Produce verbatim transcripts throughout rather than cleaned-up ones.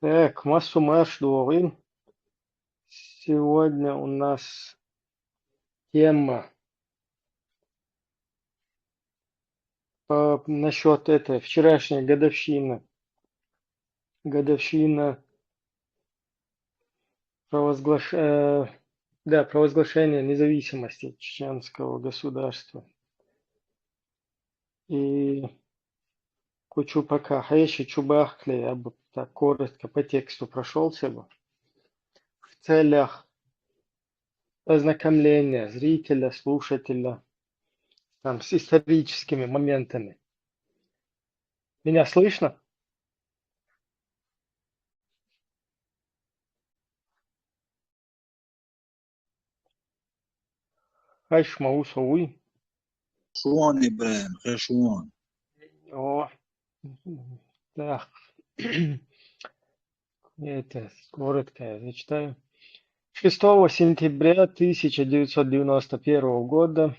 Так, массу марш дугъин. Сегодня у нас тема по, насчет этой вчерашней годовщины. Годовщина провозглаш-, э, да, провозглашения независимости чеченского государства. И кучу пока хеши чубахкли, я бы так коротко по тексту прошелся бы. В целях ознакомления зрителя, слушателя, там, с историческими моментами. Меня слышно? Хай шума усо уй. Шуон, Ибрагим, хай шуон. О, так. Это коротко я зачитаю. Шестого сентября тысяча девятьсот девяносто первого года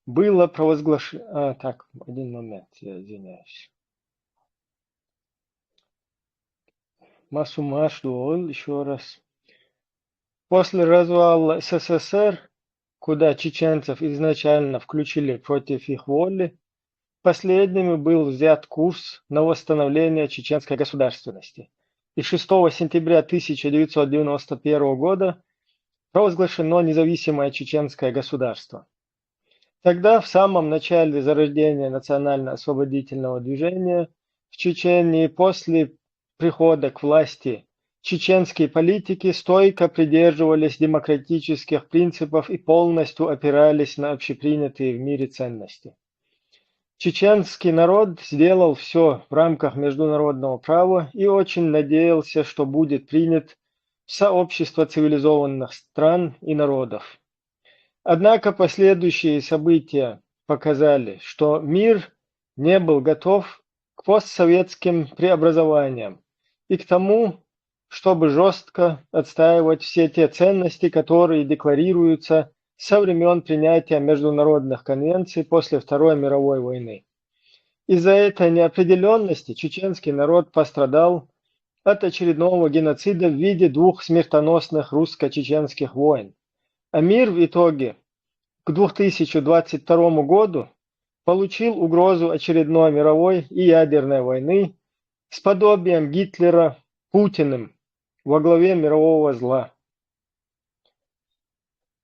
было провозглашено... А, так, один момент, я извиняюсь. Массу марш дугъин, еще раз. После развала СССР, куда чеченцев изначально включили против их воли, последними был взят курс на восстановление чеченской государственности. И шестого сентября тысяча девятьсот девяносто первого года провозглашено независимое чеченское государство. Тогда, в самом начале зарождения национально-освободительного движения в Чечении, после прихода к власти, чеченские политики стойко придерживались демократических принципов и полностью опирались на общепринятые в мире ценности. Чеченский народ сделал все в рамках международного права и очень надеялся, что будет принят в сообщество цивилизованных стран и народов. Однако последующие события показали, что мир не был готов к постсоветским преобразованиям и к тому, чтобы жестко отстаивать все те ценности, которые декларируются со времен принятия международных конвенций после Второй мировой войны. Из-за этой неопределенности чеченский народ пострадал от очередного геноцида в виде двух смертоносных русско-чеченских войн. А мир в итоге к две тысячи двадцать второму году получил угрозу очередной мировой и ядерной войны с подобием Гитлера Путиным во главе мирового зла.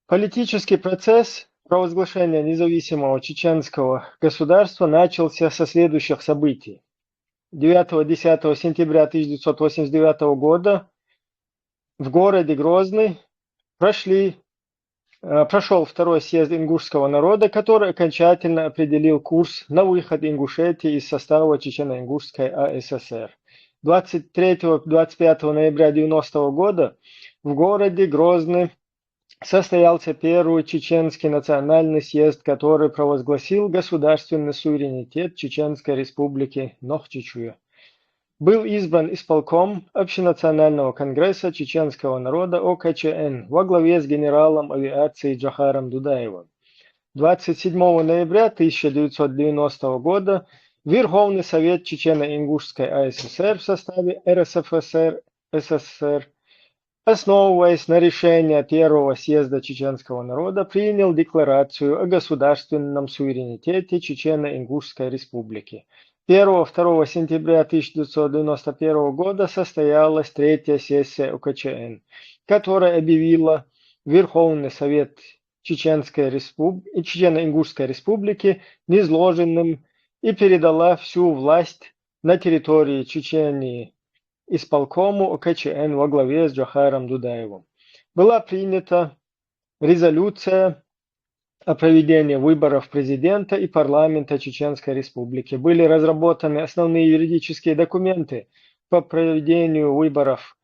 Политический процесс провозглашения независимого чеченского государства начался со следующих событий. Девятого-десятого сентября тысяча девятьсот восемьдесят девятого года в городе Грозный прошли, э, прошел второй съезд ингушского народа, который окончательно определил курс на выход Ингушетии из состава Чечено-Ингушской АССР. Двадцать третьего-двадцать пятого ноября девяностого года в городе Грозный состоялся первый чеченский национальный съезд, который провозгласил государственный суверенитет Чеченской Республики Нохчичуя. Был избран исполком Общенационального конгресса чеченского народа ОКЧН во главе с генералом авиации Джохаром Дудаевым. Двадцать седьмого ноября тысяча девятьсот девяностого года Верховный Совет Чечено-Ингушской АССР в составе РСФСР, СССР, основываясь на решении Первого съезда чеченского народа, принял декларацию о государственном суверенитете Чечено-Ингушской Республики. Первого-второго сентября тысяча девятьсот девяносто первого года состоялась третья сессия ОКЧН, которая объявила Верховный Совет Чеченской Респуб-, Чечено-Ингушской Республики низложенным и передала всю власть на территории Чечении исполкому ОКЧН во главе с Джохаром Дудаевым. Была принята резолюция о проведении выборов президента и парламента Чеченской Республики. Были разработаны основные юридические документы по проведению выборов.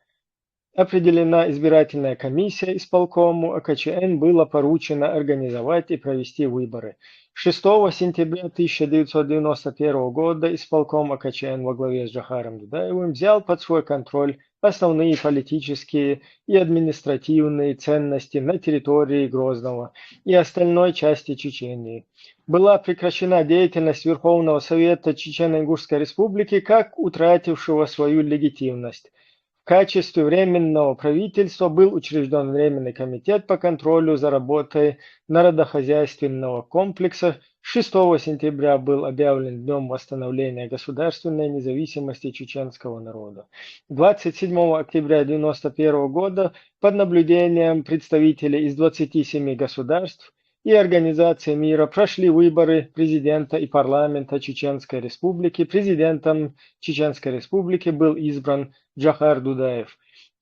Определена избирательная комиссия исполкому ОКЧН, было поручено организовать и провести выборы. Шестого сентября тысяча девятьсот девяносто первого года исполком ОКЧН во главе с Джохаром Дудаевым взял под свой контроль основные политические и административные ценности на территории Грозного и остальной части Чечении. Была прекращена деятельность Верховного Совета Чечено-Ингушской Республики как утратившего свою легитимность. В качестве Временного правительства был учрежден Временный комитет по контролю за работой народохозяйственного комплекса. Шестого сентября был объявлен Днем восстановления государственной независимости чеченского народа. Двадцать седьмого октября девяносто первого года под наблюдением представителей из двадцати семи государств и организаций мира прошли выборы президента и парламента Чеченской Республики. Президентом Чеченской Республики был избран Джохар Дудаев.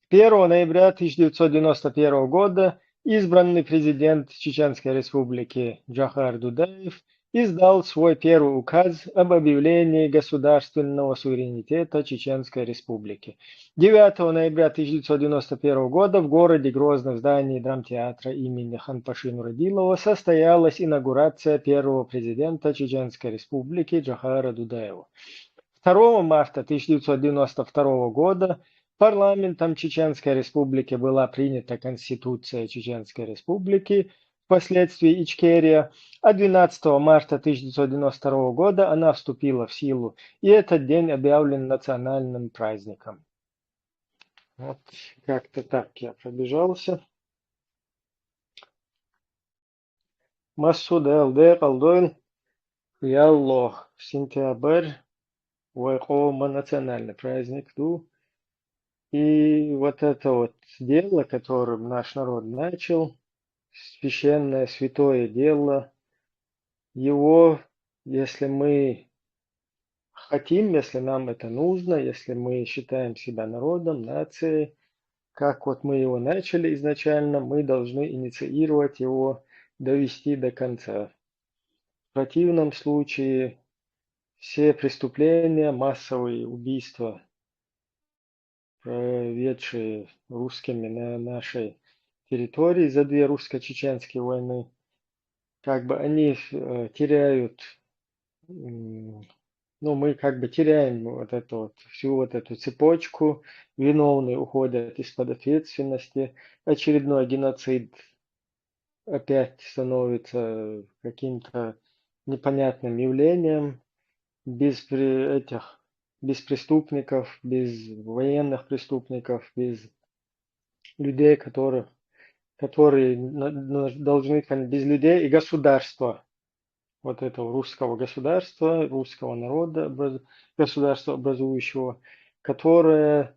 Первого ноября тысяча девятьсот девяносто первого года избранный президент Чеченской Республики Джохар Дудаев издал свой первый указ об объявлении государственного суверенитета Чеченской Республики. Девятого ноября тысяча девятьсот девяносто первого года в городе Грозный в здании драмтеатра имени Ханпаши Нурадилова состоялась инаугурация первого президента Чеченской Республики Джохара Дудаева. Второго марта тысяча девятьсот девяносто второго года парламентом Чеченской Республики была принята Конституция Чеченской Республики, впоследствии Ичкерия, а двенадцатого марта тысяча девятьсот девяносто второго года она вступила в силу, и этот день объявлен национальным праздником. Вот как-то так я пробежался. Массу дел декъал дойл, ялло, сентябрь, вай къома национальный праздник ду. И вот это вот дело, которым наш народ начал, священное, святое дело, его, если мы хотим, если нам это нужно, если мы считаем себя народом, нацией, как вот мы его начали изначально, мы должны инициировать его, довести до конца. В противном случае все преступления, массовые убийства, проведшие русскими на нашей территории за две русско-чеченские войны, как бы они э, теряют, м, ну, мы как бы теряем вот эту вот, всю вот эту цепочку, виновные уходят из-под ответственности, очередной геноцид опять становится каким-то непонятным явлением, без при- этих, без преступников, без военных преступников, без людей, которых, которые на- на- должны кон- без людей и государства, вот этого русского государства, русского народа, образ- государства образующего, которое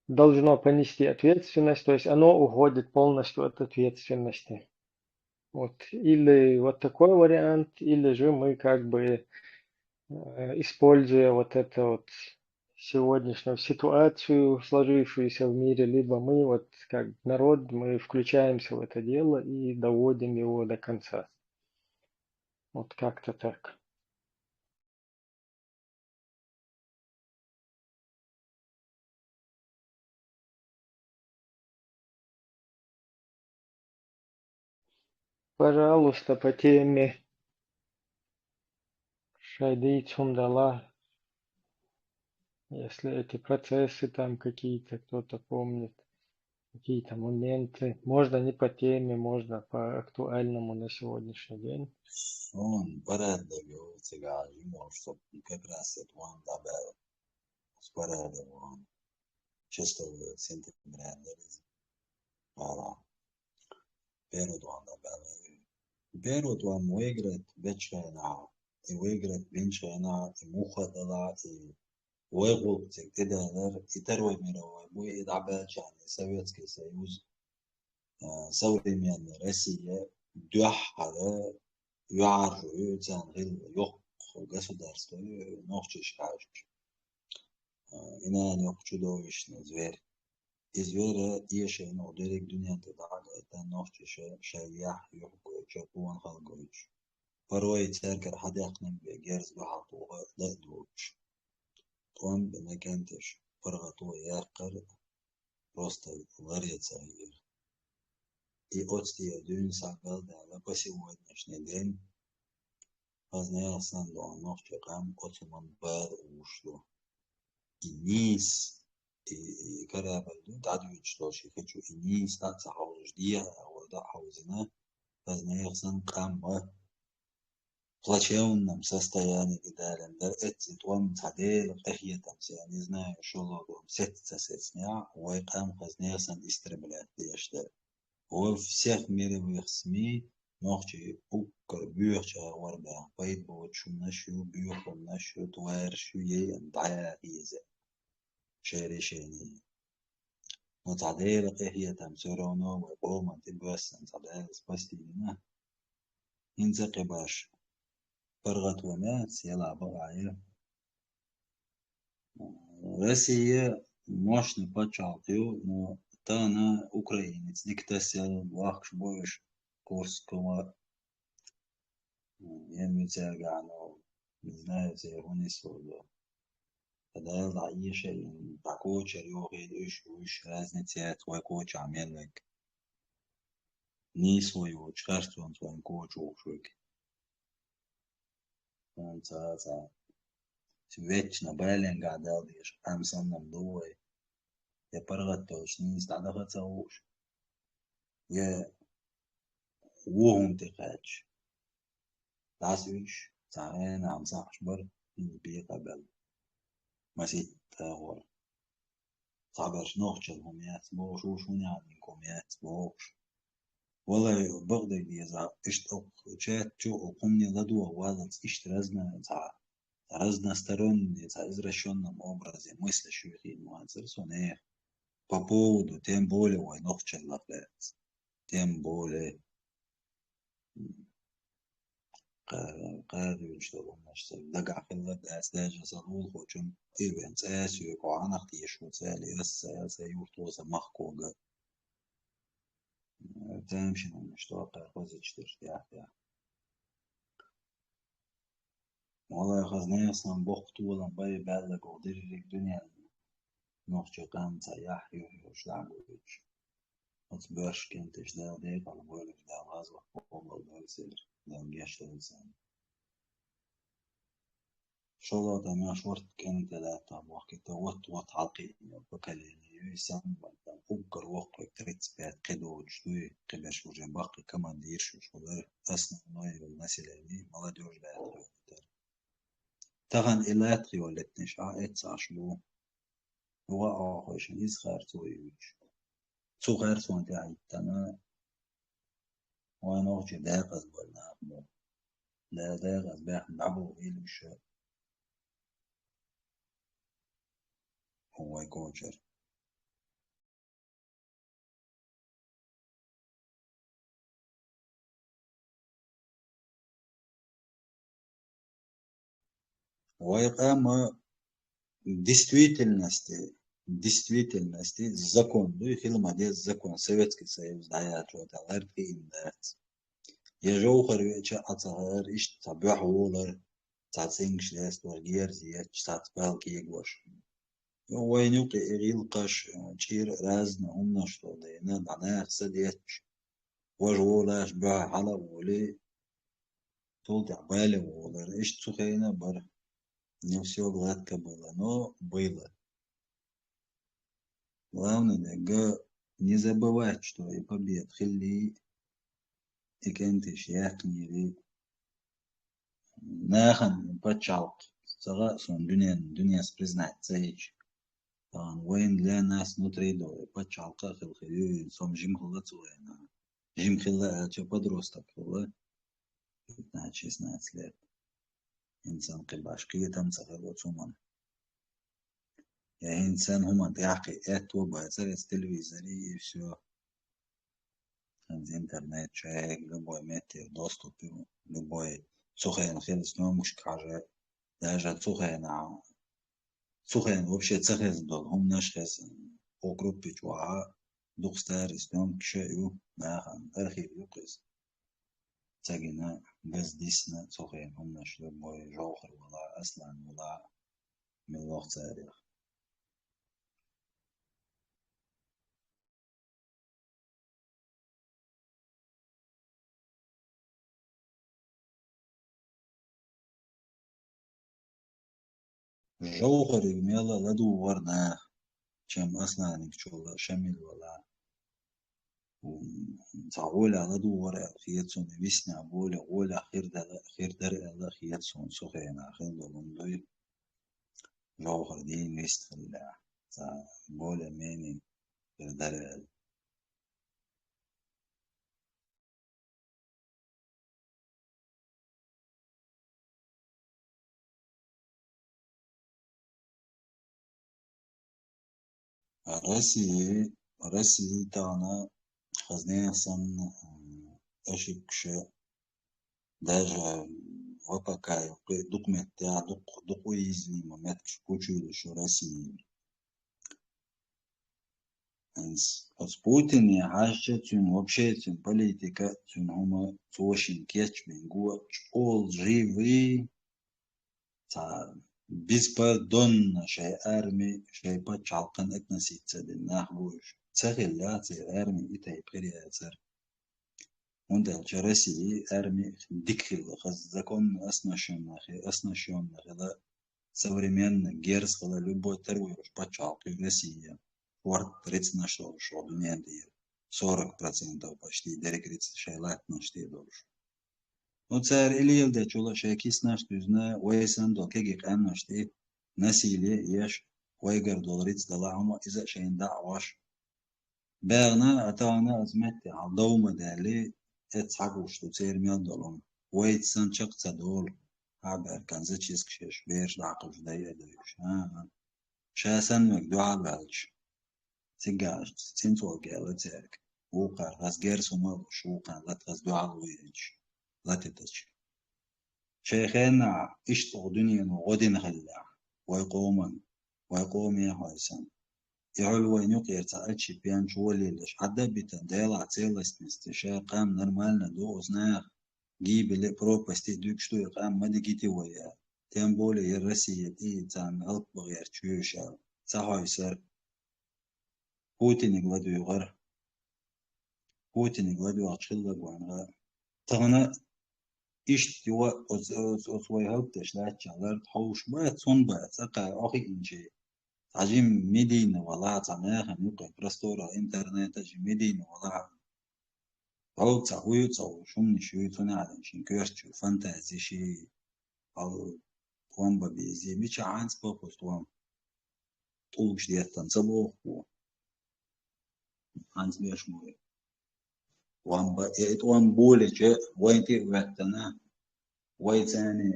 должно понести ответственность, то есть оно уходит полностью от ответственности. Вот. Или вот такой вариант, или же мы как бы, э, используя вот эту вот сегодняшнюю ситуацию, сложившуюся в мире, либо мы вот как народ, мы включаемся в это дело и доводим его до конца. Вот как-то так. Пожалуйста, по теме. Шайдый цундала. Если эти процессы там какие-то, кто-то помнит, какие-то моменты. Можно не по теме, можно по актуальному на сегодняшний день. Сон, барадагу, цигажи, может, чтоб как раз это он добавил. С барадагу. Шестого сентября, да, вала. Первый дон добавил. Первый дон выиграть бечена, и выиграть бенчена, и муха дала, и вайгулг цик тедалар, и Второй мировой война, и дабачан, и Советский Союз, э, современная Россия, дюхара, юаржу, цан гил, йох государство, нохчиш хаш. Э, инан йох чудовищный зверь. И зверь, и шейно, дерек дунья, ты дага, это нохчиш, шаях, йох гойчо, куан хал гойч. Порой церкер хадяхнем бе герз бахал туга, да дуч. Тон бе накентиш, паргату яхкар, просто ларец айыр. И отсти я дюн сагал дала по сегодняшний день. Познаял сан дон нохчи кам отсуман бал ушлу. И низ, и, и корабль ду, дадвич тоже хочу, и низ, так сахаузуш дия, а вот да хаузина. Познаял сан кам ма. плачевном состоянии дален дар, эцци тӀом цхьа Дела къахетам сен, не знаю, шоллагӀа сец ца сецнехь, вай къам хаза нехан истреблять деш дара. Во всех мировых СМИ нохчий уггар боьхача агӀор баьхна, пайда боцуш хӀуманаш ю, боьха хӀуманаш ю, твараш ю, яйна дӀаяха еза шайн решение. Но цхьа Дела къахетам, всё равно вай къоман тӀе боьссина цхьа Дала спасти дина. ХӀинца а кхин баш паргӀатван яц, яла бакъахьа я. Россия мощный пачхьалкх ю, но тахана украинец дика тасаяьлла вахкаш бу уьш Курскума, м, ен ю цаьргахь, но не знаю, церан хӀун нисло. Ткъа Дала дӀаэша йина, дӀакочар йохийла уьш, уьш разница яц, вай кочахь мел верг. Нийсло йоцуш харцонца вайн коча вохуш верг. Вайн ца, ца. Вечно баленгахь Дала дезаш къам санна ма ду вай. Я паргӀатдолуш нийса дӀадаха ца вууш, я вон хӀума тӀе кхаьчча. ДӀасуьйсуш, цхьа хенахь цхьаъш бара, хӀинца бекъа белла. Масийтта агӀор. Цхьаберш нохчалла хӀума яц бохуш, уьш хӀун яьхна хӀума яц бохуш. Валлай, бакъдерг деза, иштта окху чат чу окху хӀумане ладогӀа валлалц иштта разна-, цхьа разносторонний, цхьа извращённом образе мыслишка хиъна вацара со нехан. По поводу, тем более вай нохчаллах лаьцна. Тем более. Кха-, кхаьрдуьйцуш долу хӀуманаш сан дагахь хилла дац, даже сан лулахочун и вен цӀа а соьга хьо хьанах теша ву цӀа аьлла, аса аса юрто сан махкога. Тамашийна хӀуманаш тӀе кхаьрдуьйцуш дерш тӀехь-тӀехь. Валлай, хаза нехан сан боккха толам бай баьлларг ву дерриг дуьненна. Нохчийн къам цхьа яхь юьхь йолуш дӀа а гойтуш. Оцу боьрша кӀенташа Дала декъала бойла, Дала гӀазот къобалдойла церан, Дала гечдойла царна. ШолгӀа тӀе маьрша ворхӀ кӀентий лаьттахь бохкийта, вот-вот хьалакхиъна поколение ю, и самое там, уггар воккхаве тридцать пять кхин доцуш дуй, кхиберш уже баккхий командирш уьш хилар, основной йолу население, молодёжь лаьттахь йолуьйтар. Тахана и лаьттахь йолуьйтанаш а эццахь бу. Юха а хойшина иза харцо йоьдуш. Цу харцонна тӀехь хӀиттана, вайн нохчий декъаза болу нах бу. Дала декъаза баьхна дӀабохийла уьш вай кочара. Вай къам действительности, действительности закон ду, хила ма деза закон, Советский Союз дӀаяьлча тӀе лард хиъна дац. Я жовхар веача а ца хаар, иштта цхьа боьхьа волар, цхьа цӀингаш лестор, герз етташ, цхьацца бал кегош. Вайн юкъе и гӀиллакхаш, чӀир, разный хӀуманаш долу дайна, дӀа наха са детташ, важа волаш, боьхьа хьала а волий, цул тӀаьхьа бале волар. Иштта цу хенахь а бара. Не всё гладко было, но было. Главное, га, не забывать, что и побед хилли, и кӀентий яьккхинера, нахана пачхьалкх ца хаьа суна дуьненна, дуьненас признать ца йича. Тахана вайна для нас внутри долу пачхьалкх а хила хир ю, со-м жима хилла цу хенахь. Жима хилла аьлча, подросток хилла, пятнадцать-шестнадцать лет. ХӀинца кхин баш кхетам ца хилла цу хӀуманна. Я хӀинца сан хӀуманна тӀехь кхин аьтто бацара иза телевизоре и всё. ХӀинца интернет чу, любой метте доступ ю, любой цу хенахь хилла съёмкашка хьажа, даже цу хенахь, цу хенахь вообще ца хезна долу хӀуманаш хезна. О группе чохь а дукха старый съёмкаш а ю, нахана архив ю кхуза. Ца гина, газа дисна цу хенахь хӀуманаш, любой Жовхар вала, Аслан вала, мила ваха царах. Жовхариг мел ладугӀура наха, чем Асланиг чул Шамил вала. Цхьа гӀоле ладувгӀар аьлла хета суна, висна боле гӀоле хир дала, хир дара аьлла хета суна, со хенахь хила долун дуй. Жовхар дийна вистхилла. Цхьа более-менее хир дара аьлла. Россия, Россия тахана хазнех санна, м, ошибкаш, даже В П К юккъе дукха меттехь, дукха, дукха уязвимый меттигаш кучуйла шу Россия. Оцу Путине хьаьжча, цуьнан вообще, цуьнан политика, цуьнан хӀума, цо шина кечбина го, чӀогӀа живый, цхьа беспардонно шайн арми, шайн пачхьалкхан относиться дина нах бу уьш. Ца хилла церан арми и тайпа хир яцара. ХӀунда аьлча Россия арми дика хилла, хаза законно оснащённая хи-, оснащённая хила, современно, герз хила, любой тера вуьйцуш пачхьалкх ю Россия. Шортта рицкъанаш долуш шу дуьнен тӀера. Сорок процентов почти дерриг рицкъ шайн латтанаш тӀе долуш. Ну, цара и леладечул а шайн киснаш дуьзна, вай санна долу кегий къаьмнаш тӀе насилие а еш, вайгара долу рицкъ дала хӀума иза а шайна дӀа а гӀош. БаьгӀна а, тахана а оцу метте хьал дов ма даьлли, эцца хьагуш ду церан мел долу хӀума. Вайца санна чекх ца долу, хьабаьркан зачистка еш, бераш дӀакхуьуш дай а дойуш. ХӀан-хӀа. Ша санна верг дуьхьал ваьлча, цигахь цинцолга аьлла цаьрга. Вукхара хаза герз хӀума а луш, вукхарна лата хаза дуьхьал вуьйцуш, латитача. Шайн хенахь иштта оха дуьнено гӀо дина хиллехь, вай къоман, вай къоме а хьойсан. И хьуьлла вайна юкъера цхьа аччи пен чу волийлаш, хьадда а битина, Делахь целостность, ша къам нормально ду, оцу наха гибели, пропасти дуьгуш ду, и къам ма дигити вай аьлла. Тем более, я Россия тӀе царна гӀалат бан гӀерташ ю уьш аьлла. Ца хьойсара. Путиниг ладуьйгӀара. Путиниг ладуьйгӀча хилла гонга. Тахана иштта йо оцу, оцу, оцу вай хӀаллакдеш лаьттача лард хьовш бац, хӀунда бац, цкъа а охиъинчий. Цхьа жима медийна валахь, цхьа нахана юкъе простора интернета жима медийна валахь. Хьо цхьа хӀу ю ца хууш, хӀуманаш ю, цунна аьлла шен коьртачу фантази ши, хьал тхом бан безий, мича хьанца бохуш тхом? ТӀулгаш деттан ца боху ву? Хьанца беш ма ву? Тхом бан, я и тхом болича, вайн тӀе а веттана, вай царна,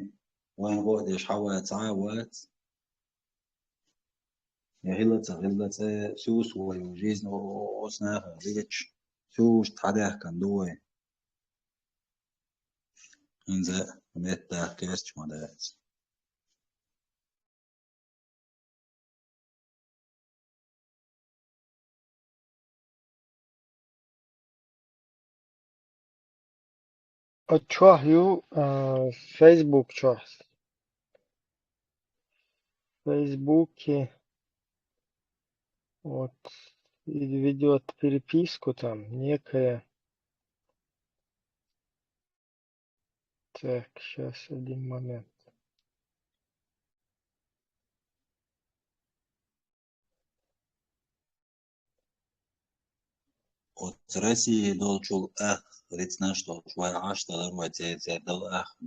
вайн гӀо а деш хьавац, цхьа а вац. Я хилла ца хилла цӀе, сус вай жизнь о-, о-, оцу нахах леташ, сус тхьадаьхкина ду вай. ХӀинца метта кхерч ма дац. А чохь ю, а, Facebook чохь. В Фейсбуке вот и ведёт переписку там некая. Так, щас один момент. Оцу России долчул ах, рицнаш долчу вай Ӏаш далар вай церан, церан дала ах.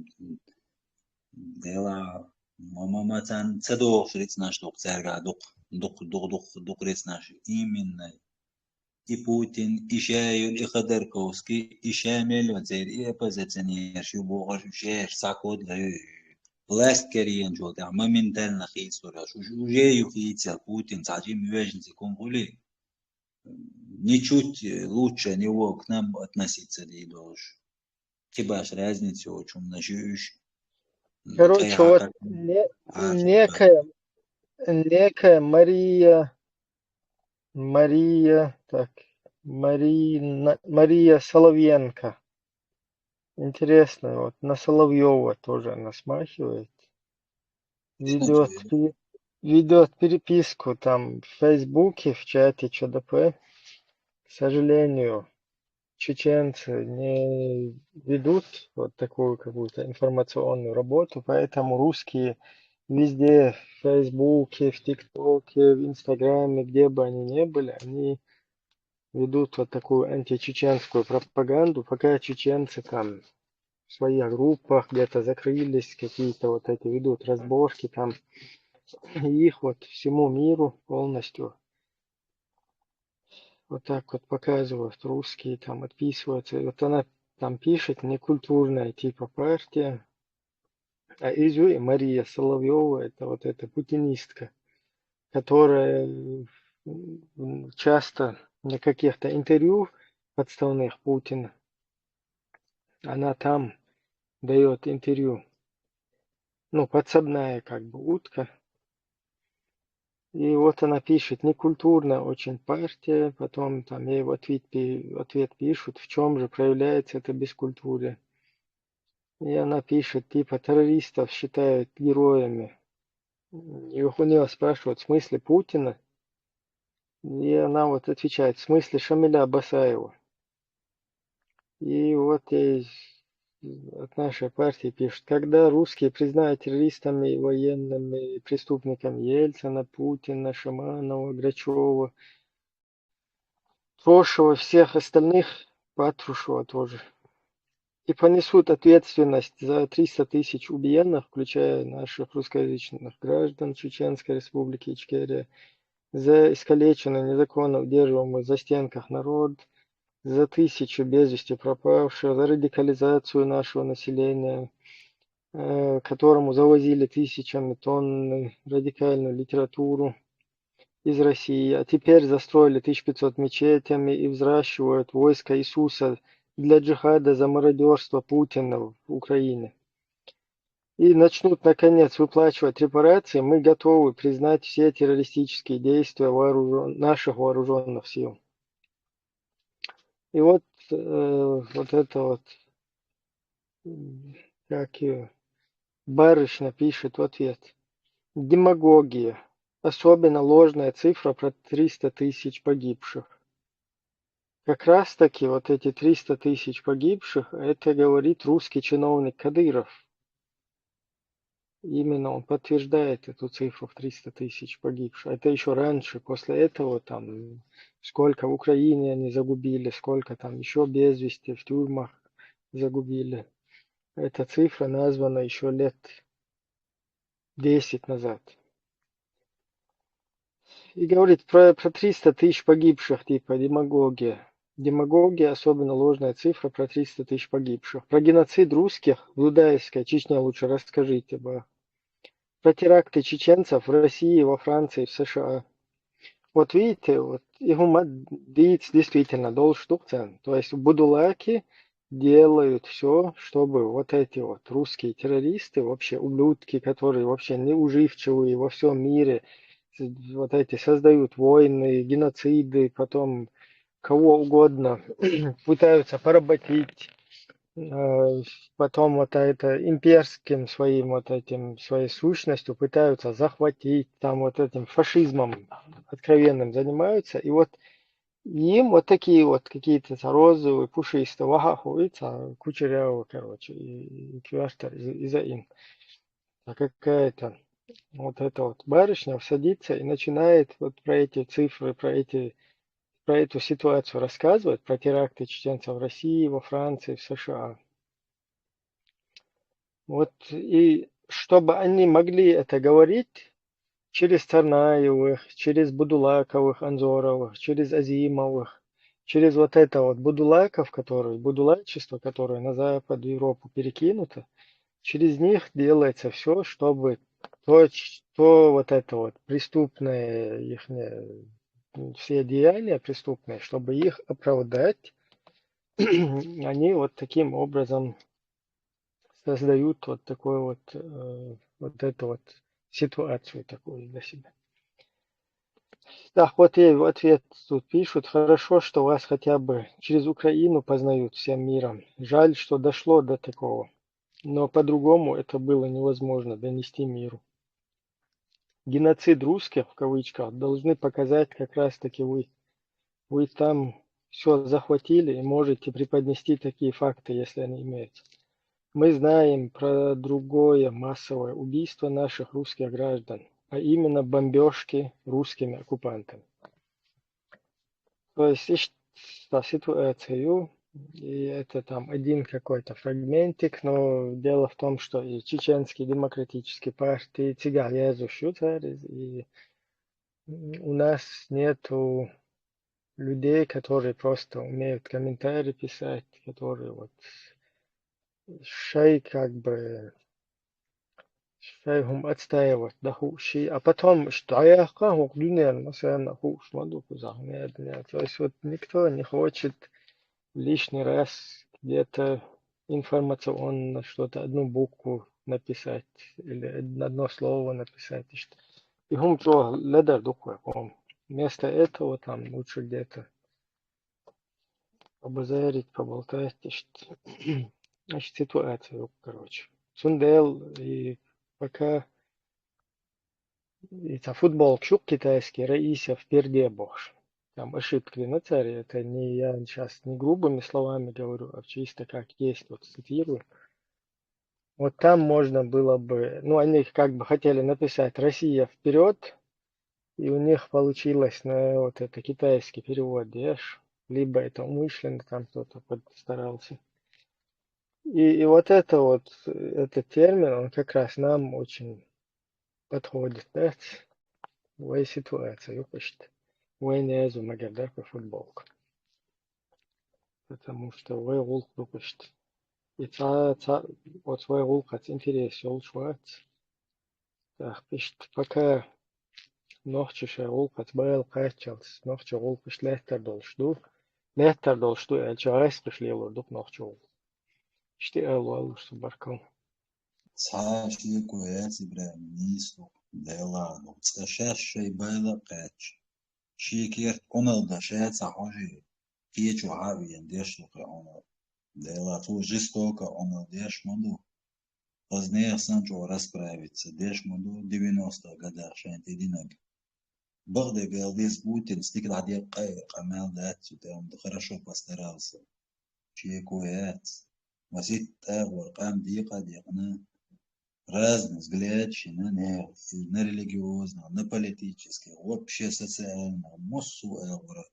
Дела, ма, ма, ма царна ца догӀуш рицнаш дукха цаьрга дукха, дукха, дукха, дукха, дукха рицнаш. Именно. И Путин, и ша ю, и Ходорковский, и ша мел ю церан, и оппозиционерш ю бохурш, уьш еш схьакодла ю. Власть карийначул тӀаьхьа моментально хийцалур аш. Уж, уже ю хийцал Путин, цхьа жим вежна цикум хули. Ничуть лучше него к нам относиться дийдолуш. Кхибаш разница йоцу хӀуманаш ю уьш. Короче, вот не-, некая, некая Мария, Мария, так, Марина, Мария Соловьенко. Интересно, вот на Соловьёва тоже она смахивает. Ведёт пе-, ведёт переписку там в Фейсбуке, в чате Ч Д П. К сожалению, чеченцы не ведут вот такую какую-то информационную работу, поэтому русские везде, в Фейсбуке, в ТикТоке, в Инстаграме, где бы они ни были, они ведут вот такую античеченскую пропаганду, пока чеченцы там в своих группах где-то закрылись, какие-то вот эти ведут разборки там. И их вот всему миру полностью вот так вот показывают, русские там отписываются. И вот она там пишет, некультурная типа партия. А Изюи Мария Соловьева, это вот эта путинистка, которая часто на каких-то интервью подставных Путина, она там дает интервью. Ну, подсадная как бы утка. И вот она пишет, некультурная очень партия, потом там ей в ответ, ответ пишут, в чем же проявляется это бескультурие. И она пишет, типа, террористов считают героями. И у нее спрашивают, в смысле Путина? И она вот отвечает, в смысле Шамиля Басаева. И вот ей от нашей партии пишут, когда русские признают террористами и военными преступниками Ельцина, Путина, Шаманова, Грачева, Трошева, всех остальных, Патрушева тоже, и понесут ответственность за триста тысяч убиенных, включая наших русскоязычных граждан Чеченской Республики Ичкерия, за искалеченный, незаконно удерживаемый в застенках народ, за тысячи без вести пропавших, за радикализацию нашего населения, э, которому завозили тысячами тонн радикальную литературу из России, а теперь застроили тысяча пятьсот мечетями и взращивают войско Иисуса для джихада за мародерство Путина в Украине. И начнут, наконец, выплачивать репарации, мы готовы признать все террористические действия вооружен- наших вооруженных сил. И вот, э, вот это вот, как и Барышня пишет в ответ. Демагогия. Особенно ложная цифра про триста тысяч погибших. Как раз таки вот эти триста тысяч погибших, это говорит русский чиновник Кадыров. Именно он подтверждает эту цифру в триста тысяч погибших. Это еще раньше, после этого там сколько в Украине они загубили, сколько там еще без вести в тюрьмах загубили. Эта цифра названа еще лет десять назад. И говорит про, про триста тысяч погибших, типа, демагогия. Демагогия, особенно ложная цифра про триста тысяч погибших. Про геноцид русских в Дудаевской Чечне лучше расскажите бы. Про теракты чеченцев в России, во Франции, в США. Вот видите, вот и действительно дол штук цен. То есть будулаки делают все, чтобы вот эти вот русские террористы, вообще ублюдки, которые вообще неуживчивые во всем мире, вот эти создают войны, геноциды, потом кого угодно пытаются поработить, э, потом вот это имперским своим вот этим, своей сущностью пытаются захватить, там вот этим фашизмом откровенным занимаются. И вот им вот такие вот какие-то розовые, пушистые, вахахуица, кучерявые, короче, и, и квартер из, из-за им. А какая-то вот эта вот барышня садится и начинает вот про эти цифры, про эти, про эту ситуацию рассказывать, про теракты чеченцев в России, во Франции, в США. Вот и чтобы они могли это говорить через Царнаевых, через Будулаковых, Анзоровых, через Азимовых, через вот это вот Будулаков, который, Будулачество, которое на Запад, в Европу перекинуто, через них делается все, чтобы то, то вот это вот преступное их все деяния преступные, чтобы их оправдать, они вот таким образом создают вот такой вот, э, вот эту вот ситуацию такую для себя. Так, вот и в ответ тут пишут, хорошо, что вас хотя бы через Украину познают всем миром. Жаль, что дошло до такого. Но по-другому это было невозможно донести миру. Геноцид русских, в кавычках, должны показать как раз-таки вы. Вы там все захватили и можете преподнести такие факты, если они имеются. Мы знаем про другое массовое убийство наших русских граждан, а именно бомбежки русскими оккупантами. То есть та ситуацию, и это там один какой-то фрагментик, но дело в том, что и Чеченский демократический партии, цигал Езу Шуцарь, и у нас нету людей, которые просто умеют комментарии писать, которые вот шай как бы шай хӀума отстаивать да хууш, а потом что я хӀокху дуьненна масана хууш ма ду кхузахь недан. То есть вот никто не хочет лишний раз где-то информационно что-то, одну букву написать или од- одно слово написать. Иштта. И хӀума чӀогӀа ледар ду кху вай къоман. Вместо этого там лучше где-то побазарить, поболтать, иштта. Иштта ситуация ю, короче. Цундела и пока и цхьа футболка ю китайский, Раиса впереди бохуш. Там ошибка дина цара, это не я сейчас не грубыми словами говорю, а чисто как есть, вот цитирую. Вот там можно было бы, ну, они как бы хотели написать «Россия вперед», и у них получилось на вот это китайский перевод, ешь, либо это умышленно там кто-то подстарался. И, и вот это вот, этот термин, он как раз нам очень подходит, да? Вай ситуация, ю кху иштта. Вай незу магар да кху футболка. Потому что вай гӀуллакх ду кху иштта. И цхьа, цхьа, оцу вай гӀуллакхаца интерес йолуш вац. ТӀаккха иштта пока нохчаша гӀуллакхаца бала кхаччалц, нохча гӀуллакхаш лаьттар долуш ду. Лаьттар долуш ду аьлча, гӀайскхаш лелор ду нохча гӀуллакх. Иштта ала валлуш ду баркалла. Цхьа шеко яц, Ибрахим, нийса ду, Делан ду. Цкъа шаьш шайн бала а кхаьчча, шен керта Ӏуналла дан ша ца хьожий, кхечо хьа а веана деш ду кхин Ӏуналла. Делан цо жестоко Ӏуналла деш ма ду. Хаза нехан санна чӀогӀа расправиться деш ма ду, девяностых годах шайна тӀединарг. Бакъдерг ала деза, Путинца дика дӀадекъа а, къамел дац цу тӀе, он хорошо постарался. Шеко яц. Масийтта агӀор къам декъа а декъна, разный взгляд шина нехан, и на религиозных, на политических, вообще социальных, массо а агӀора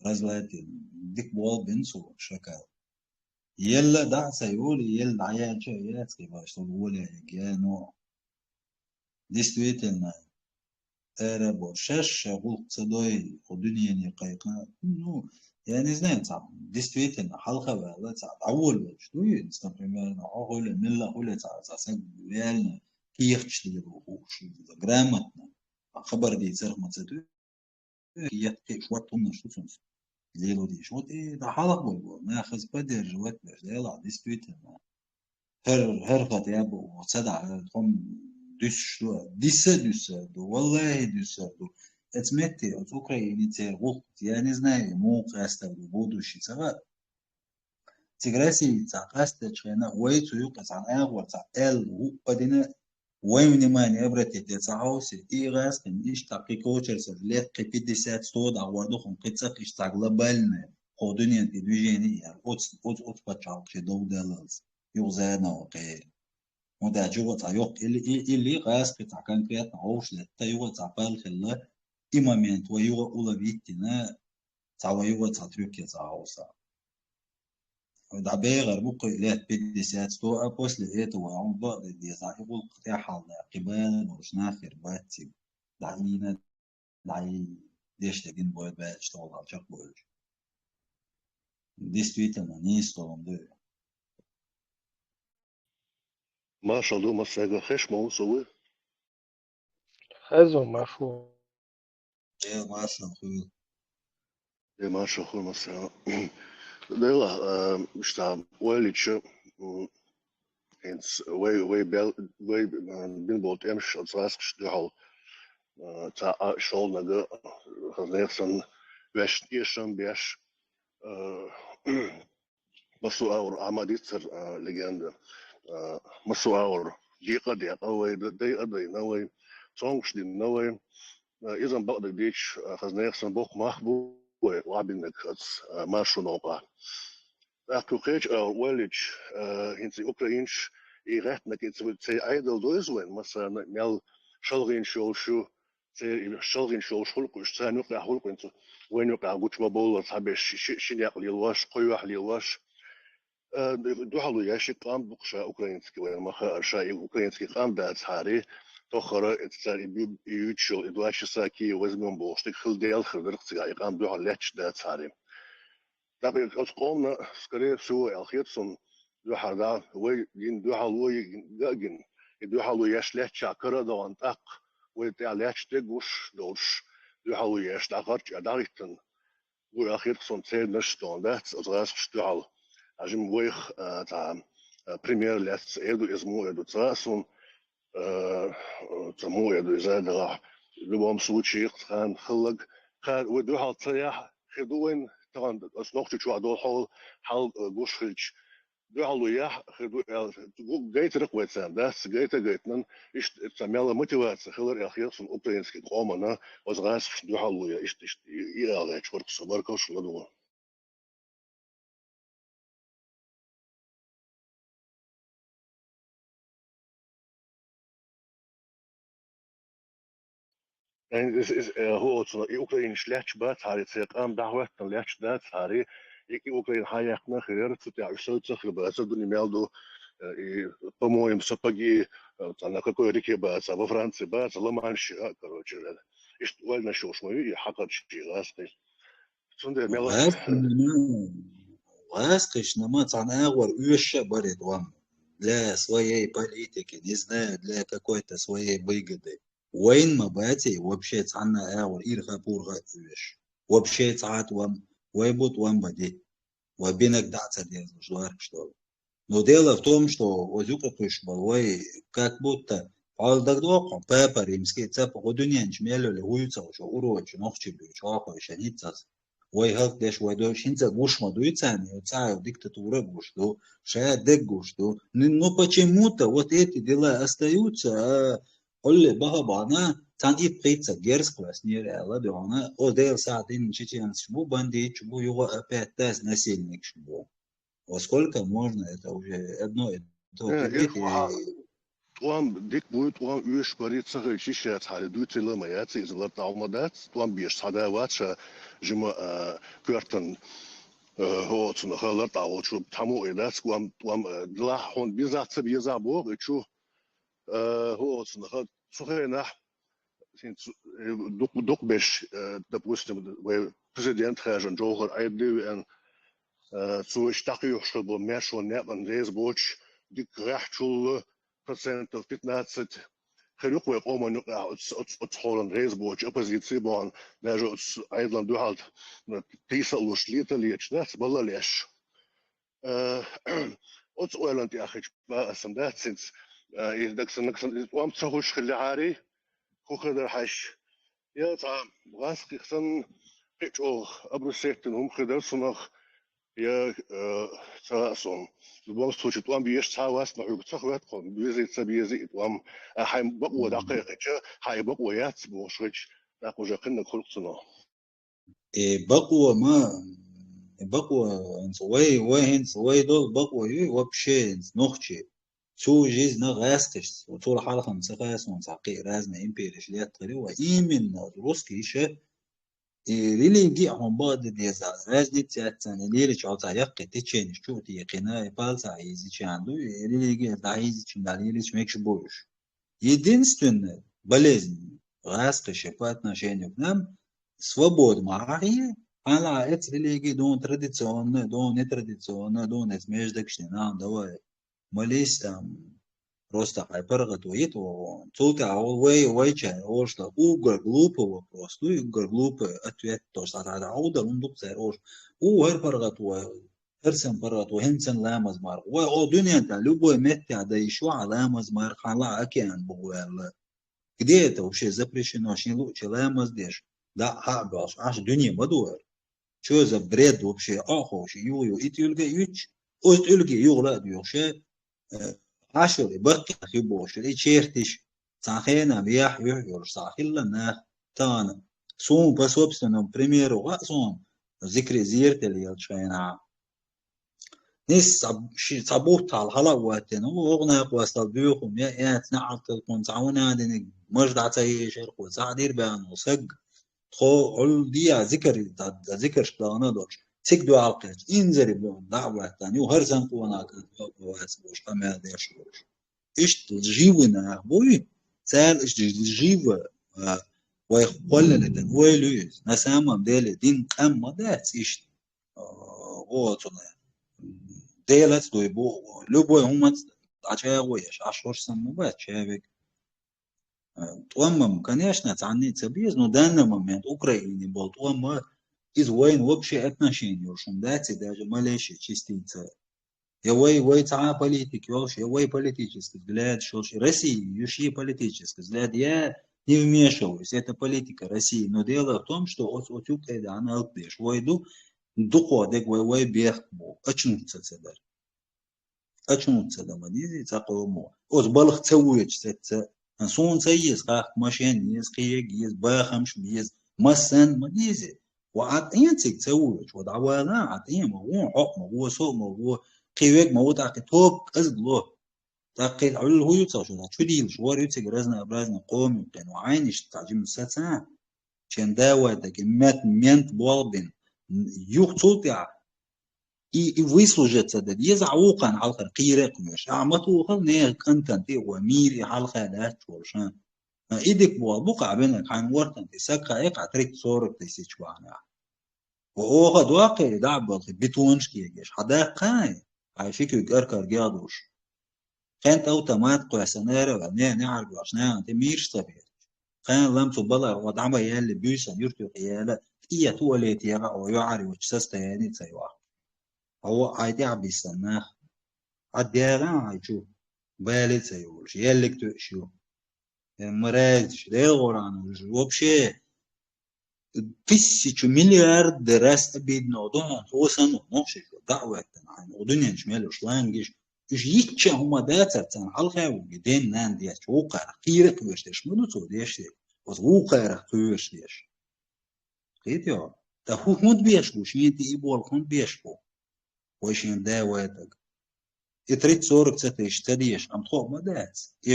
разлатийна. Дика болх бина цо шакал. Елла дӀа а ца йолу, елла дӀаяьлча а яц кхин баш, со воле а егге, но действительно, ара бо шаьш ша гӀуллакх ца дой, кху дуьнене кхайкхина. Ну, я не знаю, цхьа, действительно, хьалха ваьлла, цхьа, дӀаволавелча дуй, например, хьо хуьле, милла хуьле, цхьа, цхьа саг реально кехаташ дийр ву, хууш, грамотно, хабар дийцарх ма ца дуй, кехат кхиъш ватт хӀуманаш ду цунца. Лело дийш. Вот и да хьалха болу, нах хаза поддерживать беш, делахь, действительно. ХӀара, хӀара хотя бы ца дахь, хӀума дуьсуш ду, диса дуьсур ду, валлахӀи дуьсур ду. Эца метте оцу Украине церан гӀуллакх, я не знаю, муха къастар ду, будущий ца хаьа. Цига Россия цхьа къастачу хенахь, вай цу юкъа цхьана агӀор цхьа аьлла, хӀуъа дина, вайн внимание обратить де ца хьовсий, и гӀаскхина иштта кхин кочарца лет кхин пятьдесят сто дӀагӀор ду хӀума, кхин цӀаккха иштта цхьа глобальное, кху дуьненан тӀе движение яр, оцу, оцу, оцу пачхьалкхе дов даллалц, юха заново кхеран. ХӀунда аьлча юха цхьа йоккха или, и-, или гӀаскхи цхьа конкретно хьовш летта, юха цхьа пал хилла, и момент вай юха уловить дина, цхьа вай юха цхьа трюк я цхьа хьовса. ДӀабегӀар бу кхин лет пятьдесят сто, а после этого хьуна бакъдерг деза, и гӀуллакх тӀаьхьалла, кхин бала болуш нах хир бац цига. ДӀаийна, дӀаийна, деш дерг гина бойла, баьлча тӀехула чекхбойлуш. Действительно, нийса долун ду. Маршалла ду массаьрга, хезаш ма ву со вуй? Хезна, маршалла. Э, маршалла хуьлда. Э, маршалла хуьлда массаьрга. Делахь, а, иштта, ойла йича, м, хӀинца вай, вай бел-, вай, а, бина болу тӀемаш оцу гӀаскхашна дуьхьал, а, цхьа а шолгӀаниг, хаза нехан санна, ваьшна эшам беш, а, массо а агӀор Ахьмад дийцар, а, легенда. А, массо а агӀор декъа а декъна вай, д-, дай а дайна вай, цомгуш дина вай. А, иза-м бакъдерг дийцича, а, хаза нехан санна боккха мах бу вай охьабинарг оцу, а, маршо новкъахь. ТӀаккха кхечу агӀор ойла йича, а, хӀинца и украинцаш и гӀаьттинарг и ца, церан Ӏедал ду иза вайн, массарна а мел шалгӀинчу йолуш ю, церан шалгӀинчу йолуш хуьлу-кх уьш, царна юкъахь хуьлу-кх хӀинца вайна юкъахь гучу ма-бовллара цхьаберш ши-, ши-, шина якъ лелош, кхо юьхь лелош. Э, дуьхьало еш и къам бу-кх ша украинский, вайна ма-хаъара, ша и украинский къам дацахьара, тохара, и цара и бу-, и юьйцуш йолу, и два часа Киев возьмём бохуш, дика хила дела хир дара-кх цигахь, и къам дуьхьал лаьтташ дацахьара. ТӀаккха и оцу къомана, скорее всего, аьлла хета суна, дуьхьал да, вай гина дуьхьало, и гина, га а гина, и дуьхьало еш лаьттачохь кара а догӀана, тӀаккха вай тӀехь лаьтташ дерг гуш долуш, дуьхьало еш дӀахарча, дӀахӀиттина, ву аьлла хета суна, церан наш тхуна дац, оцу гӀазкхашна дуьхьал. Хьажа-м вайх, а, цхьа, а, пример лаьцна эр ду иза, муха эр ду ца хаьа суна, а, ца муха эр ду иза, дагахь, в любом случае, цхьана хилларг, кхара вай дуьхьал ца яхь, хир ду вайна, тахана оцу Нохчийчохь долу хьал, хьал, а, гуш хилча, дуьхьало яхь хир ду аьлла, гу-, гайтира-кх вай царна, дац, гайта а гайтина, иштта цхьа мел мотивация хилар аьлла хета суна украинский къомана, оцу гӀазкхашна дуьхьало ян, иштта, иштта, и, и ала гӀерташ вара-кх со, баркалла шуна ладугӀу. Э, иза, иза, э, хӀун оцу, и украинаш лаьтташ бацахьара, церан къам дӀахӀоьттина лаьтташ дацахьара, и, и Украина хьан яьккхина а хир яра, цу тӀехь уьш совца а хир бацара, дуьне мел ду, э, и, по-моему, сапоги, э, цхьана какой реке бацахь, во Франции бацахь, Ла-Манш, а, короче, э, иштта ойланаш йолуш ма ю и хьакхарчий гӀазкхий. Цундела мел гӀазкхашна ма, гӀазкхашна ма цхьана агӀор оьшуш а бара и тӀом. Для своей политики, не знаю, для какой-то своей выгоды. Вайна ма бац и вообще цхьанна а агӀор ирха-пурха а оьшуш. Вообще цхьа а тӀом, вай бу тӀом бан ди. Вай бинарг дӀа а ца дезалуш лоьрхуш долу. Но дело в том, что оцу юкъа кхуьссуш болу вай, как будто, хьол дагадогӀу хьуна, папа римский, цхьа гӀо дуьнен чу мел йолу вуьйцалуш, уродаш, нохчий буьйцу, хьокхой шайн хӀинца аса. Вай хӀаллакдеш, вай дойуш, хӀинца гуш ма дуй царна, цхьа а диктатура а гуш ду, ша дерг гуш ду. Н-, ну почему-то вот эти дела остаются, а Хьулле баха а бахана, цхьана итт-пхийтта герз кхоьссинера аьлла дуьхьална, о, Делан сахьтина чеченцаш бу, бандиташ бу, юха опять дас насильникаш бу. Во сколько можно это уже одно и то же? Э, эх, видите, ваха, тӀом дика буй, тӀом оьшуш барий, ца хилча йиш яцахьара, дуьйцийла ма яц иза, лартӀахь хӀума дац, тӀом беш цхьа да вац ша жима, а, коьртан, а, хӀоцунах лартӀахь волчу, тхьаммо а дац, тӀом, тӀом, а, делахь хьуна безахь, ца безахь боху и чу. Э, хӀу оцунах, цу хенахь, хӀинца, э, дукха, дукха берш, э, допустим, вай президент хаьржина Джовхар Ӏедале веана, э, цо иштта дӀакхоьхьуш хир болу маьршонан некъан реза боцуш, дика гӀехьчул процентов пятнадцать хир ю-кх вай къоман юкъахь оцу, оцу, оцу хьолан реза боцуш, оппозици бахана, даже оцу Ӏедална дуьхьал, э, тийса а луш, лета а леташ, дац, бала а леш. Э, оцу ойланна тӀехь хилча, бан аса дац хӀинца, э, и дагсан, дагсан, и тӀом ца хуьлуш хиллехьарий, хӀун хир дара хьаьжча? Я цхьа гӀазкхих санна, кхин а чӀогӀа обрусеттина хӀума хир дара сунах, я, э, ца хаьа суна. В любом случае, тӀом беш цхьа а вац, ма хьоьга ца хоьтту хьуна, безий, ца безий и тӀом, а хьайн бакъо дӀакхайкхича, хьайн бакъо яц бохуш хилча, тӀаккха уже кхиннарг хуьлу-кх цунах. И бакъо ма, и бакъо, хӀинца вай, вай хӀинца вай долу бакъо ю вообще хӀинца нохчий. Цу жизнь гӀаьскхашца, цул хьалха ца хаьа суна цхьа кхин а разные империяш леттахьара, ва именно русский иша, и религи а хьуна бакъ де деза, разница яц царна, и лелачу хьал цхьа яккхий теченеш чу а текхина, и палца хьийзича ду, и религи дӀахьийзича, дӀалелича мегаш бу уьш. Единственная болезнь гӀаскхаша по отношению к нам, свобода ма хьахье, хьан лаьа эца религия дуьйна традиционная, дуьйна нетрадиционная, дуьйна эца междакшни нахана давай молись там, просто хьайн паргӀато йита вогӀу. Цул тӀаьхьа вай, вайчара олуш ла, уггар глупый вопрос ду, уггар глупый ответ, то, что хьан дӀа хьо дан, хӀунда ду-кх цара олуш. У хӀара паргӀато вай, хӀара сан паргӀато, хӀинца сан ламаз марха. Вай, о, дуьнен тӀехь любой меттехь дан йиш ю хьан ламаз марха, хьан лаьа океан бухаваьлла. Где это вообще запрещено, шен луъучу ламаз деш, дӀа а хьа а боьлхуш, Ӏаш дуьне ма ду хӀара? Чё за бред вообще, Ӏоховша, юха-юха и тӀулга а юьтуш, оцу тӀулга юха ла а доьхуш, э, Ӏаш йолу и баккхий хи бохуш, и чертиш, цхьана хенахь яхь юьхь йолуш цхьа хилла нах, тахана, суна по собственному примеру хаьа суна, зикри зияртал елчу хенахь. Нисса цхьа, ши-, цхьа бутт хьала хьала а ваттина, ву, вогӀу накъостал боьху, я, я, цхьа неӀалт хӀаллакьхуна, цхьа ванадиниг, маж дӀа ца ешар кхо, цхьа дир баьнна саг, тхо Ӏул дия зикар, да, да зикарш даьнна долуш. Цига дуьхьал кхетча, инзаре бу, дӀа а ваттан, ю хӀара сан къонах кӀант, вац, вац, къамел деш волуш. Иштта живы нах буй, царна иштта живы, а, вай кхоллале дан, вай луьйз. На самом деле, дин къам ма дац иштта. А, оцуна. Делац дуй бу, любой хӀумац дӀачӀагӀо еш, Ӏаш хӀорш санна ма бац чавиг. А, тӀом-м, конечно, цхьанне а ца беза, но данный момент Украине болу тӀом-м, иза вайна вообще отношение йолуш хӀума дац, и даже малейшая частица. Я вай, вай цхьа а политика йолуш, я вай политический взгляд йолуш, России ю шен политический взгляд, я не вмешиваюсь, это политика России. Но дело в том, что оц-, оцу юкъе дан алкдеш вай ду, дукхо дег вай, вай бехк бу, ачнуца ца дар. Ачнуца дан ма дезий цхьа къомо. Оцу балха ца воьдуш саца. Суна ца еза хахка машен еза, кхиег еза, бахамаш беза, массанна ма дезий. Ва Ӏа тӀен цига ца воьдуш, ва дӀавала Ӏа тӀен ма вон, хьо ма вон, со ма вон, кхиег ма вон, тӀаккха топ кӀазгло. ТӀаккха Ӏуьллу хӀу ю ца шу, чу дийлаш, вор ю цига разнообразный къома юккъе, ва Ӏайнаш цхьа жимма саца. Шен да вай даги мет-, мент болх бина. Юха цул тӀаьхьа и, и выслужиться дан деза, а вукхана хьалхара кхийра а кхоьруш. А ма тухал нехан кӀантана тӀе а гӀо, мийра и хьалха дац волуш, а. А и дика болх бу-кх, а бинарг хьайна вортан тӀе саг хаийкх, а тридцать-сорок тысяч вахана. Ва оха доккхий, дӀа а балхий, бетонаш кегеш. Хьан даккха, хьайн ши куьг аркар гехдуш. Кхин тӀе автомат кхоьссина ара а ваьлла, не, не хьаргош, нахана тӀе мийраш ца бехача. Кхана лам цу балара гӀо дӀа ма яьлли, буьйсан юьртюкъе яьлла, тӀе туалете яла гӀо, юьхьар йоцу состояние ца йохку. Хьо хьайн тӀехь биссан нах. Хьан дегӀан хьайн чу, бале ца йолуш, яьллиг тоьуш ю. Э, мразь, Делан гӀоран уж, вообще, тысячу, миллиарды раз обидно, дон, хьо санна, нохчий, дӀа а веттина, хьайна, хьо дуьнен чу мел уш лангиш, уж йичча хӀума дацар царна, хьалха вуьгу, ден нан деш, вукхарах кхийра кхоьруш деш, ма ду цо деш дерг, оцу вукхарах кхоьруш деш. Кхетий хьо? Ткъа хӀу-, хӀунда беш бу, шен тӀе и болх хӀунда беш бу? Вай шен да вайтаг. И тридцать-сорок ца тайш ца деш, амма тхо а ма дац. И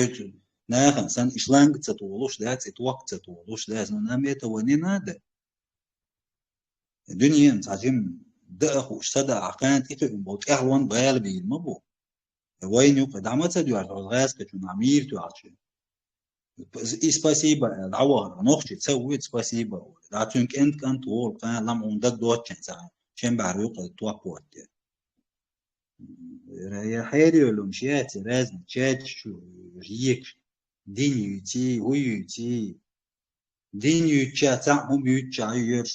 нахана санна иш ланга ца толуш дац, и ток ца толуш дац, но нам этого не надо. Дуьненан цхьа жим даа хууш, са даа, кхана тӀе туьйна болу тӀехлон бала бийла ма бу. Вайна юкъа дӀа ма ца доьрзу, хьо гӀаьскачу нах мийра тоьхча. И спасибо аьлла, дӀавахара, нохчий ца вуьйцу спасибо олу. ДӀа цуьнан кӀент-кӀант волу, кхана лам хьуна даг доцчен цхьа, шен бӀаьрга юкъа топ вотте. Я хьерийолуш яц, разный чаташ чу екаш, дин юьйций, хӀу юьйций. Дин юьйцча, цхьаъ хӀума юьйцча а йоьрш.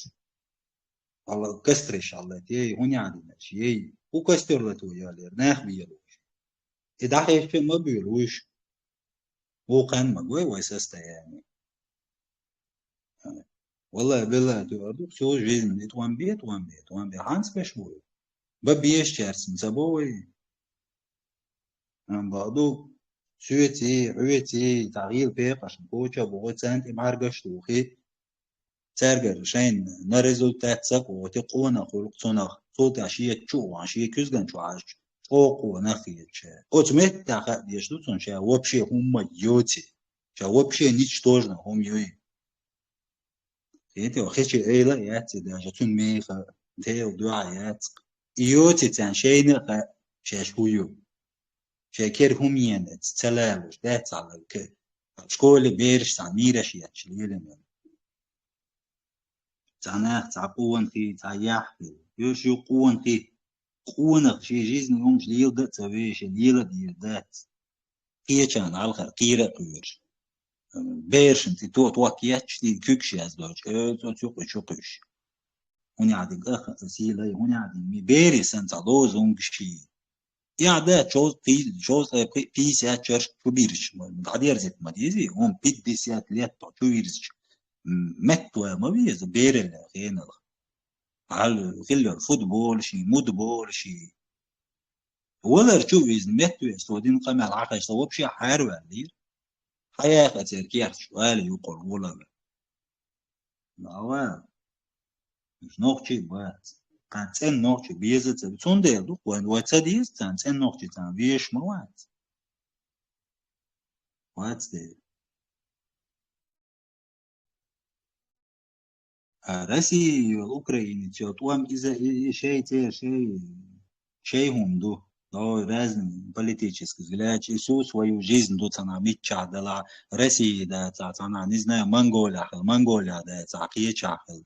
Алла кастреш алла, ей, хӀун яа динарш, ей. ХӀу костер лату ялер, нах биялуш. И дӀахьежча ма буьйлу уьш. Вукханна ма гой вай состояние. Валлахи, биллахи, ту арду, всю жизнь, и тӀом бе, тӀом бе, тӀом бе, хьанца беш бу? Ба беш чарцин ца бо вай? Амма бакъду, соьций, хьоьций, цхьа гӀийла пекъашна коча а бохуй, царна тӀе бӀаьргаш тухий. Цаьргара шайна на результат ца кхочу, къонах хуьлу-кх цунах, цул тӀаьхьа шеца чу а ван, шен куьзган чу хьажча, чӀогӀа къонах хеташ. Оцу меттехь хаа дезаш ду цунна, ша вообще хӀумма йоций, ша вообще ничтожно хӀума юй. Кхетий, хечи айла а яц и даже, цуьнан меха, Делан дуьхьа яц. И йоций царна шайна а хаьа, шаьш хӀу ю. Шайн кера хӀума йенаца ца лалуш, дац хьалха, школе бераш цхьа мийраш етташ лелина. Цхьа нах, цхьа къонахий, цхьа яхь хилла. Йоьш ю къонахий, къонах шен жизни хӀумаш леладан а ца вешан, лела а дийр дац. Кхечарна хьалхара кхийра а кхоьруш. Берашна тӀе то-, ток етташ, тӀе куьгаш яздойчу, оцу юкъа чу кхуьйш. ХӀунда аьлла дика аха сийлай, хӀунда аьлла дика ми-, берийн санна цхьа лозунгаш йий. И хьан дац, шовзткъе, шовзткъе пхи-, пятьдесят чарш чу бирзича, ма, дӀадерзийта ма дезий, хӀума пятьдесят лет чу вирзича, м, метта вай ма веза, бераллехь хенал. Хьал хилла футболаший, мудболаший. Валар чу визна, метта веза, цо дина къамел хьахаьжча, вообще хьараваьллера. Хьаяха церан кехаташ, ала юкъара гӀолара. Ава, уьш нохчий бац. Кхана цӀена нохчий беза ца, цундела ду, вайн вай ца деза царна, цӀена нохчий царна везаш ма вац. Вац дела. А Россия йола, украинец йола тӀом иза, и, и шай цӀе, шай, шай хӀума ду. Ой, разный политический взгляд, и цо свою жизнь ду цхьана миччахь делахь, Россия дацахь цхьана, не знаю, Монголия хила, Монголия дацахь, кхечахь хила.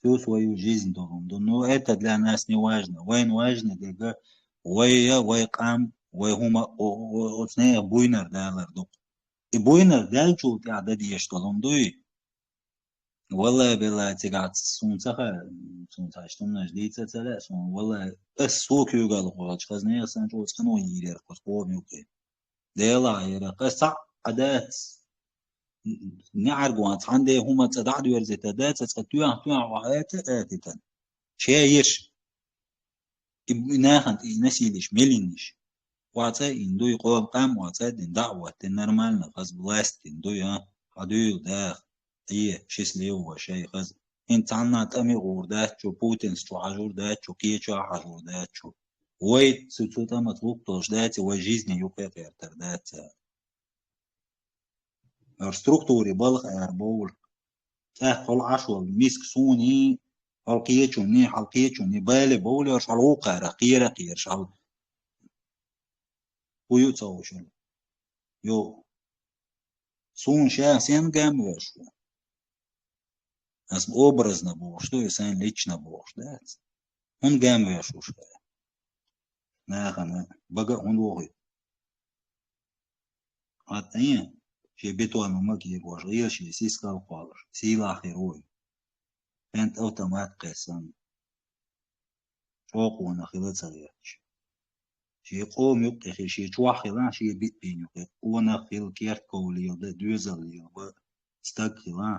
Цо свою жизнь ду хӀума ду. Ну, это для нас не важно. Вайн важно, дега, вай я, вай къам, вай хӀума, о, о, о, оцу нехан буйнар далар ду. И буйнар даьллачул тӀаьхьа дан дезаш долу хӀума дуй? Валлай, биллай, цигахь суна ца хаьа, суна цхьа иштта хӀуманаш дийца а ца лаьа, суна, валлай, ас со куьйгалла кхочу, хаза нехан санна чӀогӀа цкъа а йийр яра кхуза къоман юкъе. Делахь яра, ас цхьаъ а дац, неӀаргван цхьана де хӀума цӀа дӀа а доьрзийтар дац, цкъа тоьхна-тоьхна охьа аьта а атийтина. Шен йиш. И, и нахана тӀе и насилиш мелинниш. Охьа цӀа а йина дуй, къоман къам охьа цӀа а дина, дӀа а хӀоттийна, нормально, хаза власть дина дуй, а? Хьан дуьйла даха, Ӏе, счастливого шай хаза. ХӀинца цхьанна тӀаме гӀур дац чу, Путинца чу хьажур дац чу, кхечохь хьажур дац чу. Вай цу, цу тӀамаца гӀуллакх долуш дац, вай жизни юкъе кхертар дац цара. Ар структуре балха ара бовла. ТӀаккха хьол Ӏаш волу миска суний, хьол кхечунний, хьал кхечунний, бале бовла, аш хьол вукхара, кхера, кхераш хьал. ХӀун ю ца хууш хила? Йо, суна ша сен гам веш ву? Ас образно бохуш ду, и сайн лично бохуш дац. ХӀунда гам веш ву ша? Нахана бага а хӀунда вохуьйту? Хьан тӀе шен бетон ма кийгош, гӀийла шен сискал кхоллаш, сийлахь хир вуй. ХӀинца автомат кхессан, чӀокъонах хила ца гӀерташ. Шен къоман юккъе хила, шен чохь хила, шен биъ бийна юккъе, къонах хила, керт ков лела, доьзал лела, стаг хила.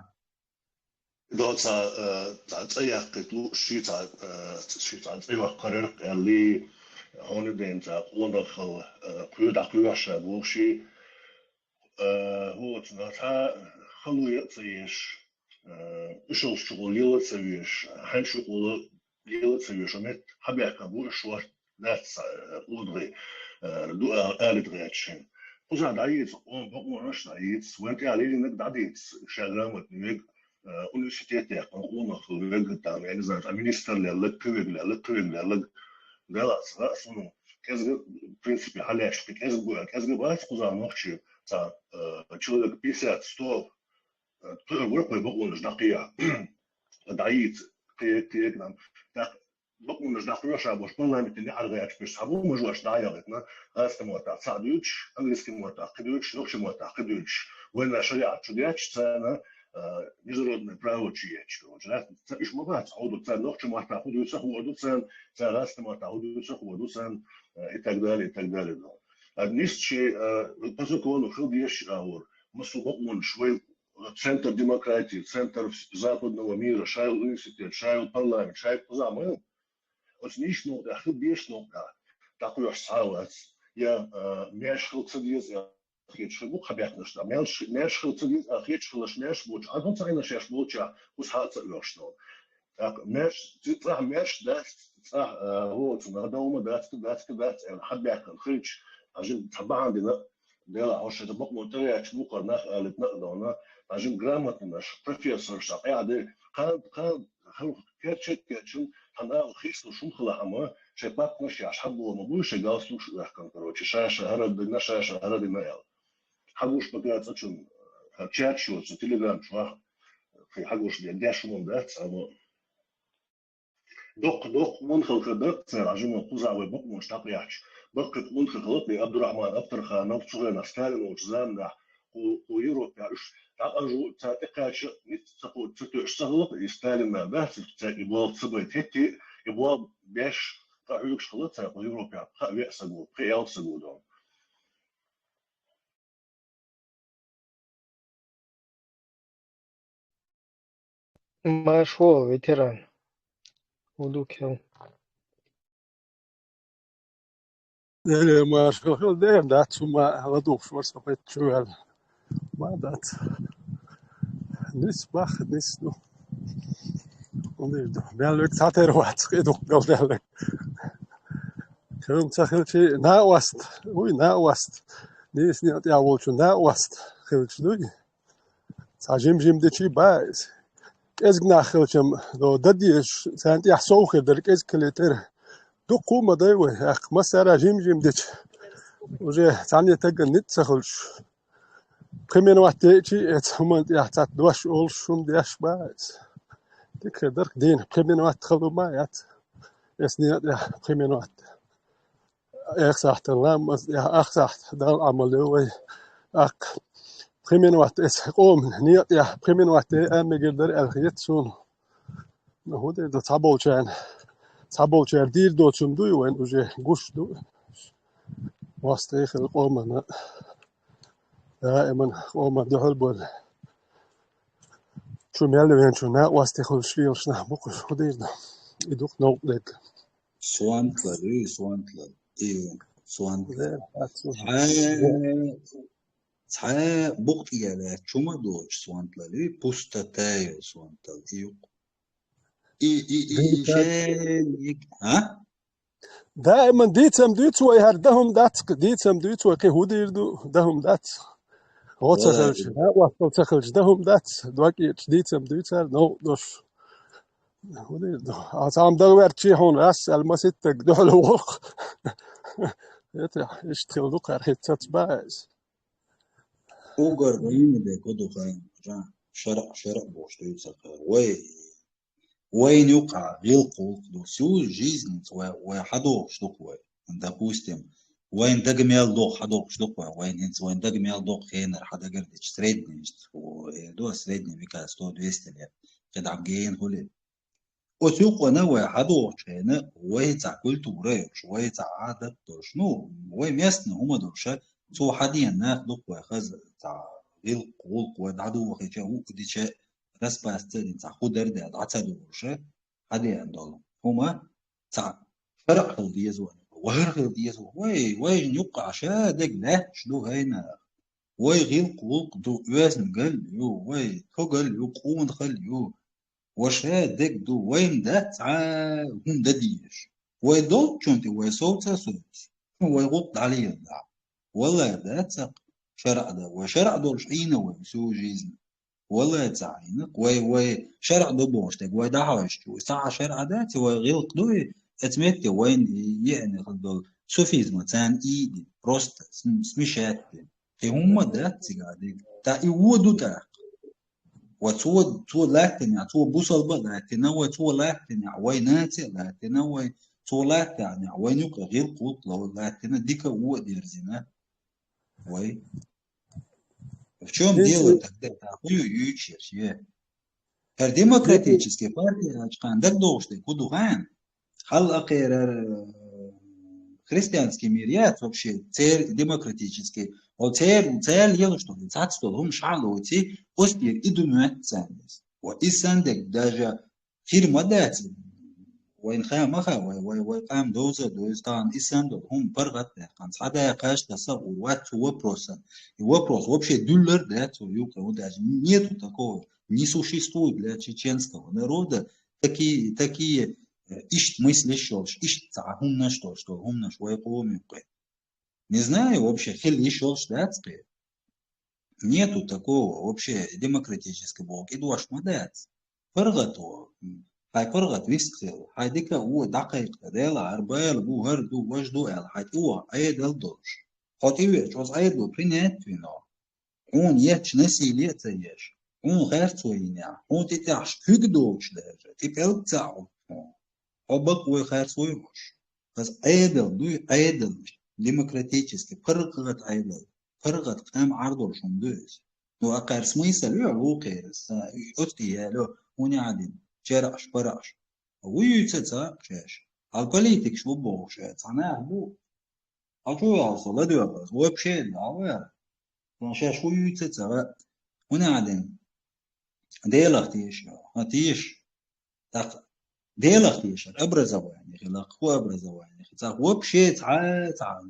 Доца, э, цхьа цӀа яккхийта лууш, ши цхьа, э, ши цхьа цӀа йоккхур яра аьлла, хьуна ден цхьа къонахалла, э, кхоьдахь кхоьхьуш боху ши, э, хӀоцунах цхьа хало ян а ца еш, э, уьш йолчу чухула лела а ца веш, хьаьнаш юкъула лела а ца веш, метта хьабаьхкина бу уьш шорта дац, э, къонахий, э, ду а-, алита гӀерташ хин. Кхузахь дӀаийца, къоман бакъонаш дӀаийца, вайн тӀехь лелийнарг дӀадийца, ша грамотный вега, э, университет яьккхина къонах вега, там, я не знаю, там, министр леллаг, кхин вега леллаг, кхин вега леллаг. Делахь, цкъа а суна кӀезга, в принципе, хьалаьцна, кӀезга, кӀезга бац кхузахь нохчий, цхьа, э, человек пятьдесят, сто, э, кхуьур вара кхуьй бакъонаш дӀакхехьа. ДӀаийца, кхе-, кхе-, нам. ТӀаккха бакъонаш дӀакхоьхьуш а болуш, парламенте неӀаргӀерташ берш цхьаболу мажош дӀа а яхийтина, гӀазкхийн маттахь цхьаъ дуьйцуш, английскийн маттахь кхин дуьйцуш, нохчийн маттахь кхин дуьйцуш, вайна шариӀат чу детташ, царна, а, международное право чу етташ, короче, да? Ца-, уьш ма бац хьо ду, царна нохчийн маттахь хӀун дуьйцу а хӀун ду царна, царна гӀазкхийн маттахь хӀун дуьйцу а хӀун ду царна, а, и так далее, и так далее, да. А нисса шен, а, по закону хила дезаш а хӀора, массо а бакъонаш вай центр демократии, центр западного мира, шайла университет, шайла парламент, шайла кхузахь ма ю. Оцу нийсачу новкъа тӀехь, хила дезачу новкъа тӀехь дӀакхоьхьуш цхьа а вац. Я, а, маьрша хила ца деза аьлла хеташ хир бу кху баьхкинаш тӀехь. Маьрша, маьрша хила ца деза аьлла хеташ хилларш маьрша болчу, Ӏа хӀунда ца Ӏийна шаьш болчохь, кхузахь а ца оьхуш долу. ТӀаккха маьрша, ци-, цӀахь маьрша дац, цӀахь, а, хӀоцунах дов ма дац, дац, дац аьлла, хьабаьхкина хилча, хьажа цхьа бахьана дина, Делахь, хьо шайна бакъонан тӀегӀерташ бу кхара нах алийтина а довна, хьажа грамотнаш, профессорш цхьа къаьхьа де, кхана, кхана, хьан керча а кечйина, хьан ала хийцалуш хӀума хилахь а ма, шайн папканаш яьхьаш хьабола ма буй, шайн галстукаш а ваьккхина, короче, ша-ша хӀара дина, ша-ша хӀара дина аьлла. Хьагуш бага цӀа чунна, хӀара чат йоцу, телеграм чохь, кхин хьагуш деш хӀуманаш дац, амма Доккха-доккха къонахалла хир дара цара, Ӏа жима кхузахь вай бакъонаш дӀакхехьча. Баккхий къонахий хилла тхуна Абдурахман Абтарханов, цу хенахь Сталин волчу заманахь кху, кху Европехь уьш дӀакъажо, цара тӀекхача, ницкъ ца кхочу, ца тоьуш ца хилла, и Сталинна дац, цаьрга и болх ца байта хӀетте, и болх беш, къахьоьгуш хилла цара кху Европехь пхи а веа саго, пхи а ялх саго дона. Маршо, ветеран. Удукел. Дели маршо хил дер, дац, ма ладугӀуш вара со хӀетта чу ваьлла. Ма дац. Нис бах, нис ду. Ундир ду. Мел век цхьатера вац, кхидух мел даьлла. Хил ца хилчи, наост. Уй, наост. Нийсни тӀехь волчу наост хилча дуй. Цхьа жим-жим дечи ба иза. кӀезиг нах хилчам, до дадеш, царна тӀехь сов хир дара кӀезиг хилийтар. Дуккха а ма дай вай, аьхка массара жим-жим дича. Уже цхьанне таган ницкъ ца хуьлуш. Пхи минот дечи, эца хӀуман тӀехь цхьацца дош олуш хӀума деш ба эца. Дика хир дара дийна, пхи минот хала ма яц. Эца некъа тӀехь пхи минот. Эх сахьтан ламаз, эх, ах сахьт, Далла Ӏамал ю вай. Ах, пхи минот эца къоман некъа тӀехь, пхи минот де а мегар дара аьлла хета суна. Ну, хӀун де ду, цхьаболчарна, цхьаболчара дийр доцун дуй вайн уже гуш ду. Вастехила къомана. Даиман къоман дуьхьал болу. Чу мел вен чу накъостий хуьлуш лелаш нах бу кхуш, хӀун дийр ду? И дукха новкъа дерг. Сонтла, ю, сонтла. И, сонтла. Цхьа, цхьа букъ тӀера чу ма доцуш сонтла, ю, пустота ю сонтла, и юкъ. И, и, и, и, шен, и, а? Даиман дийцам дуьйцу вай, хӀара дан хӀума дац, дийцам дуьйцу вай, кхин хӀун дийр ду, дан хӀума дац. Гьо ца хилча, накъостал ца хилча, дан хӀума дац, доккхийчу дийцам дуьйцар, новкъа дош. ХӀун дийр ду? А цхьамма дан верчий хьуна, ас аьлла, маситтаг дуьхьал воху. Эта, иштта хила ду кхара хӀинца цац баьз. Угар гӀийна де ку ду хайна, жан, шаръ, шаръ бохуш дуьйцу кхара. Вай, вайна юкъахь гӀиллакх-гӀуллакх ду. Всю жизнь вай, вай хьадохуш ду-кх вай. Допустим, вайн дага мел догӀу хьадохуш ду-кх вай. Вайн хӀинца вайн дага мел догӀу хенара хьадагардича средний, э, ду, средний века сто-двести лет. КхидӀа гена хуьлий. Оцу юкъана вай хьадохучу хенахь, вай цхьа культура йолуш, вай цхьа Ӏадат долуш, ну, вай местный хӀума долуш, цо хьадеана нах ду-кх вай хаза, цхьа гӀиллакх-гӀуллакх вай дӀадохийча, хӀуъа дича, распасца а дина цхьа хӀун дара де дӀа ца долуш, хьадеана долу хӀума цхьа шаръ хила деза вай, вахар хила деза вай, вай, вайна юккъахь ша дерг лаьтташ ду хӀайна. Вай гӀиллакх-гӀуллакх ду, оьзна гал ю, вай тӀо гал ю, къона хала ю. Ваша дерг ду, вайна дац цхьа хӀума дан дезаш. Вай долчунна тӀе вай сов ца совцу, вай гӀуллакх дӀалелла. Валлай, дац цхьа шаръ дан. Вай шаръ долуш Ӏийна вай всю жизнь. Валлай, ца Ӏийна. Вай, вай шаръ ду бохуш дерг вай дӀахьош чу. Цхьа а шаръ дац, вай гӀиллакх ду, и оцу метте вайна еана хила долу суфизма царна ийди. Просто см-, смешать дина. Кхин хӀумма дац цигахь дерг. ТӀаккха и вон ду тӀаккха. Ва цо, цо лаьттинехь, цо бусалба а лаьттина вай, цо лаьттинехь, вай наци а лаьттина вай, цо лаьттинехь, вайн юкъа гӀиллакх-гӀуллакх лаьттина, дика а вон а дерзина вай. В чём дело тогда? ТӀаккха хӀун ю юьйцуш ерш, е? ХӀара демократический партия аьлча кхана дагадогӀуш дерг хӀун ду хаьий? Хьал а кхерар, э, христианский мир яц вообще, церан демократический. О, церан, церан лелаш долу, цац долу хӀума шаьлоций, оцу тӀера и ду моьтту царна иза. О, иза санна дерг даже хир ма дац. Вайн ха ма ха, вай, вай, вай къам довза а довза, тахана иза санна долу хӀума паргӀат а даьккхина. Цхьа дакъа кхача дан сагӀур вац цу вопросан. И вопрос вообще дуьллар а дац цо юкъа, вот даже нету такого, не существует для чеченского народа такие, такие, э, иштта мыслиш йолуш, иштта цхьа хӀуманаш долуш, долу хӀуманаш вай къоман юккъе. Не знаю, вообще хила йиш йолуш дац кхе. Нету такого, вообще демократический боху кӀидош ма дац. ПаргӀато, м, хьайн паргӀат вист хила, хьайн дика а вон дӀакхайкха, Дела, хӀара бала бу, хӀара ду, важа ду аьлла, хьайн тӀе ваха Ӏедал долуш. Хьо тӀе веача, оцу Ӏедало принять вина. Хьуна етташ насилие а ца еш, хьуна харцо йинехь, хьуна тӀе тӀехьаш куьг доцуш даже, тӀе пӀелг ца а Ӏутту хьуна. Хьо бакъ вой, харц вой хьуш. Аса Ӏедал дуй, Ӏедал, демократический, паргӀат Ӏедал, паргӀат къам Ӏар долуш хӀума ду иза. Ну, акхар смысл ю, вукхерас, а, оцу тӀе яло, хӀуна яхьа дина, чераӀаш, параӀаш. Вуй юьйца ца шаьш. Хьал политикаш бу бохуш, цхьа нах бу. Хьо чу ваьлла со ладоьгӀу аса, вообще а дӀа ваьлла. Сан шаьш хӀун юьйца ца ваьа? ХӀуна Ӏадин? Делах теша, хьан теша? ТӀаккха Делах тешар, образование хила, хӀун образование хила? Цхьа вообще цхьа, цхьа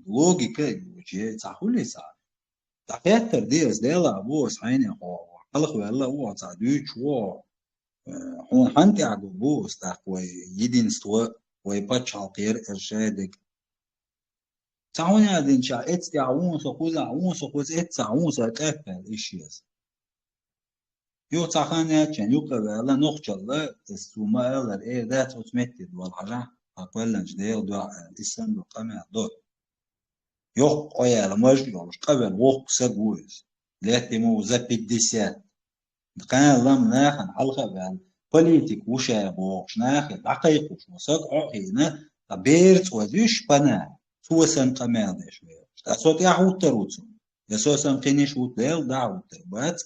логика а йоцуш, цхьа хуьлий цхьа? ДӀахеттар де аса, Делах бу аса хьайна хьо, хьалха ваьлла а ву, цхьа дуьйцуш ву, э, хьуна хьан тӀехь ду бу аса тӀаккха вай единство, вай пачхьалкх яра, эр шадерг. Цхьа хӀун яздинчахь, эццехь вон со кхузахь, вон со кхуза, эццехь вон со къеппел иш еза. Юха цхьа хан яьчча, юкъа ваьлла, нохчалла, цу ма аллара, э, дац оцу метте дола хьажа, хьа кхоьллинчу Делан дуьхьа аьлла, и санна ду къамел до. Йоккха къояла маж йолуш, къавелла воккха саг ву иза. Лет ему за пятьдесят. Кхана лам нахана хьалха а ваьлла, политик ву ша бохуш, нахе дӀакхайкхуш, ву саг Ӏохийна, ткъа берца вазуьш пана, цо санна къамел деш вера. Ткъа со тӀаьхьа хӀуттар ву цунна. Я со санна кхиниш ву Дела, дӀа а хӀуттар бац.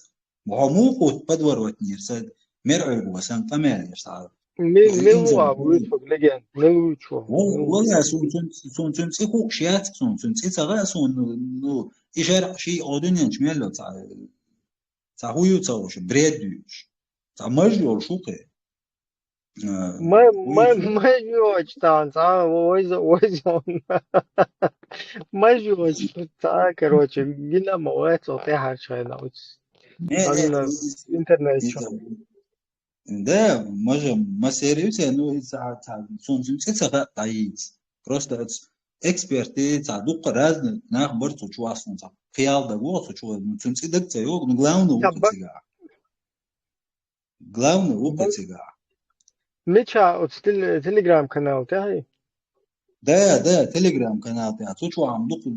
Хьо муха хӀутта подворотнера сан мерӀуьрг ву санна къамел деш цхьа? Ми-, Ну, мила ву а вуьйцург, легенд? Мила вуьйцу ву? Валла, суна цуьнан, суна цуьнан цӀе хууш яц, суна цуьнан цӀе ца хаьа, суна, ну, и шарӀ ший Ӏодуьненчу мел йо цхьа, цхьа хӀу ю ца хууш, бред дуьйцуш. Цхьа маж йолуш ву кхе. Э, Ма-, хӀу ма-, ю ца маж йоцу цхьа, цхьа, вайза, вайза. Маж йоцу цхьа, короче, гина ма вац, цо тӀаьхьарчу хенахь уьцу. Не, не, Амина и, и, интернет и, чу. Да, мажа, масер ю ца, ну, и ца, ца, суна цуьнан цӀе ца хаьа дӀайийца. Просто оцу эксперты, ца, дуккха разный нах бара цу чу вахсун, ца, кхиал даг воху цу чу, ну, цуьнан цӀе даг ца йогу, ну, главный ву Ца кху ба-, цигахь. Главный ву кху ба-, цигахь. Мича оцу теле-, телеграм-канал тӀехь? Да, да, телеграм-канал тӀехь. Цу чохь ам дукха,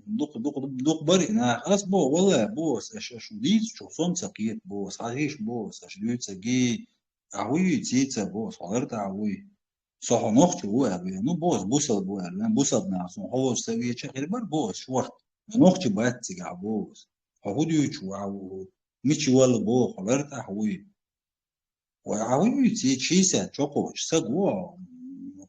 дукха, дукха, дукха бара и нах. Ас боху, валлай, боху ас, аша, аша дийца чу, со-м ца кхета, боху ас, хьажийша, боху ас, аша дуьйцург, а хӀу юьйций ца, боху ас, хьо лар тӀехь вуй. Со хьо нохчо ву аьлла вен. Ну, боху ас, бусалба ву аьлла вен. Бусалба нах суна хьо волчу ца вийча хир бара, боху ас, шорта. Нохчо бац цигахь, боху ас. Хьо хӀу дуьйцуш ву, хьо мича валла, боху, хьо лар тӀехь вуй. Вай, а хӀу юьйций, шийсат чокхочу саг ву,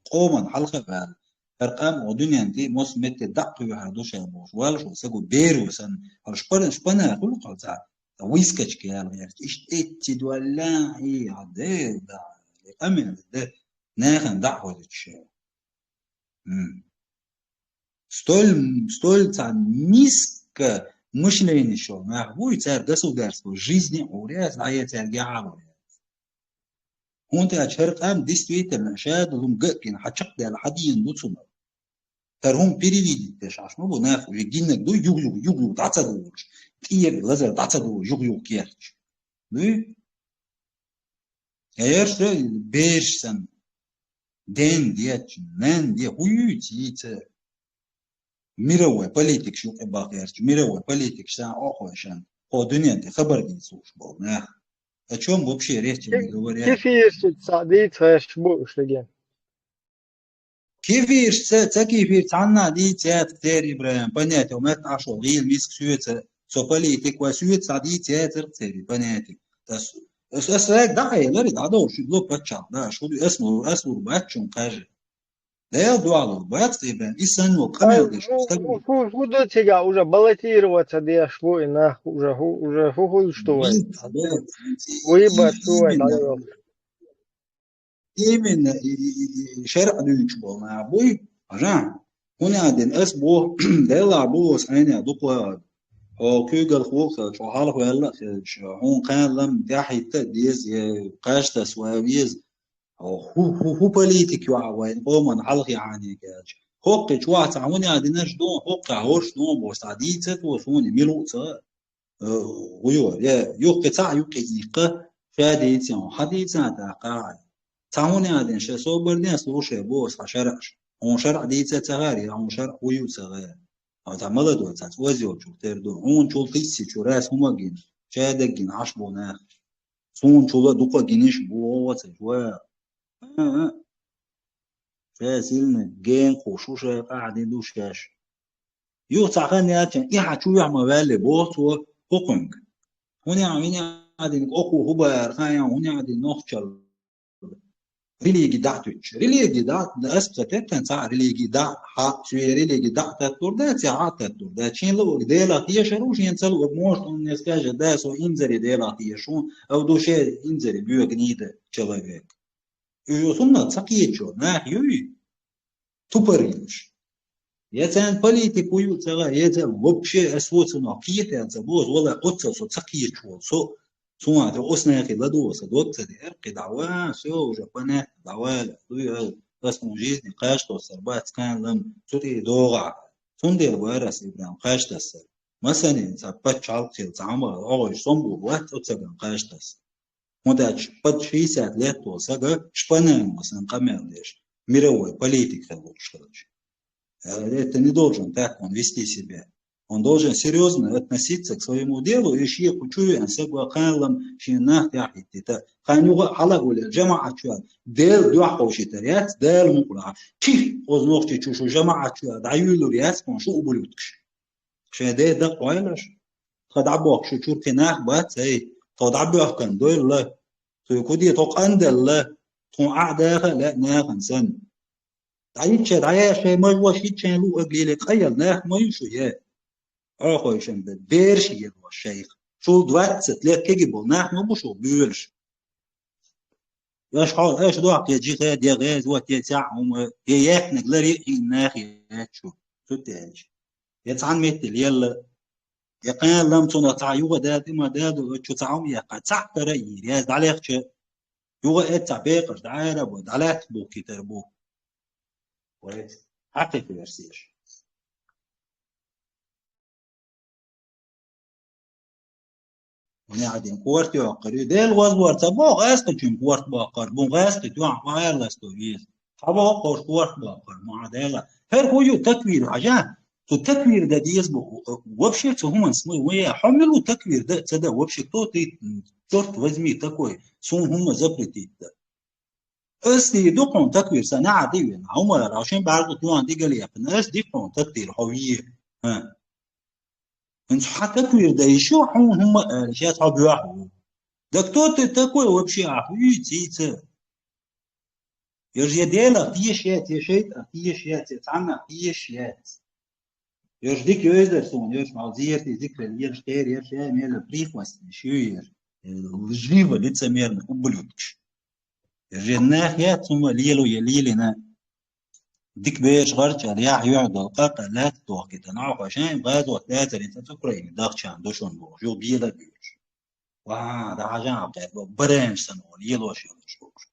къоман хьалха а ваьлла. ХӀара къам оха дуьнен тӀе, мосса метте даккхуьйхьар ду ша бохуш, валлаш ву саг ву, беро санна, хьалаш пана, шпана хуьлу кхо цхьа, ткъа выскочка яла гӀерташ, иштта эцци долла, и, а, де, да, къамел, де, нахана дӀа а хьозуьйтуш ша. М. Столь, столь цхьа низко мышление шо нах буй, цара государство жизни Ӏур яц, дӀае цаьрга яхьа ло яц. ХӀунда аьлча хӀара къам действительно шадолу хӀума ган а гина, хьан чекхдаьлла хьан дийна ду цунах. ХӀара хӀума перевидеть деш Ӏаш ма бу, нах ве гиннаг ду, юг-юг, юг-юг дӀа ца долуш, тӀера лазар дӀа ца долуш, юг-юг керташ. Дуй? Эрша берш санна, ден дечу, нан де, хӀу юьйцу йийца? Мировой политикаш юкъе бахъерчу, мировой политикаш сан охойшан, хӀо дуьнен тӀе хабар дийца лууш болу нах. О чём вообще речь не говоря? Кефиршица дийца гӀерташ бу уьш деган. Кефирш ца, ца кефир цхьанна дийца яцара церан, Ибрахим, понятие, метта Ӏаш ву гӀийла миска соьца, со политик вай, соьца дийца яцара церан понятие. Ас, ас, ас вайга дӀа а еларе, дӀадовла шу ло паччахь, да, аш хӀу ду, ас лур, ас лур бац шун кхажа. Дела дуьхьал лур бац, Ибрахим, и санна ву къамел деш ву стаг. Шу, шу ду цига уже баллотироваться деш ву и нах, уже хӀу, уже хӀу хуьлуш ду вай. Вуй бац ду вай, дӀайолуш. Именно и, и, и, и шарӀ дуьйцуш болу нах буй, хьажа. ХӀунда аьлла ас боху, Делахь боху ас хьайна дукха, хьо куьйгалхо а хилча, хьо хьалхаваьлла а хилча, хьуна кхана лам тӀаьхьахӀитта а деза, я кхаж тасса ван веза. Хьо хӀу, хӀу, хӀу политик ю ахьа вайн къоман хьалхе хьанийга аьлча. ХӀоккхе чохь цхьа хӀунда аьлла динарш ду, хӀоккхе хӀорш ду боху, цхьа дийца а, суна мила ву ца а. Э, гӀуйо, я юххе цхьаъ юккъе иккха, ша дийцина, хьан дийцина тӀаккха а. Цхьа хӀунда аьлла дина, ша собар дина, слушай, бо, ас хьан шарӀаш. Хьуна шарӀ дийца ца хаьара, я хьуна шарӀ хӀу ю ца хаьара. Хьо цхьа молодой, цхьа оьзда йолчух тера ду. Хьуна чул хиссачу раз хӀума гина, ша даггина, Ӏаш бу нах. Суна чула дукха гиниш бу, оха ца ва. А, а. Ша сильный, генахуш ву ша, къахьди ду шаьш. Юха цхьа хан яьлча, и хьан чу юьхь ма ваьлле, боху цо хӀокхуьнга. ХӀунда аьлла, хӀунда аьлла динарг окхо хӀу бара, хан ян, хӀунда аьлла динарг нохчалла. Религи дӀа а туьттуш. Религи дӀа, ас ца теттан цхьа а религи дӀа, хьа, цуье религи дӀа а таттур да, ци хьа а таттур да. Шен луург Делах тешар ву, шен ца луург, может, он мне скажет, да, со инзаре Делах теша ву, а в душе инзаре боьгний да человек. Уьш ю сунна ца кхетачо, нах юй? Тупорилаш. Я царна политик ву ю ца гӀа, я царна вообще ас ву ца нах кхетаьлла ца боза, валла, оццал со ца кхеташ волу, со, суна тӀе оцу нахе ладогӀа сан дог ца деара, кхин дӀаван, всё, уже понятно, дӀавала, дуй ала, ас хьуна жизни кхаж тоссар бац, кхана лам, цу тӀе догӀахь. Цундела вара ас, Ибрахим, кхаж тассар. Масанин, цхьа паччахьалкхел, цхьа хӀума, оагӀув, сомбур вац оцаган кхаьчтас. ХӀунда аьлча пад шийсад лет волу сага шпанан сан къамел деш, мировой политик хила лууш хилча. Э, это не должен так он вести себя. Он должен серьёзно относиться к своему делу и шен кху чу веана саг ван кхалам шен нах тӀехь хӀиттийта. Кхана юха а хьала а гулъян, жамаӀат чу а Дела дуьхьа кховшийтар яц, Дала мукъ лахь. Кхин, оцу нохчи чу шу жамаӀат чу а дӀаюьйлур яц, хӀун шу ублюдкаш. Шайн ден дакъа вайлаш. Тхо дӀабохку шу чуьра кхин нах бац, ай, тхо дӀабоьхкан дойла. Цуьнан куди тхо къанделла, тхуна Ӏа даха а лаьа нахана санна. ДӀайичча дӀаяьа шайн мажа ваша йичча шайн луъаг леле къайъал нах ма ю шу е. Охойшан бе, бераш елош шайх. Шул двадцать лет кеги болу нах ма бу шу буьйлуш. Аша хьо, аша дохке жихе, де гӀеза, вот, е цхьаъ хӀума, е яьхниг лари а хьийна нах яц шу. Цу тӀе аьлча. Я цхьана метте лелла. Я кхана лам цунах цхьа юха а даьлла, тӀе ма даьлла, чу цхьа хӀума яьккха, цхьаъ кара а йийр, яз дӀалехча, юха а эццахь бекъаш дӀара а бу, дӀалаьтта бухкийтар бу. Вай, хьакхи версеш. Вуни Ӏадин корта йоккхур ю. Дела гӀозвор ца боху, гӀаьстачун корта боккхур, бун гӀаьстачу дуьхьа къайласто веза. Хьан боху корта боккхур, ма Ӏа Дела. ХӀара хӀун ю таквир хьажа? Цу таквир дан деза бу, вообще цу хӀуманна смы-, вай, хьо мила ву таквир дан а ца дан, вообще кто ты, чёрт возьми, такой, суна хӀума запретить дан? Ас дийр ду хьуна таквир, сан нахьа дийвина, хьо ма ара, шин бӀаьргу туьхан дигал яьккхина, ас ди хьуна таквир, хьо вийр. ХӀа. ХӀинца хьан таквир дан йиш ю, хьуна хӀума а ара, шаьш хьо боьхьа ву. Да кто ты такой вообще, ахь вуй, цица? Яж я Делах тешаш яц, я шайтӀах тешаш яц, я цхьаннах тешаш яц. Яж дика йойзар суна, яж хьал зерти зикра лелаш, кхер яж я мела прихвостни шуй яж. Лживо, лицемерный ублюдкаш. Яж я нах яц, хӀума лело я лелина. Дика бераш гӀарчӀал, яхь юьхь долу, къакъа лаьтта дохкита, нохьо шайн базот дацарин ца Украине дахчан дошун бохуш, юха гела а дуьйцуш. Ва, да хьажа а кхетта, баренаш санна, лелош йолуш бохуш.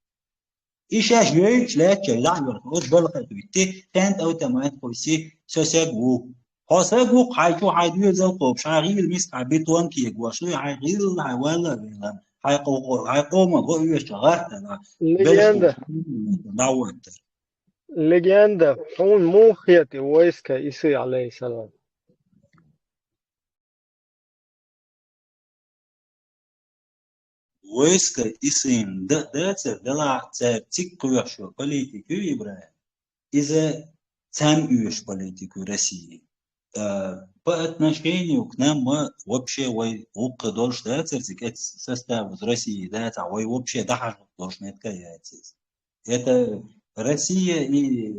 И шаьш йойчу лаьттачу лаьхьа йолу, оцу балхе дуьтти, тент автомат кхуьйси, со саг ву. Хьо саг ву, хьайн чу хьайн доьзал кхобуш, хьайн гӀийла миска, хьайн бетон кегош, хьайн гӀийла, хьайн валла а велла, хьайн къо-, хьайн къоман гӀо оьшучу гӀаттана. Легенда. ДӀавоьттар. Легенда, хьуна муха хета и войска Иса, алейхиссалам? Войска Исин да-, дацар, делахь цара цигахь кхоьхьуш йолу политика ю, Ибрахим. Иза цхьаьна оьшу политика ю России. Э, по отношению к нам мы вообще вай гӀуллакх долуш дацар, цига эцу составе России дацахь, вай вообще дӀахьажа долуш меттиг яц иза. Это Россия и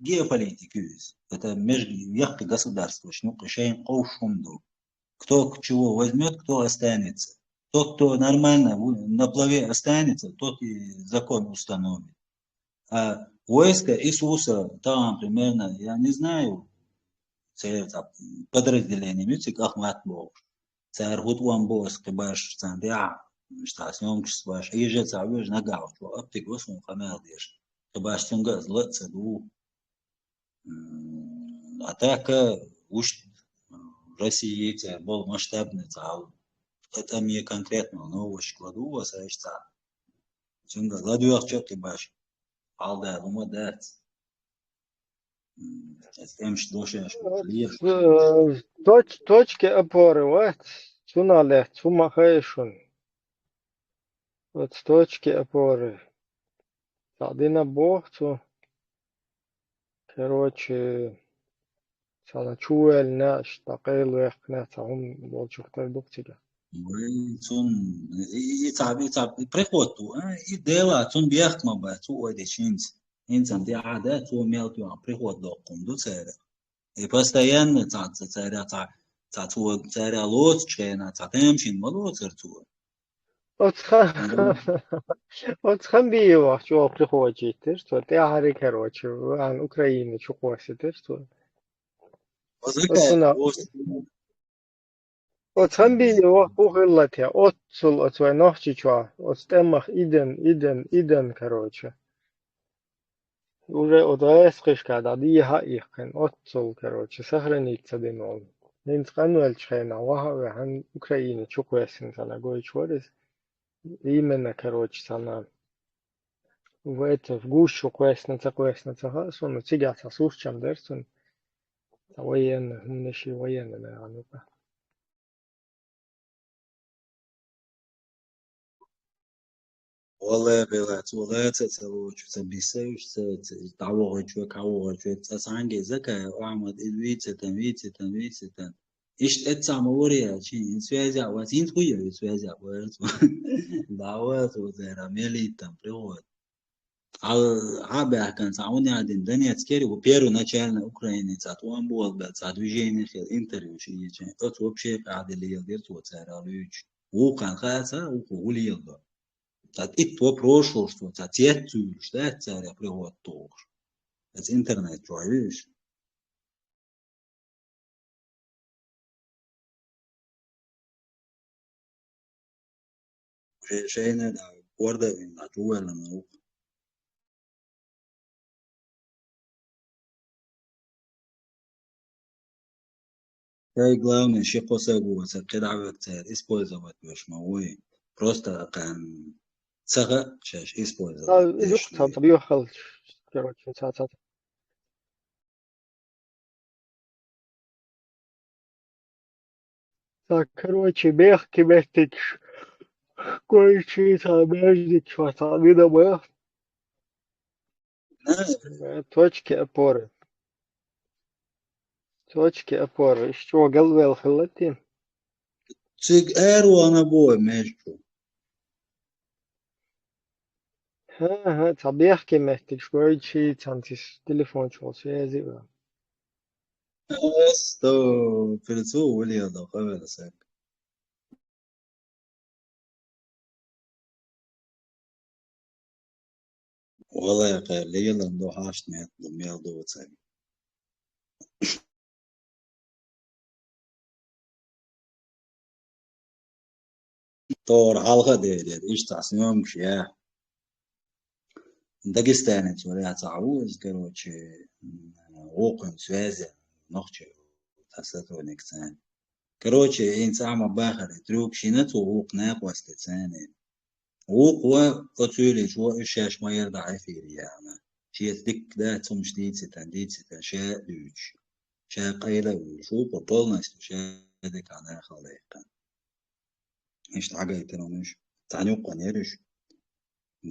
геополитика ю иза. Это между яккхи государстваш, ну, шайн къовсуш хӀума ду. Кто к-, чего возьмёт, кто останется. Тот, кто нормально в-, на плаве останется, тот и закон установит. А войска Иисуса, там примерно, я не знаю, церан цхьа подразделение муьциг Ахмат бохуш. Цара хӀутту ам бо аса кхин баш царна тӀехь, цхьа съёмкаш баш, хьежа цхьа вежа нагахь чу, оптика ва суна къамел деш. Кхин баш цуьнга аса ла а ца ду. М, а так, э, уж России церан болу масштабный цхьа, это мне конкретно новость кладу, аса иштта. Цуьнга ладоьгӀча а кхин баш, хьалда хӀума дац. М, эс эмш дошеш Вот, леш. Э, точ-, точки опоры, вот, цунах лаьцна, цу ма хаьа шуна. Вот точки опоры. Цхьа дина боху цу. Короче, цхьана чу ваьллина, аш дӀакъайла ваьккхина, цхьа хӀума болчух тера ду-кх цига. Вай, цун, и, и, и цхьа, и цхьа, и приход ду, а, и дела, цун бехк ма бац, цу ойде шинца. ХӀинца тӀе Ӏада, цо мел тоьхна приход доккхун ду церан. И постоянно цхьа, цхьа, церан цхьа, цхьа цо, церан лоцучу хенахь, цхьа тамашийна ма лоцура цо. Оцу хан-, Мгм. Оцу хан бийвахча, чӀогӀа прихочийтира цо, тӀаьхьарий, короче, ваьхьна Украина чу кхоссийтира цо. Оцу Оцу хан-, хан-, оцу Оцу хан бийна ваха хӀун хилла те? Оццул оцу вайн Нохчийчохь, оцу тӀемах иден, иден, иден, короче. Уже оцу гӀаскхишка дӀа дехьа а иккхина, оццул, короче, сохранить ца дина волу. ХӀинца къанвелча хенахь, ваха а ваьхьна, Украина чу кхоьссина цхьана гойтуш вара иза. Именно, короче, цхьана в это, в гущу кхоьссина, ца кхоьссина, ца хаьа суна, цигахь цхьа сурчам дара цунна. Цхьа военный, хӀуманаш и военный нахана юкъа. Валлахьи, хила, цо лаца а ца лоцуш, ца бисса уьш, ца, ца, дӀавахачо, кхавахачо, цкъа цхьаьнгге: «Закай, Ахьмад, иза вийцитан, вийцитан, вийцитан». Иштта эццахь ма вара яьлча, хӀинца связь а вац, хӀинца хуй а связь а вац. ДӀавац, вот, зара, мелийтан, привод. Хьал-, хьа а баьхкина, цхьа хӀун яздина, Донецкера ву первоначально Украине цхьа тӀом болабелла, цхьа движение хилла, интервью ши йича. Оцу вообще къахьдилла леладира цо цара луьйчу. Вукхана хаьа ца, вукхо хӀу леладо. Цхьа итт вопрос шуьйш цо, цхьа цец цуьйлуш дац цара приготовка. Эца интернет чохь вуьйш. Ше-, шайна да, горда вина, чувеллан ву. Шай главное, ши кхо саг ву, аса кхидӀа век цара использовать веш ма вуй. Просто кхаьн ца хаьа шаьш использовать А, деш юкъ ца, ца бехал, короче, ца, ца. Ца, короче, бехке меттигаш, кой чи ца беждик, ца, ца, вида бех. Э, точки опоры. Точки опоры. Иш чӀогал вел хилла те? Цига аьрвана бой между. ХӀа, хӀа, ца бехке меттигаш, кой чи цхьаьнцис телефон чухула связи а. Эсто, перцу улиядо, къавела саг. Валай, кхел, лелан до хьашт мет, до мел до цай. Тора хьалха а дерира, иштта съёмкаш я. Дагестанец вара, цхьа ву иза, короче, м, вокхун связи, нохчи, цхьа сотрудник цхьаьна. Короче, ин цхьа ма бахара, трюк шина цо вукху накъостаца цхьаьна. Вукху ва, оцуьлийча ва, уьш шаьш ма яра дӀа эфире яхьана. Шеца дикка дац хӀумаш дийцитан, дийцитан, ша а дуьйцуш. Ша къайла а вуьйлуш, вукхо полностью ша дика нахала даьккхина. Иштта хьагайтина уьш. Цхьана юккъана яра уьш.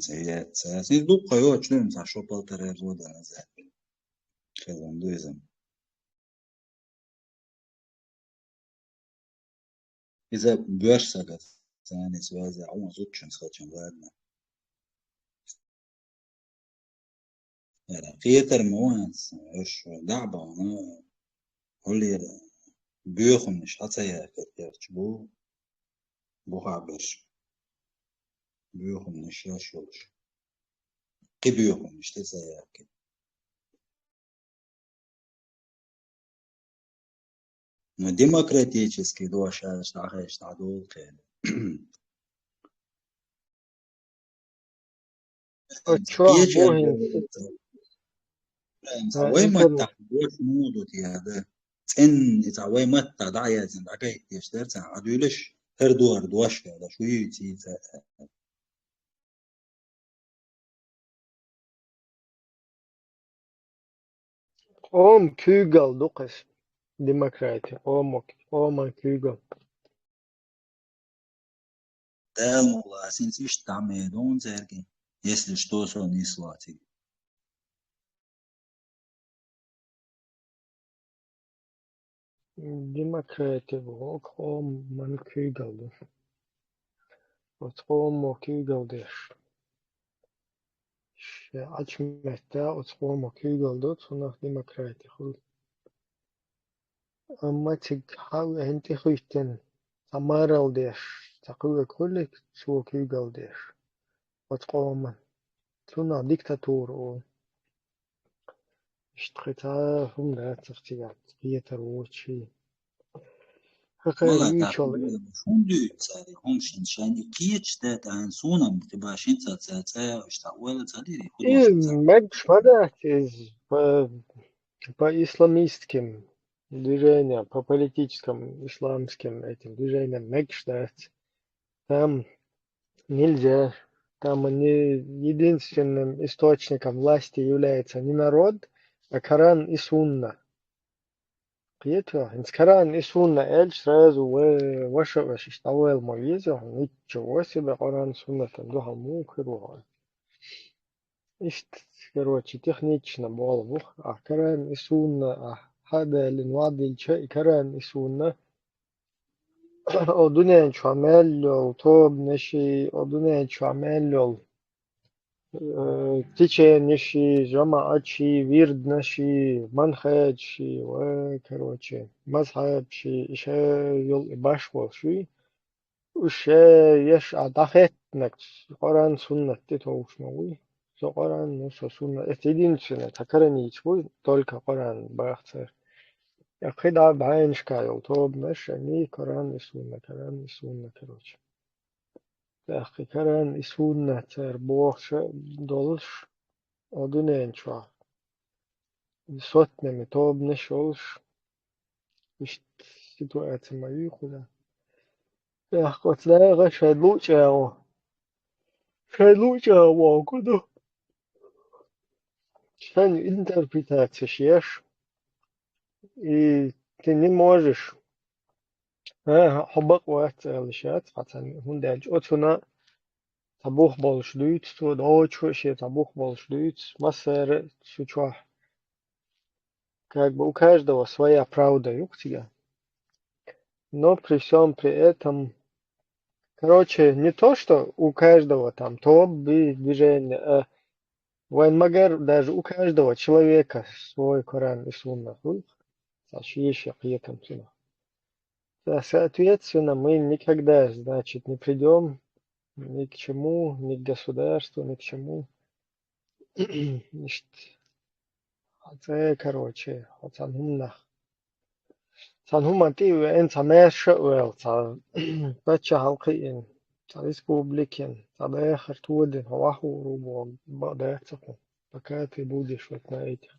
Ца яц, ца яц. Иза дуккха йоцуш ду, цхьа шо полтора года назад. Хилла ду иза. Иза боьрша сага, царна связь а, хьуна зудчун схочун, ладно. Яра, кхетар ма вац, уьш дӀа а бахана, хӀуллера боьхамаш хьа ца яхкар керча бу, бу хьа берш. Боьхамаш шаьш йолуш. Кхин боьхамаш тӀе ца яхкар. Ну, демократический дош аьлла, дӀахаьчча дӀадолу кхел. Чохь бу хӀинца. Вай маттахь дош муха ду те, да? ЦӀенна, и цхьа вай маттахь дӀа а яздина, дӀагайтеш дара цхьа, Ӏа дуьйлаш, хӀара ду хӀара дош аьлла, шу йийца йийца. Къоман куьйгалла ду-кх иза. Демократи, къомо-, къоман куьйгалла. Дала мукъ лахь, ас хӀинца иштта дӀа ма дойла цаьрга, если что, со нисло цига. Демократи боху, къоман куьйгалла ду. Оцу къомо куьйгалла деш. Ша Ӏачу метта оцу къомо куьйгалла ду, цунах демократи хуьлу. Амма цига хьан а хӀинца тӀехуьйттина, цхьа марал деш, цхьа кхуьга хуьлу, цо куьйгалла деш. Оцу къоман. Цунах диктатура олу. Иштта кхин цхьа хӀума дац цигахь, кхетар воцуш. ХӀокхара Вала йийча йолу. ХӀун дуьйцу цара, хӀун шин шайна кхеташ дац, айн суна-м тӀе башин ца, ца, ца, иштта ойла ца дийри, хӀун Иза дош ца. Мегаш ма дац, иза по, по исламистским движением, по политическим исламским этим движениям мегаш дац. Там нельзя, там не, единственным источником власти является не народ, а Коран и Сунна. Кхетий хьо, хӀинца Коран и Сунна аьлча, сразу ва-, ваша а ваша, иштта дӀавала ма веза хьо, ничего себе, Коран Суннатан дуьхьал муха хир ву хьо. Иштта, короче, технично болх бу, а Коран и Сунна, а хьадалин ваделча и Коран и Сунна, о дуьнен чохь мел йолу тобанаши, о дуьнен чохь мел йолу э, теченеши, жамаӀатши, вирданаши, манхаджаши, ва, короче, мазхьабаши, и ша йолу и башхаллаш, уьш ша еш а дӀахеттинарг Къуръан, суннат тӀе товш ма вуй. Со Къуръан, ну, со суннат. Это единственное, цхьа каранийча вуй, только Къуръан баха цара. Я кхидӀа бӀеннашка йолу тобанаш, они Къуръан и сунна, Къуръан и сунна, короче. ТӀаккха и Коран, и сунна цара бохуш а долуш, о дуьнен чохь сотнами тобанаш йолуш, иштта ситуация ма юй кхуза. ТӀаккха оцу наха шайн луъчӀагӀо, шайн луъчӀагӀо вогӀу ду. Шайн интерпретацеш еш, и ты не можешь. ХӀан, хьо бакъ вац аьлла ша, цхьа цхьаьна, хӀунда аьлча оцунна цхьа бух болуш дуьйцу цо, догӀучу а шен цхьа бух болуш дуьйцу, массара а цу чохь. Как бы у каждого своя правда ю-кх цигахь. Но при всём при этом, короче, не то, что у каждого там тоба, движение, а вайн магар даже у каждого человека свой Коран и Сунна хуьлу, цхьа шен-шен кхетам цунах. Да, соответственно, мы никогда, значит, не придём ни к чему, ни к государству, ни к чему. Иштта. Хьан цӀе, короче, хьо цхьана хӀуманах. Цхьана хӀуманна тӀе а веана, цхьа маьрша а ваьлла, цхьа паччахьалкх а йина, цхьа республика йина, цхьа дахар тодина, хьо вахур ву боху бакъ дац хьуна, пока ты будешь вот на этих.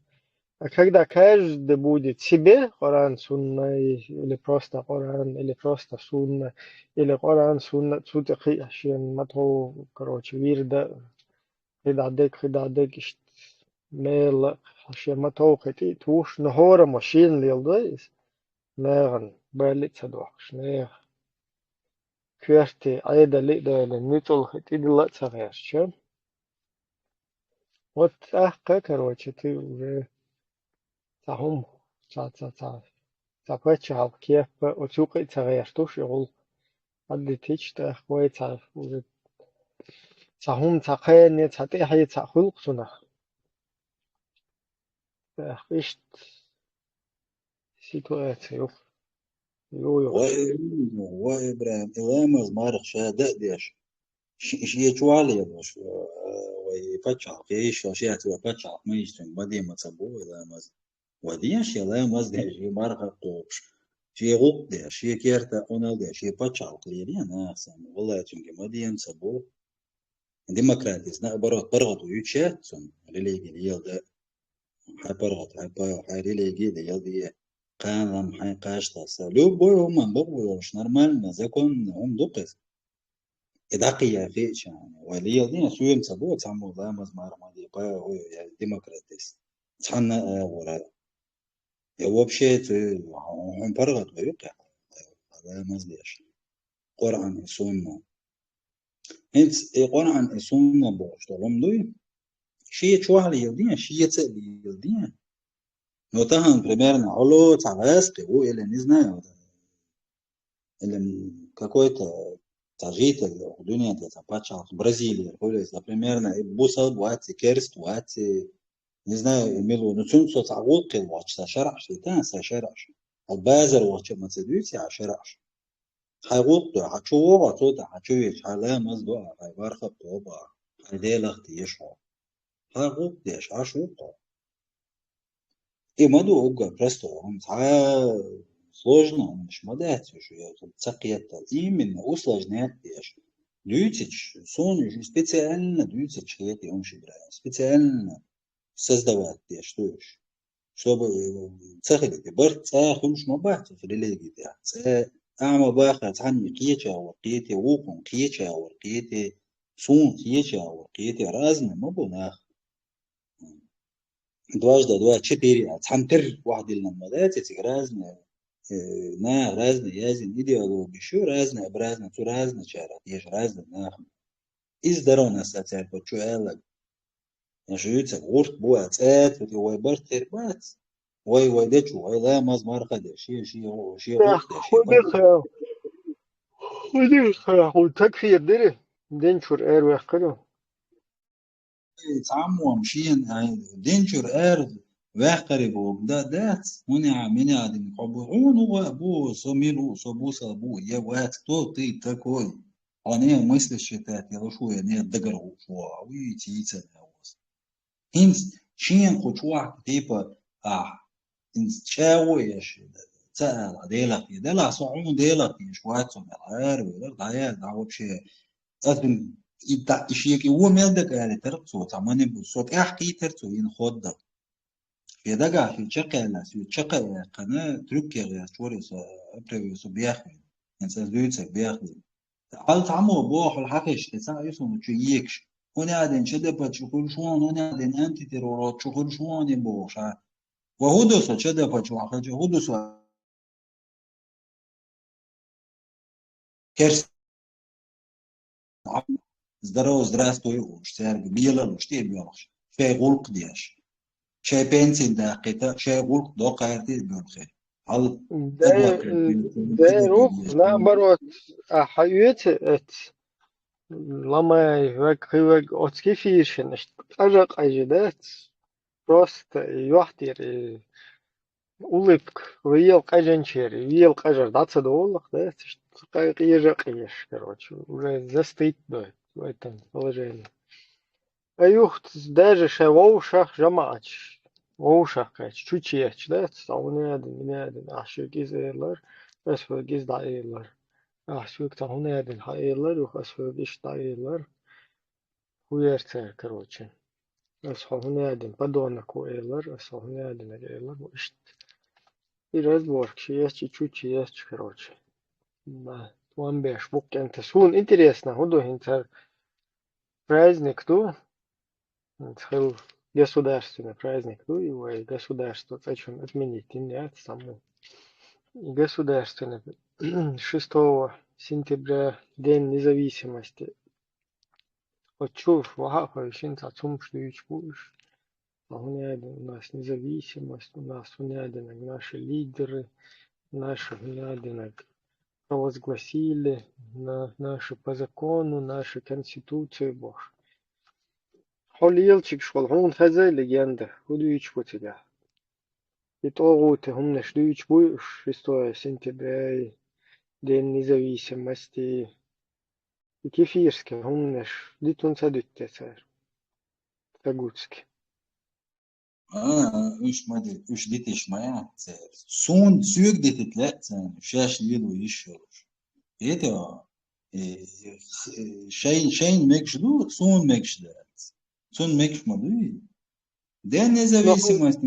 А когда каждый будет себе Коран, сунна, или просто Коран, или просто сунна, или Коран, сунна, цу тӀе кхин а шена ма тов, короче, вирда, кхидӀа дег, кхидӀа дег, иштта мела, шен ма тов кхин тӀе а туш, но хӀора ма шена леладой иза, нахана бали а ца дохкуш, нехан коьрте Ӏедале а дойлина, нуьцкъала хи тӀедилла а ца гӀерташ. Вот тӀаккха, короче, ты уже цхьа хӀума, цхьа, цхьа, цхьа, цхьа паччахьалкх кеппа, оцу юкъа а ца гӀерташ и гӀуллакх. Хьаддитича тӀаккха вай цхьа уже цхьа хӀума, цхьа кхане, цхьа тӀаьхье цхьаъ хуьлу-кх цунах. ТӀаккха иштта ситуация ю-кх. Ю, ю. Ва, ва, ИбрахӀим, и ламаз марха ша дан а деш, ши-, шен чохь лелош, э, вай паччахьалкх йиш йолуш яц, вай паччахьалкх ма йиш цуьнга, ма де, ма ца боху вай ламаз. Вай деш, шен ламаз деш, шен марха кхобуш, шен гӀуллакх деш, шен керта къамел деш, шен паччахьалкх лелийна нах санна, валлахӀи, цуьнга ма де, ма ца боху. Демократис, наоборот, паргӀато юьтуш яц цунна, религи леладан. Хьайн паргӀато, хьайн па-, хьайн религи леладе, кхана-м хьайн кхаж таса. Любой хӀуманна бакъо йолуш, нормально, законно хӀума ду-кх иза. И дӀакхайкхийча, вай леладе, соьмаца бо, цхьаммо ламаз марха ма де, па-, ой, я демократис. Цхьанна а агӀора. Я вообще, цу, хьуна паргӀато ю-кх, ламаз деш. Къуръан и сунна. ХӀинца и Къуръан и сунна бохуш долу хӀума дуй, шен чохь леладе, шеца а леладе. Но тахана, примерно, хьо ло цхьа гӀазкхи ву, или, не знаю, или какой-то цхьа житель, дуьнен тӀе цхьа пачхьалкх, Бразилия хуьлу иза, примерно, и бусалба вац и, керста вац и, не знаю, и мила ву. Ну, цуьнца со цхьа гӀуллакх хилла воцуш, сан шарӀаш, и тан сан шарӀаш. Хьо базар вахча ма ца дуьйцу хьан шарӀаш. Хьайн гӀуллакх до, хьан чу вогӀу, цо тӀе хьан чу веча, хьайн ламаз до, хьайн марха а кхобу, хьайн Делах теша хьо. Хьайн гӀуллакх деш, Ӏаш ву-кх хьо. И ма ду уггар просто хӀума, цхьа сложно хӀуманаш ма дац уьш, я ца кхетта. Именно усложнять деш. Дуьйцича, суна уьш специально дуьйцича хета, хӀумаш, ИбрахӀим, специально создавать деш ду уьш. чтобы, э, ца хилийта. Барт цӀа хуьлуш ма бац оцу религиде. ЦӀа а ма баха, цхьанна кхеча вар кхете, вукхунна кхеча вар кхете, суна кхеча вар кхете. Разный ма бу нах. Дважды два — четыре, а цхьана тера охьадиллина ма дац цига разные, э, нах, разные язйина идеологияш ю, разнообразно, цу разначарах еш разный нах. Иза даронаш сан цаьрга чу аьлларг. Аш юьйцург гӀурт бу, а цӀа а цу тӀе вай барт хир бац. Вай, вай дечу, вай ламаз марха де, шен, шен, шен гӀурт де, шен барт де. Худа хьо, худа хьо, хьо такфир дира, дин чуьра эр ваьккхира. Эй, цхьаммо-м шена, ай, дин чуьра эр ваьккхаре боху, да, дац, хӀунда аьлча, мина а дин кхо бу, хьуна ву а бу, со мила ву, со бусалба ву, я вац, кто ты такой? Хьо не мыслишь считать, я луш ву, я не дагар ву, шо, а вуй, цийца не ву. ХӀинца шена кху чохь, типа, ахь, хӀинца чӀагӀо еш, ца ала, Делах те, делахь со хьуна Делах теш вац со мел, ара велар, дӀаяр, дӀа вообще. Ас и да, и шега и вон мел дага алийтар цо, цхьа мани бу, со тӀаьхьакхийтар цо, йина ходда. Шен дагахь шен чекхъяьлла, шен чекхъяьккхина, трюк яхъяьлла, чуьра со, оправил со бехвина. ХӀинца ас дуьйцург бехвина. Хьал цхьаммо боху, хьал хьахиш, тӀе цхьаъ ю суна чу екаш. ХӀунда аьлча ЧДП чу хуьлуш вон, хӀунда аьлча антитеррор чу хуьлуш вон бохуш, а? Ва хӀун ду со ЧДП чу вахача, хӀун ду со? Керс. Здорово, здравствуй, уж цаьрга белалуш тӀе а боьлхуш. Шайн гӀуллакх деш. Шайн пенсин даккхийта, шайн гӀуллакх доккхийта а боьлхе. Хьал Дер, дер ву, наоборот, а хьан оьцу эц? Ламай, вег, кхин вег, оцу кефиршина, иштта къажа-къажа дац. Просто йохтир, и улыбка, вел къажанчер, вел къажар дӀа ца долах, дац, иштта къе-, къежа-къеш, короче, уже застыть, да, в этом положении. Ткъа юха даже шайн вовшах жамаӀаташ, вовшах кхаьчча, чу чеечча, дац, цхьа хӀун яьдина, мин яьдина, ахь шуьга иза элар, ас хьоьга иза дӀаэлар. Ахь шуьга цхьа хӀун яьдина, хьан элар, юха ас хьоьга иштта дӀаэлар. ХӀун яра цара, короче? Ас хьо хӀун яьдина, подонок ву элар, ас хьо хӀун яьдина элар, ву иштта. И разборка ши ес, и чу чу ес, короче. Да, тӀом беш бу кӀентан. Суна интересно, хӀун ду хӀинца праздник ду? Хил государственный праздник ду, и вай государство цӀа чун отменить дин яц саму. Государственный шестого сентября, День независимости. Оцу чу ваха а хойшина цхьа цумпаш дуьйцуш бу уьш. Ткъа хӀун яьдина у нас независимость, у нас хӀун яьдинарг наши лидеры, наши хӀун яьдинарг провозгласили, на-, наши по закону, наши конституции бохуш. Хьо лелачигаш волу хьуна хеза легенда, хӀун дуьйцуш бу цигахь? И тӀогӀути хӀуманаш дуьйцуш буй уьш, шестое сентября, День независимости. И кефирский хӀуманаш дитуна ца дуьту те цара? Ца гуцки. А, уьш ма ди-, уьш дитиш ма яц цара. Суна соьга дитита лаьа царна, шаьш лело йиш йолуш. Эта, э, х-, э, шайн, шайна мегаш ду, суна мегаш дац. Цунна мегаш ма дуй? День независимости,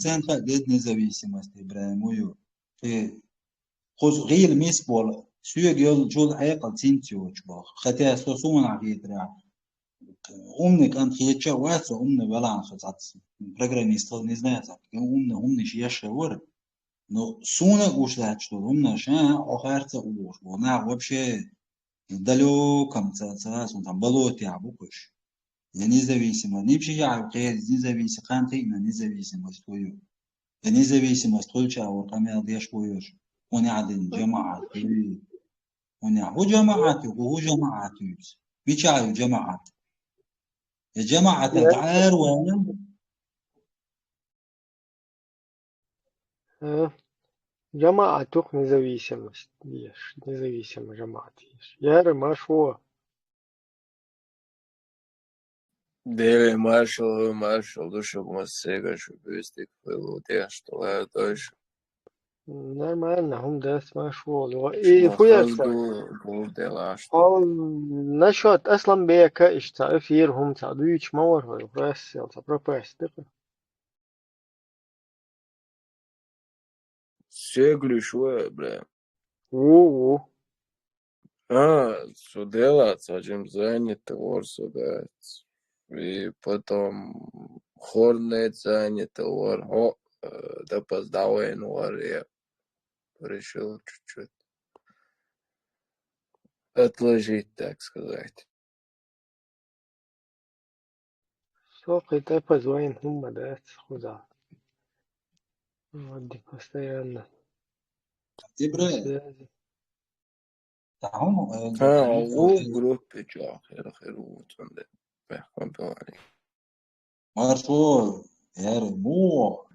царна хаьа, День независимости, Ибрахим, ву ю. Э, кхуза гӀийла мис болу, соьга йолчул хьекъал цинца йоцуш боху. Хотя со суна хетарехь, умный кӀант хетача а вац со, умный велахьа со цхьацца программист хила, не знаю, цхьацца умный, умный еш а вара. Но суна а гуш дац долу хӀуманаш, а, хьо харца а уллуш боху. Нах вообще далёком ца, ца, суна там болотехь бу кхуьш. Я независимо, нипши яхьа кхерис независимо, кхантийна независимость хуьйу. Я независимость хуьлча а ву къамел деш вуьйуш. ХӀун яьдина жамаӀат хуьйу. ХӀун яхьа, хӀун жамаӀат ю, хӀун жамаӀат ю? Мичахь ю жамаӀат? Я жамаӀат Я- дӀаара вайна? Э, жамаӀат юкъ независимость еш, независимо жамаӀат еш. Яра марш ву. Деле маршал, маршал ду шуьга массега, шу буьйстиг хуьлу, теш тулар дойш. Нормально, хӀума дац, марш ву. И хуяц. Хазду, гур делаш. Хьо насчёт Асланбека иштта эфир хӀума ца дуьйцуш ма вара хьо, рассел ца пропасть дика. Сеглюш вай, бля. Ву, ву. А, со делац, а чем занято вор со, да. И потом хорнет занято вор. О, э, да поздавен вор, я решил чуть-чуть отложить, так сказать. Со кхы тӀе позвонит хӀумма дац хуза. Вадди постоянно. Ибрай. Связи. Та хӀума, э, А, да, у группе чё, хер, хер, у цунде. Бехкон певали. Маршо, яр, му.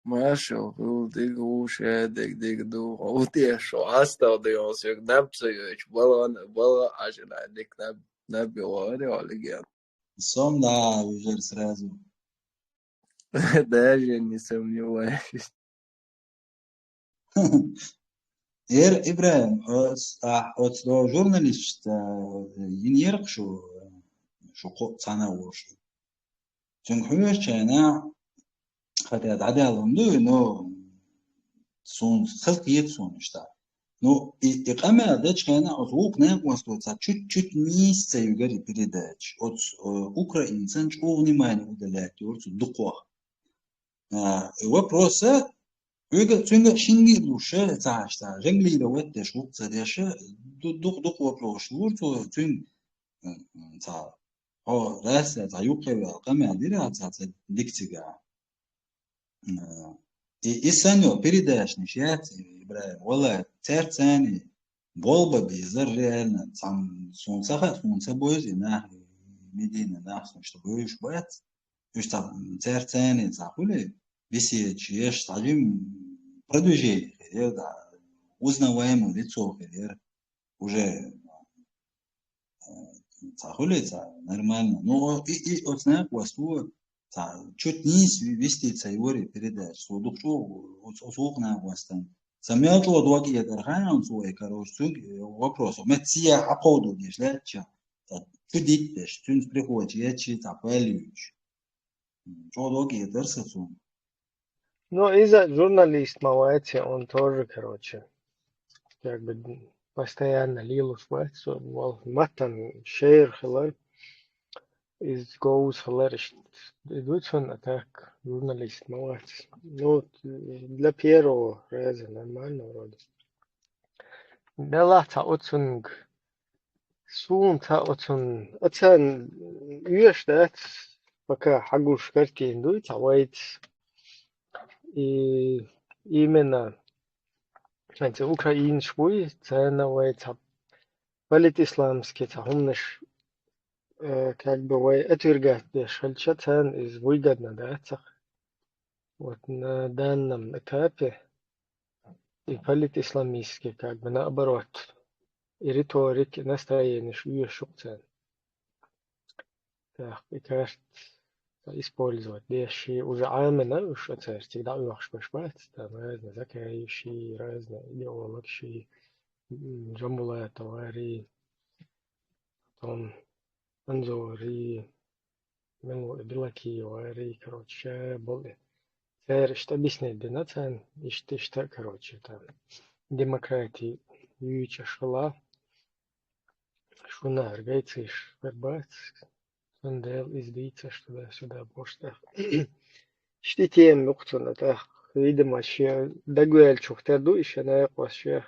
Маршо, хул, диг, у, ше, диг, диг, ду, у, те, шо, астал, диг, он, сёк, наб, сёк, бала, бала, ажина, дик, наб, наб, говори, олиген. Сом, да, уже сразу. Даже не сомневаюсь. Эр, Ибрайым, оц, а, оц до журналист, а, инер шу, шу ко-, цана вошу. Цунг хуеш чайна, хотя дадял унду, но сун, хыз киет сун ишта. Ну, и, и къамел да чайна, оц вук не восту ца чуть-чуть низ ца югари передач. Оц, э, украинцан чу внимание уделять, оц дуквах. А, и вопроса, уйга цунга шинги луша, ца ашта, жонглировать деш, вук ца деша, ду-, дук, дук вопрос лур, цу, цунг, м, м, ца, о, раса, ца, юкхевел, къамел дира, ца, ца, дикцига. М, и, и санё, передачный, шият, Ибрайым, вала, церцани, болба безар реально, сам, сунца ха, сунца бойзи, на, Медина, на, сунца бойш бац. Уж ца, церцани, ца, хули, беседа, еш, ца, жим, продвижение, хер, да, узнаваемое лицо, хер, уже, э, ца, хули, ца, нормально. Ну, о, и, и, оцна, квасту, ца, чуть низ ви-, вести, ца, юри передач, со, дух, чё, о, о, сухна, квастан. Самел, чё, дуаки, я, дархан, он, свой, короче, цунг, э, вопрос. Мет сия, а поводу, деш, лет, чё, ца, чудик, деш, цунг приходит, я, чи, ца, палюч. Чё, дуаки, я, дарса, цунг. Ну, из-за журналист Мавати, он тоже, короче, как бы, м, постоянно лилус вать, со, вал, матан шер хилар, из гоус хилар, ш-, идут он, а так, журналист Мавати. Ну, вот, э, для первого раза нормально вроде. Да ладно, оцунг. Сун ца оцун, оцан уьш дац, пока хьагуш картин дуй, ца вайц. И именно, хӀанз украинцаш буй, царна вай ца политисламский ца хӀуманаш, э, как бы вай отвергать деш хилча, царна из выгодно дац. Вот на данном этапе и политисламистский, как бы наоборот, и риторик, и настроение уьш шу царна. Так, и кажется, использовать деш ши уже Ӏамина уьш церти, да, уьш баш бац, там разные Закаевши, разные идеологши, м, Джамбулатовари, потом Анзори, мел ву и Белокиевари, короче, ша болу. Церан иштта объяснить дина царна, иштта, иштта, короче, там, демократи юьйцуш хила, шуна аргайцийш хӀара бац, цундела иза дийцаш туда-сюда бохуш тӀаккха. Иштта и тема бу-кх цунна тӀаккха, видимо, шен дагваьллачух тера ду и шен наькъош шех.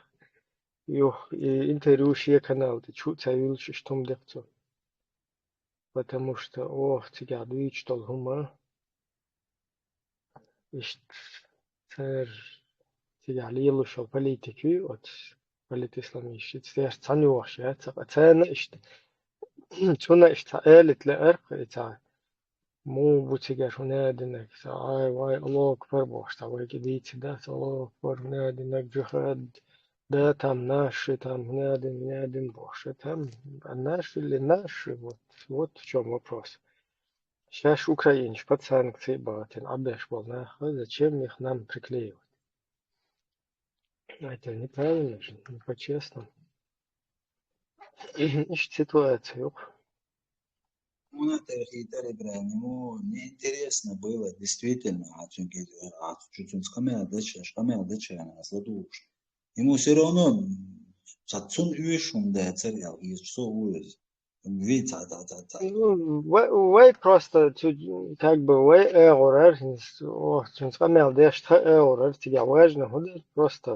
Юха и интервью шен канал тӀа чу ца юьллуш иштта хӀума дехцо. Потому что оха цигахь дуьйцуш долу хӀума, иштта цара цигахь лелош йолу политика ю, оцу политисламисташца церца цхьаьна йохуш яц, ткъа царна иштта, цунна иштта цхьа элита лаьара-кх и цхьа, муха бу цигара хӀун а динарг, цхьа, ай, вай, Аллаху акбар бохуш, цхьа вайга дийцина дац, Аллаху акбар, хӀун а динарг, джихад, да, там наши, там, хӀун а дина, хӀун а дина бохуш, там, а наши или не наши, вот, вот в чём вопрос. Шаьш украинцаш под санкции бахийтина Ӏаш болу нах, зачем их нам приклеивать? Это неправильно же, не по-честному. Иштта ситуация ю-кх. муна тӀера хийтар Ибрахим, ему неинтересно было, действительно, а цуьнга, а чу цуьнца къамел деча, къамел деча, аса ладугӀуш. Ему всё равно, ца цунна уьш хӀума дацара, аьлла, иза со вуьйза. Вий, ца, ца, ца, ца. Ну, вай, вай просто, цу-, как бы, вай эгӀурар, о, цуьнца къамел деш, тха эгӀурар, цига важно хӀун дара, просто.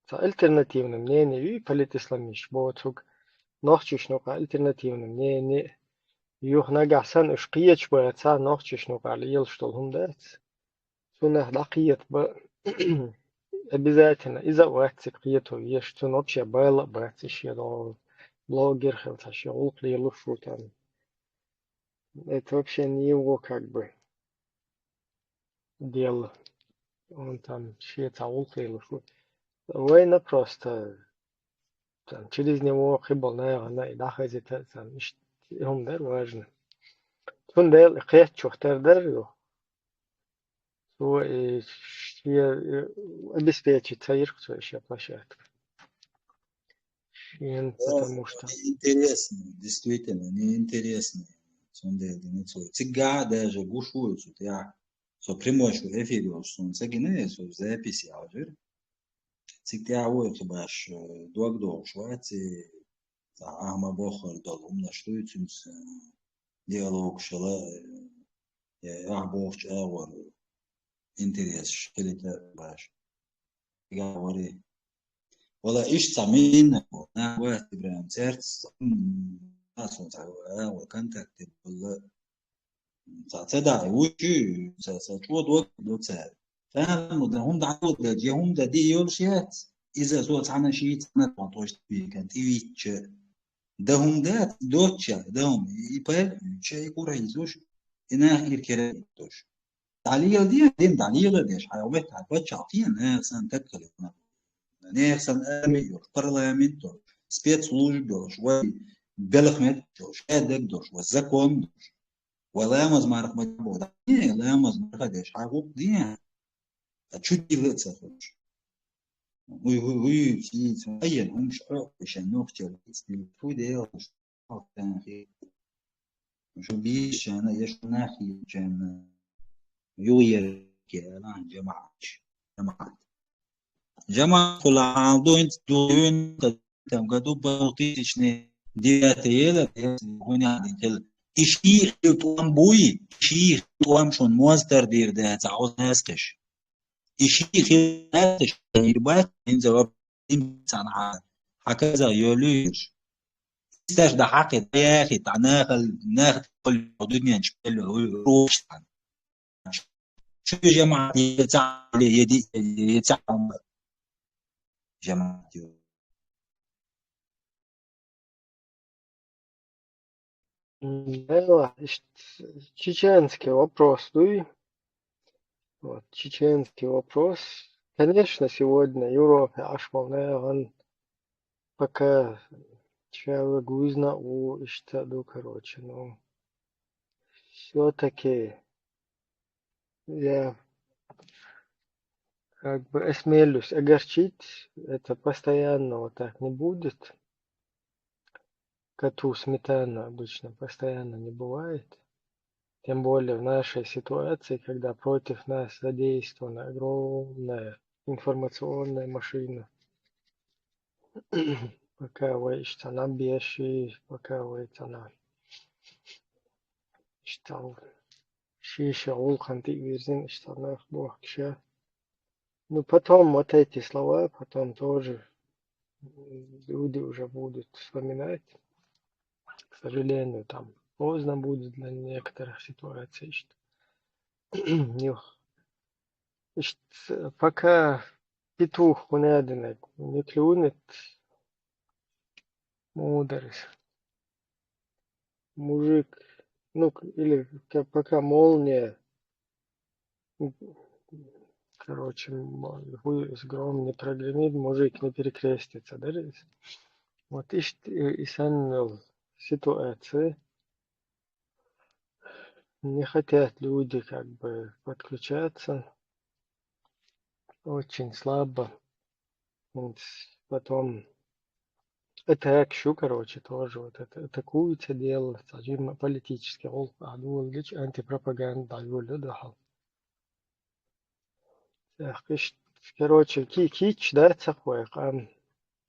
Ца альтернативное мнение, и политисламиш, боцуг, нохчишна юкъа альтернативное мнение, юха нагахь санна уьш кхеташ бац, ца нохчишна юкъа лелаш долу хӀума дац. Цунах дӀакхета бан обязательно иза а вац цига кхето везаш, цунна вообще бала а бац, и шен догӀу блогер хилла, ца шен гӀуллакх лелош ву там. Это вообще не его, как бы, дело. Он там шен ца гӀуллакх лелош ву. Вайна просто там через него кхиболу нахана и дӀахазита, там иштта хӀума дара важно. Цундела и кхетачух тера дара ю. Цо и шен, э, обеспечить ца йира цо и шен площадка. Шен, потому что интересно, действительно, неинтересно. Цундела дина цо. Цигахь даже гуш ву цу тӀехь. Со прямой шу эфир йолуш суна ца гина, со записи алжира. Цига тӀехь ву цу баш, э, дог дохуш вац, и цхьа ахьа ма боххур долу хӀуманаш дуй цуьнца, э, диалогаш хила, э, я ахьа бохучу агӀор интересаш хилийта баш. Цига вари. Вала иштта цхьа мина, нах вац Ибрахим цаьрца, м, а, сон цхьа, а, вай контакте болла. Цхьа ца дахьа, вуьши, ца, ца чӀогӀа дог до цара. Царна дан хӀума дӀадоладелча, я хӀума дан де йолуш яц, иза со цхьана ший цхьана тӀе тӀош тӀе вийкан, тӀевитча. Дан хӀума дац, доцча, дан хӀума, и пай, чай кура хӀийзуш, и нах ир кера хӀиттуш. ДӀалела де, дин дӀалела деш, хьайн метта хьайн паччахь кхин, нехан санна таг хилла. Нехан санна арми йолуш, парламент йолуш, спецслужба йолуш, вай белхан меттиг йолуш, шаьдаг долуш, вай закон долуш. Вай ламаз марха ма боху, дӀа, ламаз марха деш, хьайн гӀуллакх де. Ткъа чу дийла а ца хуьлуш. Уй, уй, уй, сийца, айен, хӀумаш Ӏо, шен нохчалла, фу делаш. Шу бийшана, я шу нахийчана, юхаерке, ала, жамаӀаташ, жамаӀат. ЖамаӀат хула хьал ду, хӀинца ду, хӀинца там году был тысячный девятый ела, хӀуна хила. И ший хила тӀом буй, и ший хила тӀом шун моз тардийр дац, а хьо наскаш. И ший хила тӀом буй, хӀинца ва Ин царна хьа-, хьаказа йолуьйтуш. Исташ да хьакхи, да яхи, тӀа нахал, нах дуьнен чу хӀу-, хӀу-, хӀу-, Чу жамаӀат е ца, е ди-, е ца жамаӀат ю. М, да, иш-, чеченский вопрос дуй. Вот, чеченский вопрос. Конечно, сегодня Европе ашмалная, он пока человек вызна у иштаду, короче, но всё-таки я как бы осмелюсь огорчить, это постоянно вот так не будет. Коту сметана обычно постоянно не бывает. Тем более в нашей ситуации, когда против нас задействована огромная информационная машина. Пока вай иштта набеши, пока вай цана иштта шиша гӀулханти вирзин, иштта нах бохкиша. Ну, потом вот эти слова, потом тоже люди уже будут вспоминать. К сожалению, там поздно будет для некоторых ситуаций, что нюх. Ишт, пока петух хунадинаг не клюнет, мударис. Мужик, ну, к-, или к-, пока молния, м, короче, м, хуй с гром не прогремит, мужик не перекрестится, да, рис? Вот ишт, и, и саннал ситуация. Не хотят люди как бы подключаться. Очень слабо. Вот потом атака шу, короче, тоже вот это атакуется дело, цхьа жимма политический гӀулакх а доладича, антипропаганда дӀайолалу духьал. ТӀаккха иштта, короче, ки-, кийча дац хьа вай къам,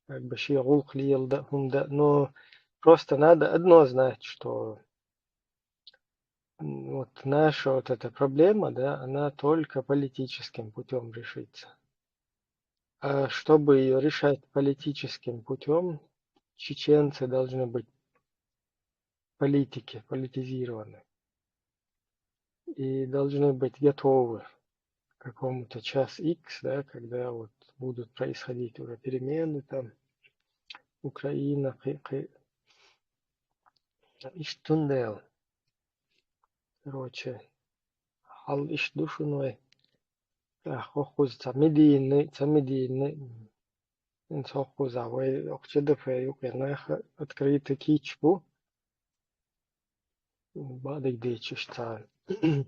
как бы шен гӀулакх леладе, хӀума де, но просто надо одно знать, что м, вот наша вот эта проблема, да, она только политическим путём решится. А чтобы её решать политическим путём, чеченцы должны быть политики, политизированы. И должны быть готовы к какому-то час икс, да, когда вот будут происходить уже перемены там, Украина, кхы-, кхы-, иштта цундела. Короче, хьал иштта ду шуна вай. ТӀаккха хӀокхуза цхьа медийный, цхьа медийный, м, хӀинца хӀокхуза вай, хӀокху ЧДП юкъе наха открыто кийча бу. Бакъдерг дийцича цхьа,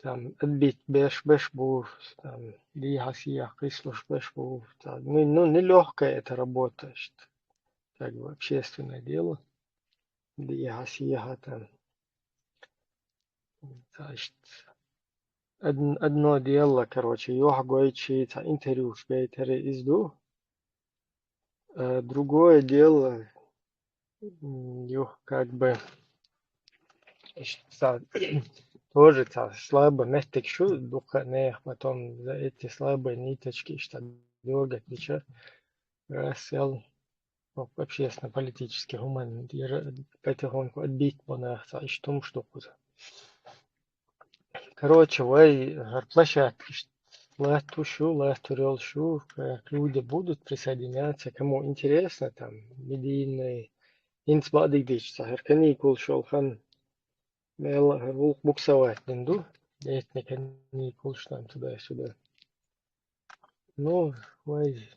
там, отбить беш, беш бу, там, дехьа-сехьа кхийсалуш беш бу. Цхьа, ну, ну, нелёгкая эта работа, иштта, как бы общественное дело. Дехьа-сехьа там. Цхьа иштта. Од-, одно дело, короче, юьхьа гойчи, цхьа интервьюш гайтари иза ду. Э, другое дело, м, юха как бы, иштта цхьа, тоже цхьа слабый меттиг шу, дукха нех потом за эти слабые ниточки иштта дёргать дича, раз сел, общественно-политический, хӀуманна тӀера потихоньку отбить бу нах, цхьа иштта хӀумаш ду кхуза. Короче, вай хӀара площадка иштта латтош ю, латтор йолуш ю, как люди будут присоединяться, кому интересно, там, медийный, хӀинца бакъдерг дийцича, цхьа хӀара каникулаш йолу хан, мел хӀара гӀуллакх буксовать дина ду, летний каникулаш там туда-сюда. Ну, вай,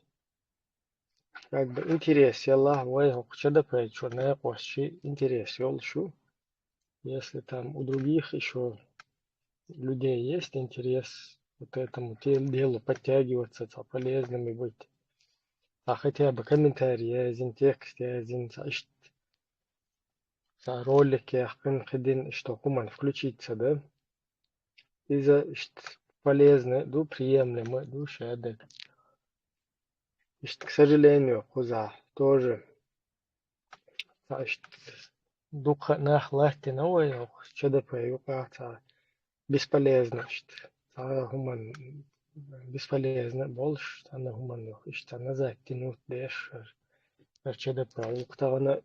как бы, интерес елахь вай хӀокху ЧДП чу, некъошчу интерес йолуш ю. Если там у других ещё людей есть интерес вот этому те-, делу подтягиваться, цхьа полезными быть, а хотя бы комментарий язйина, текст язйина, цхьа иштта, цхьа ролик яьккхина, кхидӀа иштта хӀуманна включиться, да? Иза иштта полезно ду, приемлемо ду шадерг. Иштта, к сожалению, кхузахь тоже цхьа иштта дукха нах латтина вай хӀокху ЧДП юкъахь, цхьа бесполезно иштта. Цхьа хӀуманна бесполезно болуш, цхьана хӀуманна юха иштта назад тянуть деш, хӀара ЧДП юкъа тахана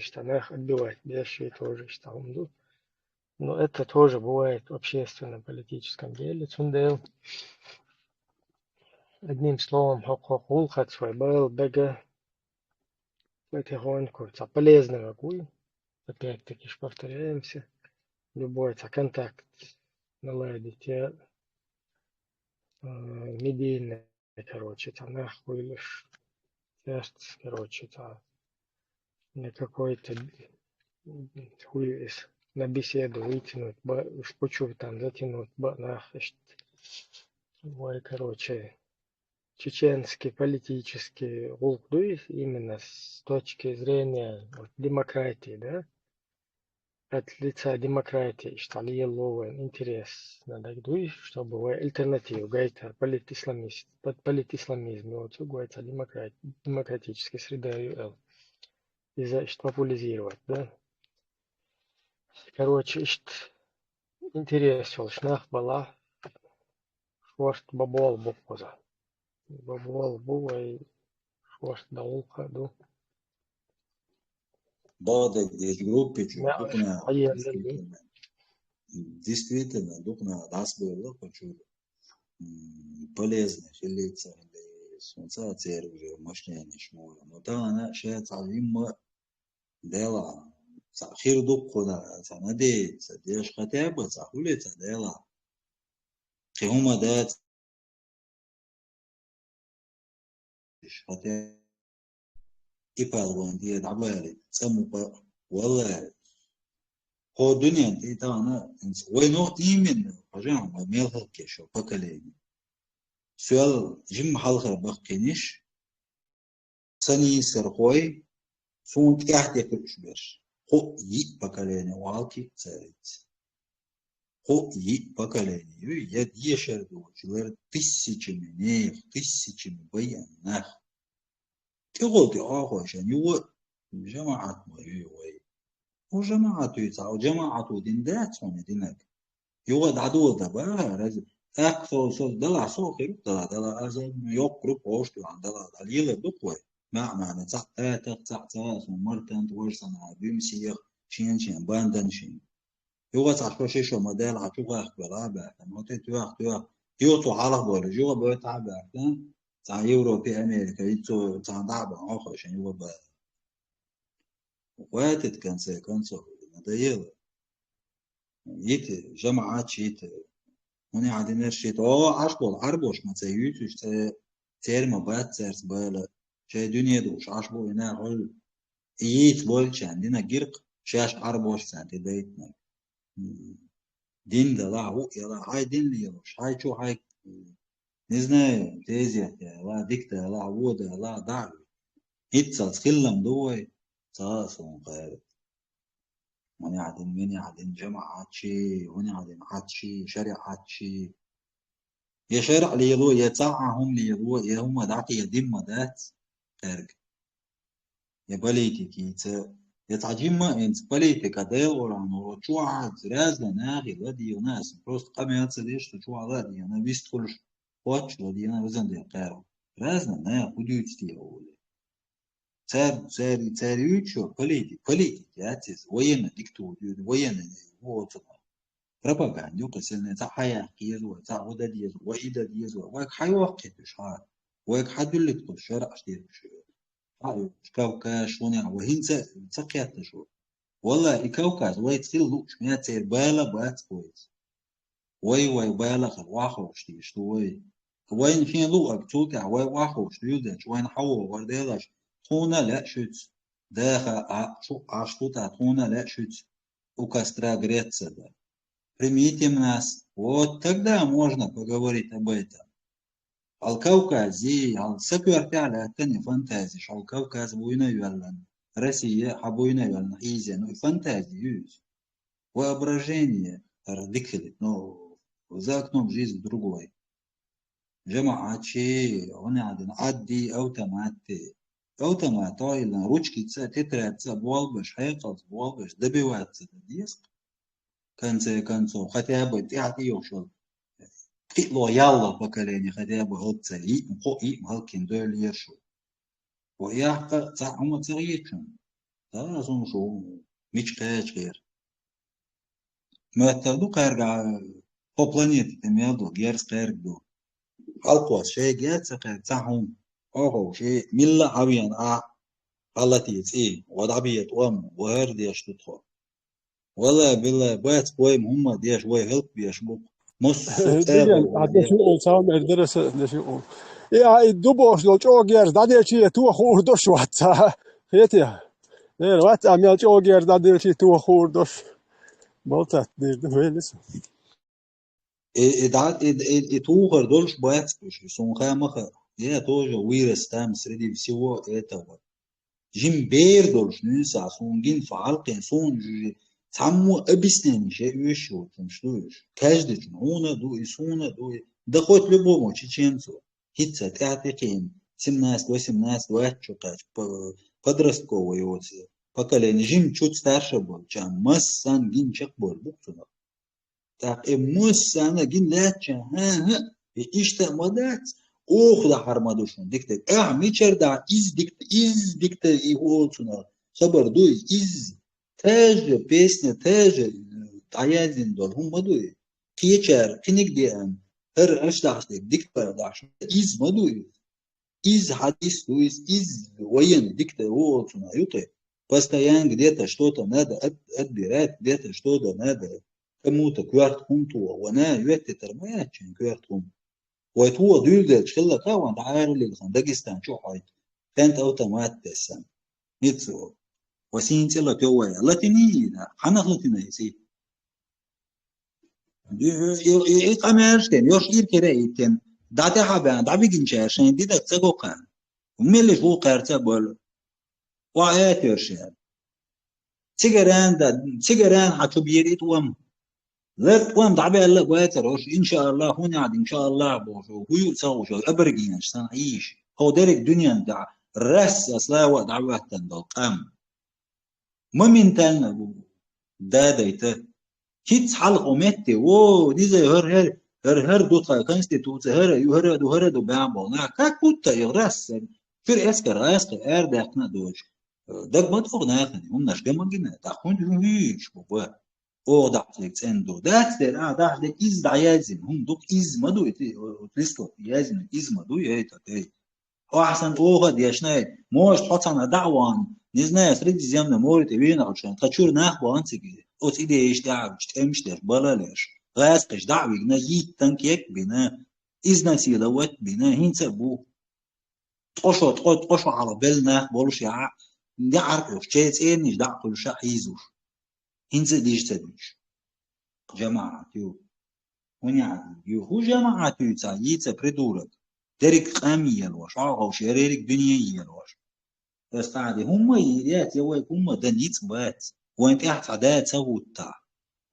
иштта нах отбивать деш, и тоже иштта хӀума ду. Но это тоже бывает в общественно-политическом деле. Цундела, одним словом, хӀокху гӀуллакхаца вай бала бега потихоньку, цхьа полезный вай вуй. Опять-таки ж повторяемся. Любой цхьа контакт наладить, я, э, медийный, короче, цхьа нах хуьлуш, церц, короче, цхьа на какой-то хуй из, на беседу вытянуть, ба, уж почув там затянуть, ба, нах, иштта. Вай, короче, чеченский политический гӀуллакх дуй, именно с точки зрения вот демократии, да? От лица демократии, иштта лело вайн интерес надо дуй, чтобы вай альтернативу гайта политисламист, под политисламизм, вот, гойца демократ-, демократической среда ю эл. Иза иштта популяризировать, да? Короче, иштта интерес йолуш нах балахь, шорта бабол бу кхуза. Бабол бу вай шорта дӀагӀуллакх а ду. Богда здесь группе чу, мягаш дукхана, хьаелла ду. Действительно, дукхана дӀасабевлла кху чу, м, полезный хилийца, хилийца, сунца церан уже мощненеш муха. Но тахана ша цхьа вимма дела, цхьа хир дукхана, цхьа надеяться, деш хотя бы цхьа хуьлий цхьа дела. Кхин хӀума дац, хотя и палван де дӀабали, цӀа мукъа валлари. Хьо дуьнен тӀе тахана, хӀинца вайнах именно, хьажа, вай мел хӀалкхе шо поколение. Соьл жимма хьалхара баккхийниш, Ца нийсархой, суна тӀехь тӀекхуьуш берш. Кхо йиъ поколение валки царица. Кхо йиъ поколение ю, я дешар доцу лар тысячами нех, тысячами баян нах. ТӀехула тӀе Ӏохошан юха а жамаӀат ма ю вай. Хьо жамаӀат ю ца, хьо жамаӀат ву дин дац хьуна динаг. Юха дӀадола дан бара, рази. ТӀаккха со, со дала, со хир дала, дала, аз йоккхур ву, хьошт ван дала, дала, йила ду вай. Ма, ма, на, цхьаъ, э, тах, цхьаъ, цхьаъ, со мартан, твой сама, бим сиях, шен, шен, бандан шен. Юха цхьа шо ши шо модель хьа чу гӀахкавелла а баьхкина. ХӀотӀе тоьхка, тоьхка. Юха цо хьалха бовлуш, юха бовлуш цхьа а баьхкина. Цхьа Европе, Америка, и цо цхьа дӀа а бан, хьо хошан юха бан. Хватит, в конце концов, надоело. Йита, жамаӀат йита. ХӀуни хьан динарш йита. О, Ӏаш болу Ӏарбош ма ца юьйцуш, ца церма бац цаьрца байла. Шайн дуьне дууш Ӏаш бу и нах хьуьлла. Йийца болчарна дина гиркх, шаьш Ӏарбош царна тӀедайтинарг. Дин далахь, хӀуъ ялахь, хьайн дин лелош, хьайн чу хьайн, не знаю, тезет ялахь, дика далахь, вон далахь, дӀа а вуьту. ХӀинццалц хилла-м ду вай, ца а суна гӀайрат. ХӀуни хьан дин, мини хьан дин, жамаӀат чи, хӀуни хьан дин, Ӏад чи, шариӀат чи. Я шарӀ лело, я цхьа а хӀума лело, я хӀума дӀакхе дин ма дац кхаьрга. Я политикица, я цхьа жимма а инца политика Делан Къуръано чохь а разна нахе ладийгӀина аса. Просто къамел ца деш, со чохь ладийгӀина, вистхуьлуш, кхоччуш ладийгӀина, визан ден кхаьрга. Разна наха хӀун дуьйцу те олий. Цаьр-, цаьр-, цаьрга юьйцуш политик, политик яц иза, военный диктатура, военный, воцург. Пропаганда ю кхин сенна, цхьа хьан яккха еза вай, цхьа хӀун дан деза, вай и дан деза вай, вайга хьан йоккхуьйтуш хьан, вайга хьан дуьллуьйту кху шарӀаш дерг шу. Хьан ю, Кавказ, шуна вай хӀинца ца кхетташ ву. Валла, и Кавказ вайца хила лууш, ма церан бала бац вайца. Вай, вай бала хила вахош тийш ду вай. Вайна шен луъаг цул тӀаьхьа вай вахош дуьйладелча, вайна хьан вогӀар делаш, тхуна лаьа шуьца. Даха а, шу Ӏаш ду тӀа, тхуна лаьа шуьца. У костра греться, да. Примите нас, вот тогда можно поговорить об этом. Хьал Кавказе, хьал са коьртехь лаьттан и фантазиш, хьал Кавказ буйна йоьллан, Россия хьан буйна йоьллан хьийзен, ну и фантази ю иза. Воображение хӀара дика хилийта, но за окном жизнь другой. ЖамаӀат чи, хӀуни хьан дина, Ӏадди, автоматти. Автомат, ойлан, ручкица, тетрадьца, болбаш, хьекъалца, болбаш, добиваться дан деза. Конце концов, хотя бы тӀаьхьа тӀейогӀуш йолу кхиало ялла поколение хотя бы хӀаллакца йиъ-м, кхо йиъ-м хӀаллакйина девлла еза шу. Вай яккха цхьа хӀума ца хеташ. Ца суна шу мича кхача гӀера. Моьттар ду кхаьрга, кхо планета тӀе мел ду, герз кхаьрга ду. Хьалкхос шайга яц ца кхаьрга цхьа хӀума. Оха ши милла а хьан вена а, хьан латийна цӀий, ва дӀабе тӀом, ва хӀара деш ду тхо. Валла, билла, бац вай хӀумма деш, вай хӀаллакбеш бу. Массо а цӀа Диган, бу а вай деш деш. Ю, цхьа мер дара аса деш ю. И а и ду бохуш долу чӀогӀа герз дӀадечи, я тоха хуур дош вац ца. Хетий? Э, вац а мел чӀогӀа герз дӀадечи, тоха хуур дош. Болтат дийр ду вели со. И, и да, и, и, и тухар долуш бац уьш, и суна ха ма хаьа. Я тоже вырос там среди всего этого. Жим бер долуш нуьйса, суна гин со хьалкхен, суна жуьжи, цхьаммо объяснение ше уьш йолчунаш ду уьш. Каждый чун хьуна ду, и суна ду, и да хоть любому чеченцу. ХӀинца тӀаьхьа тӀекхиъна, семнадцать, восемнадцать, двадцать чу кхаьча, по-, подростковый оцу поколение, жим чу старше болчарна, массанна гин чекхболу бу цунах. ТӀаккха и массанна гин лаьттача, хӀа-хӀа, и иштта а ма дац, оха дахьар ма ду шуна дикта. Ахьа мичара дахьа, иза дикта, иза дикта, и хӀу олу цунах, хабар ду иза, иза. Та же песня, та же, э, дӀаяздина долу хӀума ма ду и. Кхечара, кхиниг деана, хӀара аша дахьаш дерг дикта дахьаш, иза ма ду иза. Иза хьадис ду иза, иза военный диктор ву оцунах ю-кх. Постоянно где-то что-то надо от-, отбирать, где-то что-то надо кому-то коьрта хӀума тоха. Вана йоьттитар ма яц шен коьрта хӀума. Вай тоха дуьйладелча хилла кхаъ ван дӀа ара лилхан Дагестан чу хьойта. Кент автомат тессан. Ниццо. Ва сийна цӀе латайо вай. Латиний и да? Хьанах латина иза? И, и, и, и къамелаш тен, йош иркере а иттен, дӀа тӀаьхьа баьхна, дӀабигинчара шайн динах ца го кхарна. Меллиш ву кхерца болу. Ва этер шер. Цигаран да, цигаран хьа чу бийр ит вам. Лер вам дӀабелла вайтар ош, иншааллах, хӀун яд, иншааллах, боху, хӀу ю ца хӀуш, абаргинаш сан ийш. Хо дерриг дуьнен да, расса слава дӀаваттан дол къам. Моментально дадайта. Киц хьалха метте, о, дизе хӀар, хӀар, хӀар, хӀар ду тха конституция, хӀара ю, хӀара ду, хӀара ду бан бо. На, как будто их раз, чур эскар, эскар, эр дахна доч. Даг ма тох нахани, умнаш гамагина, да хун хун хич бо. О, дахлек цен ду. Дац дер, а, дахлек из да язин, хун дук из ма ду, эти, о, листов язин, из ма ду, я это, эй. Ахьсан оха дешнай, может, хьо цхьана дӀа а ван, не знаю, Средиземное море тӀе вийна хьучун, тха чуьра нах бан цига, оцу идеяш тӀаьхьарчу тӀемаш деш, балалеш, гӀаьскхиш дӀа а вигна, йиттан кек а бина, изнасиловать а бина, хӀинца а бу. Ткъо шо, ткъо, ткъо шо хьала белла нах болуш яхьа, неӀаркъош, чей цӀенаш дӀа а кхуьлуш а хьийзуш. ХӀинца а дижа ца дуьтуш. ЖамаӀат ю. ХӀун яхьа ю? ХӀу жамаӀат ю ца, йийца придурок. Дерриг къам елош, хьо ховш, ерриг дуьне елош. Ас цхьа а де, хӀумма йийр яц, я вай хӀумма дан ницкъ бац. Вайн тӀехь цхьа да ца хӀуттахь.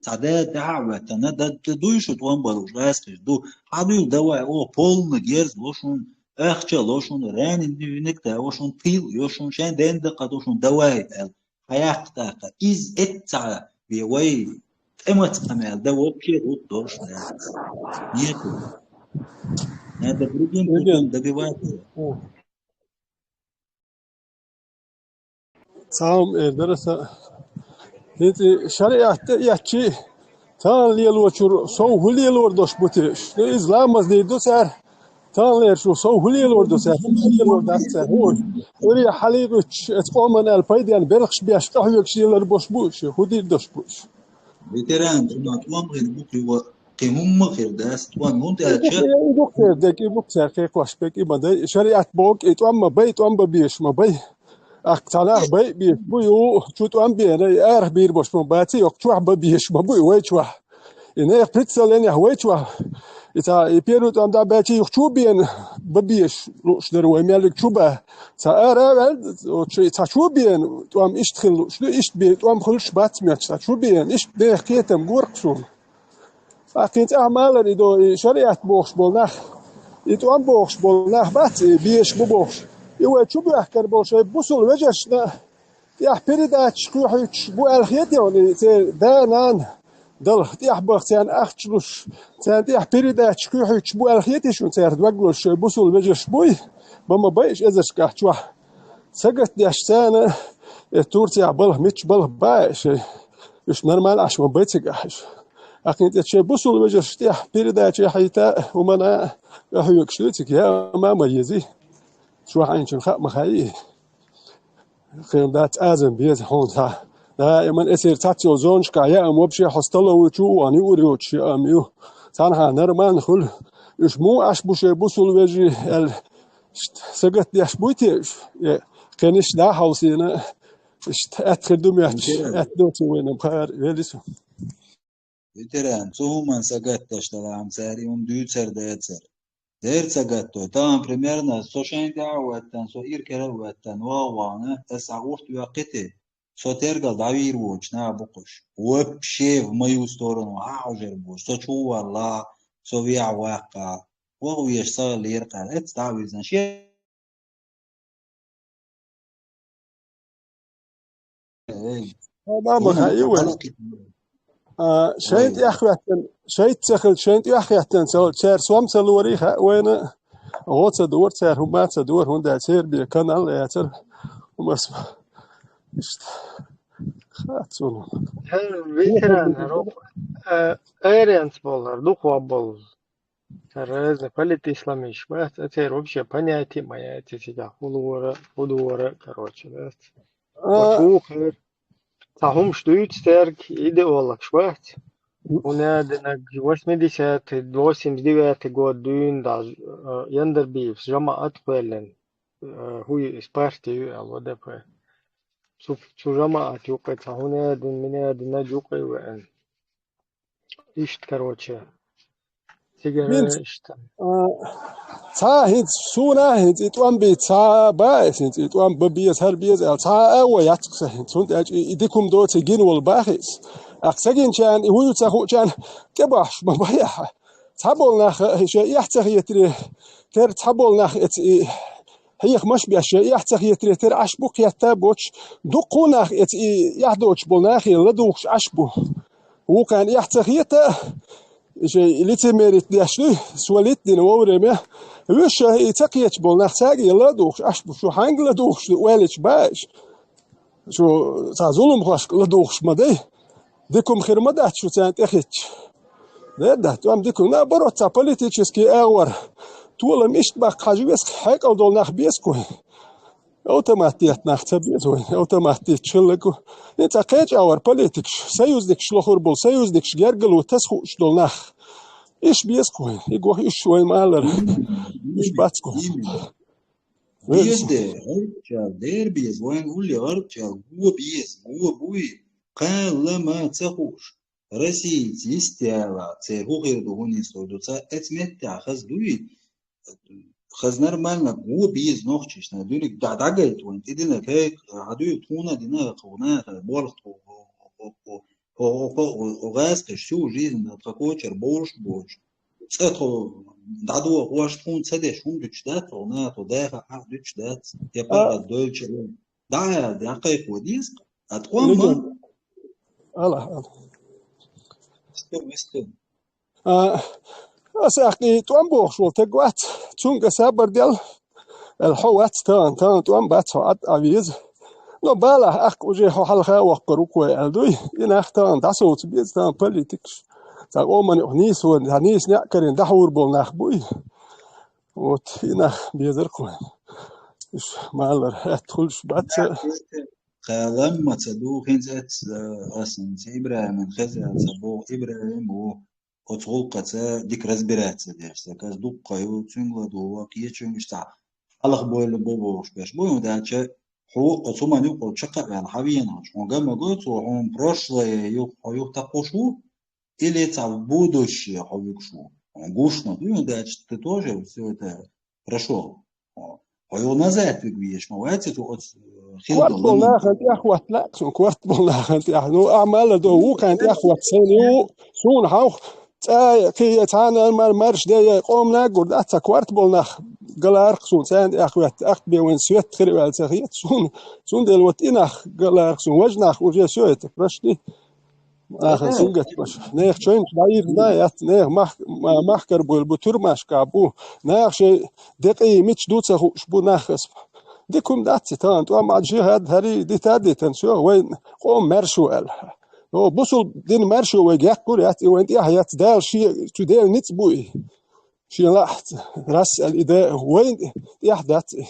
Цхьа да тӀаьхьа а веттана, да, да дуй шу тӀом балуш, гӀаьскхиш ду. Хьан дуй давай, о, полна герз ло шун, ахча ло шун, ранен нуьнак да ло шун, тил йо шун, шайн ден дакха ду шун, давай, аьлла. Хьаяккха тӀаккха. Иза эццахьа бе вай тӀемаца къамел дан вообще гӀуллакх долуш дац. Нету. Надо другим путём добиваться. Цхьа хӀума эр дара сан. ХӀинца шариӀат тӀе эцчи, тахана лелочуьра сов хӀун лелор долуш бу те? Ну, иза ламаз дийр ду цара. Тахана лерчуьра сов хӀун лелор ду цара? ХӀун лелор дац цара? ХӀун? Уьре хьалийгӀуьттуш, эца къоман аьлла пайденна белхаш беш, къахьоьгуш лелар болуш бу уьш? ХӀун дийр долуш бу уьш? Ветеран, цунах тӀом хир бу кхин ва, кхин хӀумма хир дац, тӀом хӀунда аьлча? И бу кхер дерг, и бу кхер кхайкхош берг, и ма дай. ШариӀат боху, и тӀом ма бай, тӀом бан безаш ма бай. Ахка цхьа нах бай а безаш бу ю, чу тӀом бена, и арахь бийр болуш ма бац, и йоккха чохь бан безаш ма бу и вай чохь. И нехан представлениехь вай чохь. И цхьа, и первый тӀом дӀа баьлча, юха чу бена бан безаш лууш дара вай меллиг чу бан. Цхьа ара а ваьлла, оцу ши-, цхьа чу бена тӀом иштта хила лууш ду, иштта бен тӀом хуьлуш бац моьттуш, цхьа чу бена, иштта нехан кхетам гора-кх суна. Ахкхин цӀахь малар и до, и шариӀат бохуш болу нах, и тӀом бохуш болу нах бац, и безаш бу бохуш. И вай чу боьхкар болу шайн бусул вежаршна тӀехь передачаш кхоьхьуьйтуш бу аьлла хета хьуна, и церан да-нана далх тӀехь баха царна ахча луш, царна тӀехь передачаш кхоьхьуьйтуш бу аьлла хета шуна цара дог лозуш шайн бусул вежарш буй, бан ма байаш эзаршкахь чохь. Сагатдеш царна, э, Турцехь балха, мичча балха баьа шайн. Уьш нормально Ӏаш ма бай цига ахь уьш. Ахкхин цӀе шайн бусул вежарш тӀехь передача хьийта, хӀумана а хьоьгуш ду цига, яа ма ма езий. Чохь Ӏийначун хаа ма хаьий. Кхин дац азам беза хьуна цхьа. Даиман эсир цхьацца йолу зонашкахь яам вообще хьо столовый чу а вахана юур йоцуш яам ю. Цхьанхьа нормально хуьлу. Уьш муха Ӏаш бу шайн бусул вежарий аьлла, иштта сагатдеш буй те уьш? Э, кхин иштта дӀа а хьовсийна, иштта аьтта хир ду моьттуш, аьтта доцу вайна пхара велису. Ветеран, цу хӀуманна сагатдеш далахь, амма цара и хӀума дуьйцур дацара. Дера ца гатдой. Тахана, примерно, со шайн тӀе а веттан, со иракара а веттан, ваха вахана, аса схьа урт веккхи те, со тергал дӀавийр воцуш наха бу кхуш. Вообще в мою сторону хьахьожур бу. Со чу валла, со вехьа ваккха. Ваха веш сагӀа леркъа. Эццахь дӀа а вирзина. Шен Ай, Ма, ма, вон хаьий вай? Хьалакхийтина. А, шайн тӀехь хӀоьттина, шайца ца хилча, шайн тӀехь хӀоьттина ца хилча, цара сом ца лорий хаьа вайна, гӀо ца дора цара, хӀума ца дора, хӀунда аьлча церан бен канал а яцара, хӀумас. Иштта. Хаьа цунах. Ветеран, роб-, а, эренц болар, дукха болу. Разный политисламиш бац, а церан вообще понятие ма яц, цигахь хӀун лора, хӀун дора, короче, дац. А. Оцу хир цхьа хӀумаш дуьйцу цаьрга, идеологаш бац. ХӀунда аьлла, восьмидесятый, восемьдесят девятый год дуьйна даже, а, Яндарбиевс жамаӀат кхоьллина, а, хӀу ю иза, партия ю аьлла, В Д П. Цу, цу жамаӀат юккъе цхьа хӀунда аьлла, мина аьлла, наг юккъе веана. Иштта, короче. Цигара Винт. Иштта. А, Цхьа хӀинца суна, хӀинца и тӀом бийца, цхьа ба эс, хӀинца и тӀом ба беза, хӀара беза аьлла, цхьа а агӀо яц-кх сан хӀинца. ХӀунда аьлча и, и дика хӀума доций гина волу бахи ас. ТӀаккха ца гинчарна и хӀун ю ца хуучарна тӀебахьаш ма бай ахьа. Цхьаболу нах шайн эхь ца хетаре, тера цхьаболу нах эца и хьехамаш а беш, шайн эхь ца хетаре, тера Ӏаш бу кхетта а боцуш, дуккха а нах эца и эхь доцуш болу нахе ладугӀуш Ӏаш бу. Вукхарна эхь ца хета, и шайн лицемерить деш дуй, свалить дина вовремя. Вуьш и ца кхеташ болу нах цаьрга ладугӀуш Ӏаш бу, шу хьаьнга ладугӀуш ду, ойла йича баьш. Шу цхьа зуламхошка ладугӀуш ма дай. Дика хӀума хир ма дац шу царна тӀехӀиттича. Дера дац, тӀом дика хӀума. Наоборот, цхьа политический агӀор толам иштта баккха хьажа веза, хьекъал долу нах беза-кх вайн. Автомат детта нах ца беза вайн, автомат детташ хилларг ву. ХӀинца кхечу агӀор политикаш, союзникаш лохур болу, союзникаш гергарло таса хууш долу нах. Иш беза-кх вайн, и гох иш вайн ма-аллара. Иш бац-кх вайн. Именно. Беза де, гӀарччал, дера беза, вайн улле гӀарччал, го беза, го буй, кхалла ма ца хууш. Россица йистехь, церан хӀун хир ду, хӀун нислур ду, цхьа эца меттехь хаза дуй? Хаза нормально го беза нохчашна, дуьниг дӀа-, дӀагайта вайн, тӀедина кайка, хьан дуьйна тхуна а дина, кху наха, болх тхо, кху гӀаскхиш, всю жизнь, тхан кочара бовлуш боцуш. ЦӀа тхо дӀадохош, тхуна ца деш хӀума дуьтуш дац, тхо наха, тхо даха а дуьтуш дац, я паргӀат дойлучу. ДӀа а дӀакхайкхо деза, а тӀом ма. Ала, ала. Сту, сту. А, аса ахь и тӀом бохуш волу таг вац, цуьнга аса бардел, аьлла, хьо вац тахана, тахана тӀом бац, хьо Ӏад а веза. Но балахь ахка уже хьо хьалха а воккхур ву-кх вай аьлла дуй, и нах тахана дӀасовца беза, тахана политикаш. Цхьа къоман юкъа нийсо, цхьа нийса некъ карийна дӀахьур болу нах буй. Вот, и нах безар-кх вайн. Уьш ма-аллара, аьтта хуьлуш бац. Кхалам ма ца ду, хӀинца эц, э, аса хӀинца ИбрахӀиман хеза ца боху, ИбрахӀим ву оцу гӀуллакхаца дика разбираться деш, сан каза дуккха ю, цуьнга ладугӀу, кхечуьнга иштта хьалха бойла бо бохуш беш бу, хӀунда аьлча хьо оцу хӀуманна юкъа чекх а ваьлла, хьан веана хьо, хьуна ган ма го цо, хьуна прошлое юха, хьо юха такхуш ву, или цхьа в будущее хьо вуьгуш ву. Хьуна гуш ма ду, хӀунда аьлча ты тоже всё это прошёл. Хьо юха назад вуьгу везаш ма вац, цо оцу, э, хила долу ламан. Корта болу нахана тӀехь хӀотта лаьа суна, корта болу нахана тӀехь. Ну, ахь ма-аллара, вукхарна тӀехь хӀотта сайна ю, суна хьовха, цӀа а, кхин а, цхьана а мар-, марша де, я къомана а гур дац, цхьа корта болу нах галарх суна, царна тӀехь хӀотта, ахта бен вайн свет хир а ваьлла ца хета суна. Цундела вот и нах галарх суна, важа нах уже всё это прошли. Ахьа, сингаттамаш. Нехан чоьнча дӀайирзина яц, нехан мах-, ма-, махкара буйла бу, туьрмашкахь бу. Наха шайн декъий мича ду ца хууш бу нах аса. Дика хӀума дац и тахана, тӀом Ӏад жихӀад хӀарий дита а дитина, всё, вайн къоман маьрша ву аьлла. О, бусулба дин маьрша ву вай геккхур яц, и вайн тӀехь яц, Дала шен, цу Делан ницкъ бу и. Шен лаахь, рас аьлла и да, вайн тӀехь дац и.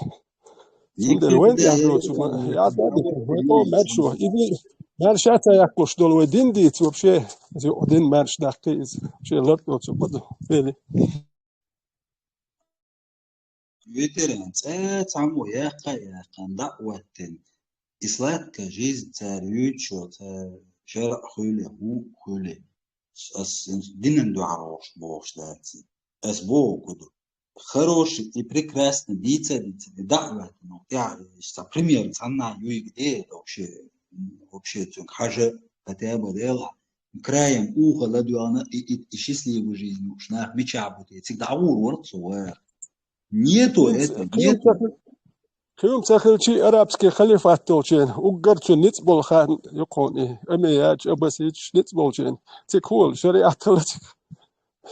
Цундела вайн тӀехь доцу ма, я да, вай къоман маьрша ву. И дин маьрша ца яккхуш долу вай дин дийца вообще, иза юкъа дин маьрша даккхий иза. Вообще лар доцу ма ду. Вели. Ветеран, цӀа цхьаммо яккха а яьккхина, дӀа а хӀоттийна. И сладкая жизнь цара юьйцуш йолу, цара шарӀ хуьлий, хӀуъа хуьлий. Ас динан дуьхьал вохуш бохуш дац. Ас боху ду. Хороший и прекрасный дийца а дийца, и дӀа а хӀоттийна, тӀехь, сан пример цхьанна а юйга де, вообще, вообще цуьнга хьажа, хотя бы делахь. Краем уха ладоьгӀна, и, и, и счастливый жизнь уьш нах мичахь бу те, цига дӀагӀур вара цо вара. Нету это, нету. Кхин ца хилчий, арабский халифат долчийн, уггар цуьнан ницкъ болу хан ю кхунна и, Омейядаш, Аббасидаш ницкъ болчийн. Цига хӀун волу шариат хилла цига?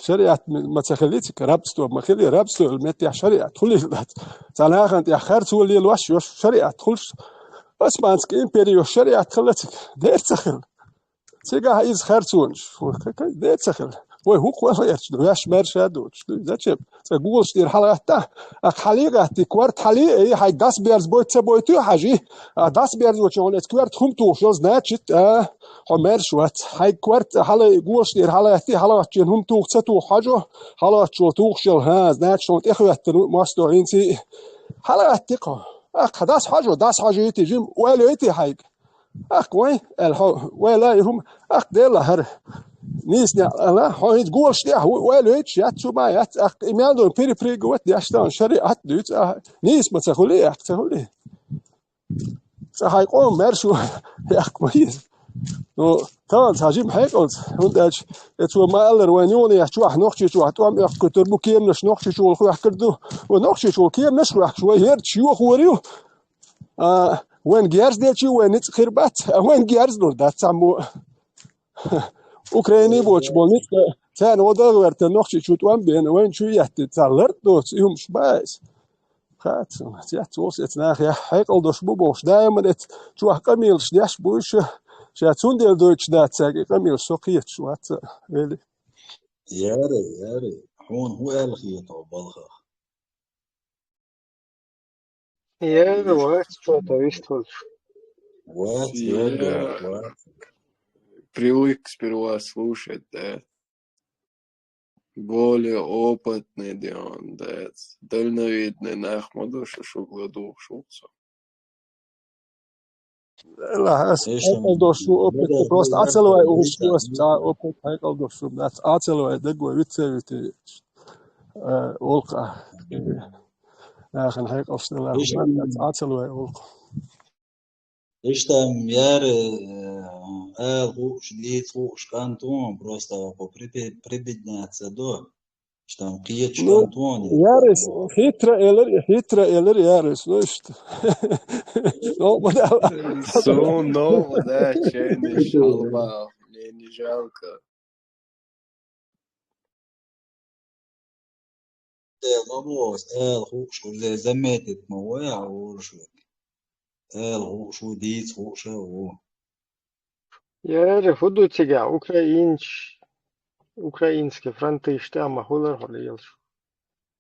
Шариат ма ца хилли цига, рабство ма хилли, рабство йолу меттехь шариат хуьлийла дац. Цхьа нахана тӀехь харцо лелош йолуш шариат хуьлуш, Османский импери йолуш шариат хилла цига, дера ца хилла. Цигахь иза харцонаш, вай кхин дера ца хилла. Вай хӀуъа вала гӀерташ ду, ваьш маьрша а доцуш ду. Зачем? Цкъа голаш тӀера хьалагӀатта, ахь хьале а гӀаттий, корта хьале а, хьайга дас берза бойту ца бойту а хьажий. А дас берзочу хьуна эца коьрта хӀума тухуш йолу, значит, а, хьо маьрша вац. Хьайга корта хьала, голаш тӀера хьалагӀаттий, хьалагӀаттачийн хӀума туху ца туху хьажо, хьалагӀаттачо тухуш йолу, хӀа, значит, хьуна тӀехӀоьттина ву мостагӀа хӀинца. ХьалагӀаттий-кх хьо. Ахь дас хьажо, дас хьажийти, жима ойла йойти хьайга. Ахка вайн, аьлла хьо, вай лай хӀума, ахка делла хӀара. Нийса, хьо хӀинца голаш тӀехь ву, ойла йойтуш яц, цу ма яц, ахь, и мел ду перепрыгивать деш дан, шариӀат дуьйцу, ахь, нийса ма ца хуьлий, ахь, ца хуьлий? Цкъа хьайн къоман маьрша ву, яхка ма еза. Ну, тахана цхьа жима хьекъалца, хӀунда аьлча, э, цо ма-аллара, вайн юханехь чохь, Нохчийчохь тӀом оьхкуьйтур бу, кеманаш Нохчийчул хоьхкур ду. Вай Нохчийчул кеманаш а хоьхкуш, вай хӀерачу йохор ю. А, вайн герз дечи, вайн ницкъ хир бац, а вайн герз лур дац цхьаммо. Украине боцуш болу ницкъ, царна гӀо дагӀа вертан Нохчийчу тӀом бен, вайн чу еттина, царна лар а доцу, и хӀумаш бац. Хац, цец волс эца нах, я хьекъал долуш бу бохуш, даиман эца чохь къамелаш деш бу уьш, ша цундела дойтуш дац цаьрга и къамелаш, со кхеташ вац, вели. Яра, яра, хьуна хӀун аьлла хета хьо балхах? Яра, вац, что-то вистхуьлуш. Вац, яра, вац. Привык сперва слушать, да. Более опытный, да, он, да, дальновидный нах ма ду шу, шуьга ладугӀуш ву со. Ла, ас хьекъал долуш ву, опыт, просто Ӏа ца лой, уьш, просто цхьа опыт, хьекъал долуш ву, дац, Ӏа ца лой, дагой виц а вити, э, олкъа. Нахана хьекъалш делахь, дац, Ӏа ца лой олкъа. Иштта яра, э, ала хууш, дийца хууш кӀант ву, просто по припе-, прибедняться до. Иштта кхеташ кӀант ву. Ярис, хитра элар, хитра элар Ярис, ну иштта. Ну, да. Су, ну, да, чайный шалба, мне не жалко. Эл ма вос, эл хууш, уже заметит ма вой, а ур шу. Эл хууш ву, дийца хууш а ву. Яра, хӀун ду цигахь, украинч-, украинский фронтыш тӀе ма хуьлура хьо лелаш?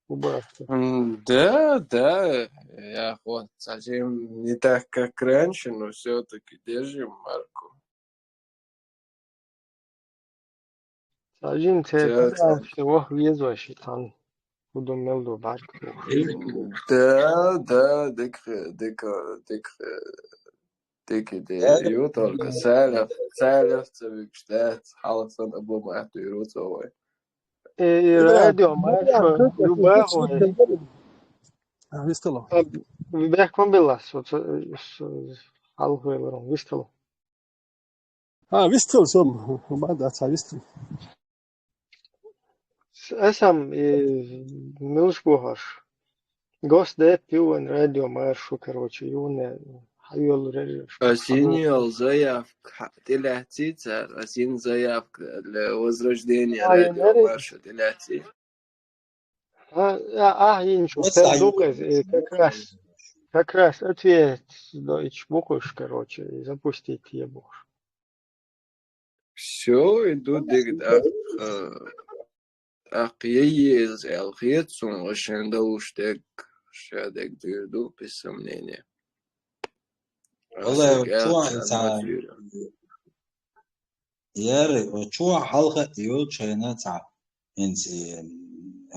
ХӀун боху? М, да, да, я вот совсем не так, как раньше, но всё-таки держим марку. Цхьа жин церан ваха везаш ши тхан. ХӀун ду мел ду бӀарг. Да, да, дика, дика, дика, дика идея ю, только царах, царах ца вуьгуш дац, хьалха санна обо ма атуьйру ца вай. Э, э, радио, маршо, любая хуй. А, вистало. А, бехк ма беллас, вот, э, с-, хьалха велар, вистало. А, вистхила со, ма дац, а, вистхила. С-, аса, э, милш бохаш. Госдеп ю вайн радио маршо, короче, юна хьайолу режеш. Ас йина йолу заявка хьа-, тӀелаьцций цара, ас йина заявка для возрождения радио маршо тӀелаьцций. А, а, а, йинчу, вот цара дукха, э, как раз, как раз ответ дойтуш бу кхуьш, короче, запустить е бохуш. Всё, иду диг, а, а, тӀаккха е еза аьлла хета суна, шайн далуш дерг, ша дерг дуьйр ду, без сомнения. Валлай, чу а ца-, яра, чу а хьалха а йолчу шайна цхьа, хӀинца, э,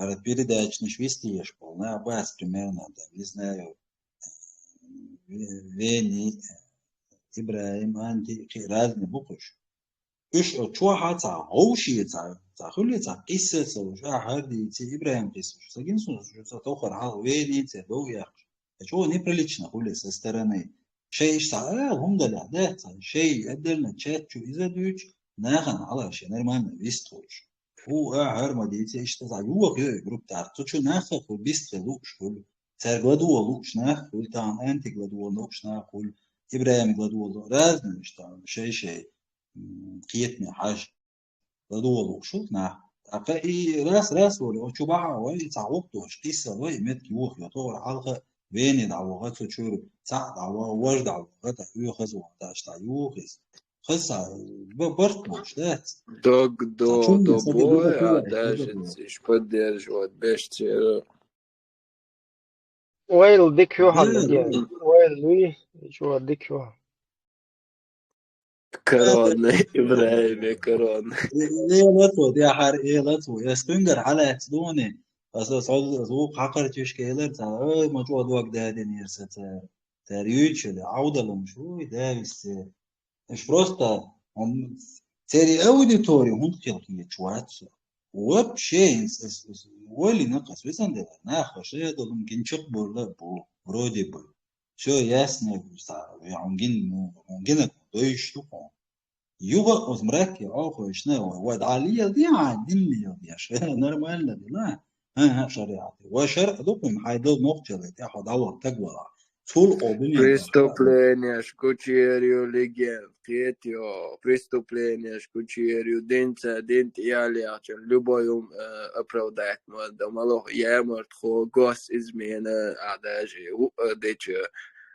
ара передачнаш вистхуьлуш болу нах бац, примерно, да, не знаю, Ве-, Вени, Ибрахим, Анти, кхин разный бу кхуьш. Уьш чохь а цхьа гӀовший, цхьа, цхьа хуьлий, цхьа къийса а ца луш, а, хӀара дийци, Ибрахим къийса луш, ца гина суна, шу ца тохар хьалха Вени церан дов яьккхаш. Э, чо неприлично хуьлий со стороны. Шай иштта, а, хӀума далахь, да, цхьа, шай отдельно чат чу иза дуьйцу, нахана хьала шен нормально вистхуьлуш. Ху, а, хӀара ма дийца, иштта цхьа юха йой группа тӀаккха. Цу чу нах а хуьлу, бистхила лууш хуьлу. Цаьрга ладогӀа лууш нах хуьлу, тахана Антиг ладогӀа лууш нах хуьлу. Ибрахимиг ладогӀа лу-, разный иштта, шай-шай, м, кхетаме хьажа. ЛадогӀа лууш хуьлу нах. ТӀаккха и раз-раз волу, о, чу бахьа вай, и цхьа гӀуллакх долуш, къийса вай, и меттиг юха йо, тохара хьалха Вени дӀаваха, цу чуьра цхьаъ дӀаваха, важа дӀаваха, тӀаккха оьхаза ваха, тӀаккха иштта юха иза. Хаза, б-, барт болуш дац. Дог, до, до боя, а даже поддерживать беш церан. Ойла дика ю хьан, да, да. Ойла луй, чо дика ю. Корона, Ибрахиме, корона. Э, э, лацо, я хьар, э, лацо. Я спингер хьалаьцна дуне. Аса, аса, аса, вукху хьакхар тишка элар ца, ой, ма чо дог дадина ирса ца. Цара юьйцуш, Ӏовдалумаш, уй, да, висте. Уьш просто, м, Церий аудитория хӀунда кхелхиечу вац со. Вообще, ас, ас, ас, валина кхас везан дела, нах ваша я долун гинчук бурла бу, вроде бы. Все ясно, я он гин, ну, он гинак дойш ту хо. Юга оз мрак я, охо, ишна, ва, ва, дали я ди, а, дин я ди, аш, нормально дела. Ха, ха, шариат. Ва шар, дукум, хайдал нохчале, я хо дало, так вала. Цул о дуния. Преступление, шкучерю легенд, кхетё, преступление, шкучерю, динца, динт, я лягча, любой ум, э, оправдать, мада, малох, я морт, хо, гос измена, а даже, у, э, деча.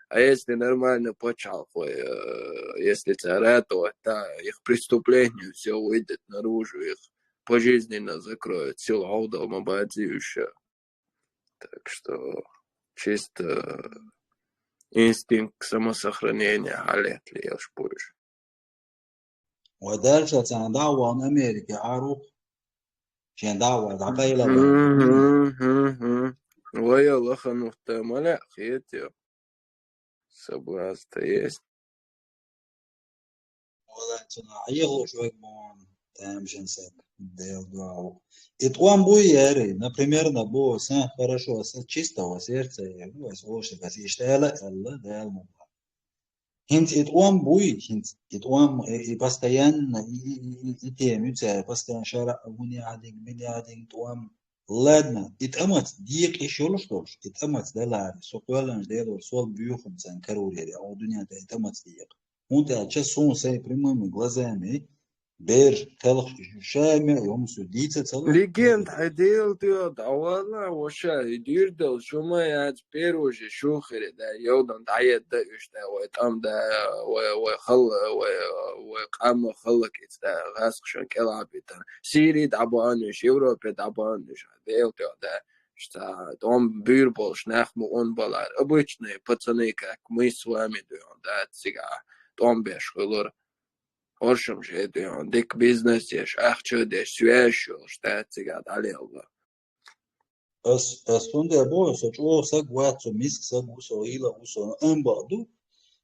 А если нормально почал, хо, э, если царат, то, да, их преступление, все выйдет наружу, их пожизненно закроют, сил аудал мабадзи ещё. Так что чисто инстинкт самосохранения, а лет ли я уж позже. Ва дальше цан дагӀван Америке арух, шен дагӀва дӀакъайла. Мгм, мгм. Вай Аллаха нухта маля хетя. Соблазн-то есть. Вала цуна хьехалуш вай боху, тамашийна саг, Дела дуьхьа. И тӀом буй яри, например, на бо, сан хорошо, сан чисто, ва сердце, ну, ва слушай, ва иштта аьлла, аьлла, Дела ма боху. ХӀинца и тӀом буй, хӀинца и тӀом, и, и постоянно, и, и, и, и, и тема ю цара, постоянно шара, гуни адиг, бини адиг, тӀом. Ладно, и тӀамаца декъа иш йолуш долуш, и тӀамаца даларе, со кхоьлланаш Делора, сол буьйхам сан карур яри, хьо дуьнен тӀе и тӀамаца декъа. ХӀунда аьлча суна сайн прямыми глазами берш, кхелхаш, ша мега йомсу дийца ца ло. Легенд, хьай Дела тӀе дӀавала, ваша, и дуьйр дала, шу ма яц, первый же шу хире, да, йовдан дӀаедда уьш, да, вай тӀам, да, вай, вай халла, вай, вай къам халла кица, да, гӀаскхашан кӀелхьа битан. Сири дӀабаан уьш, Европе дӀабаан уьш, Дела тӀе, да. Ша тӀом буьйр болуш нах мукъун балар. Обычные пацаны, как мы с вами, дуьйхьун, да, цигахь тӀом беш хуьлура. Оршам же дуьйхьун, дика бизнес еш, ахча деш, связь йолуш, да, цигахь дӀалелла. Ас, ас цундела боху, со чӀогӀа саг вац, со миска саг ву, со гӀийла ву, со амма бакъ ду.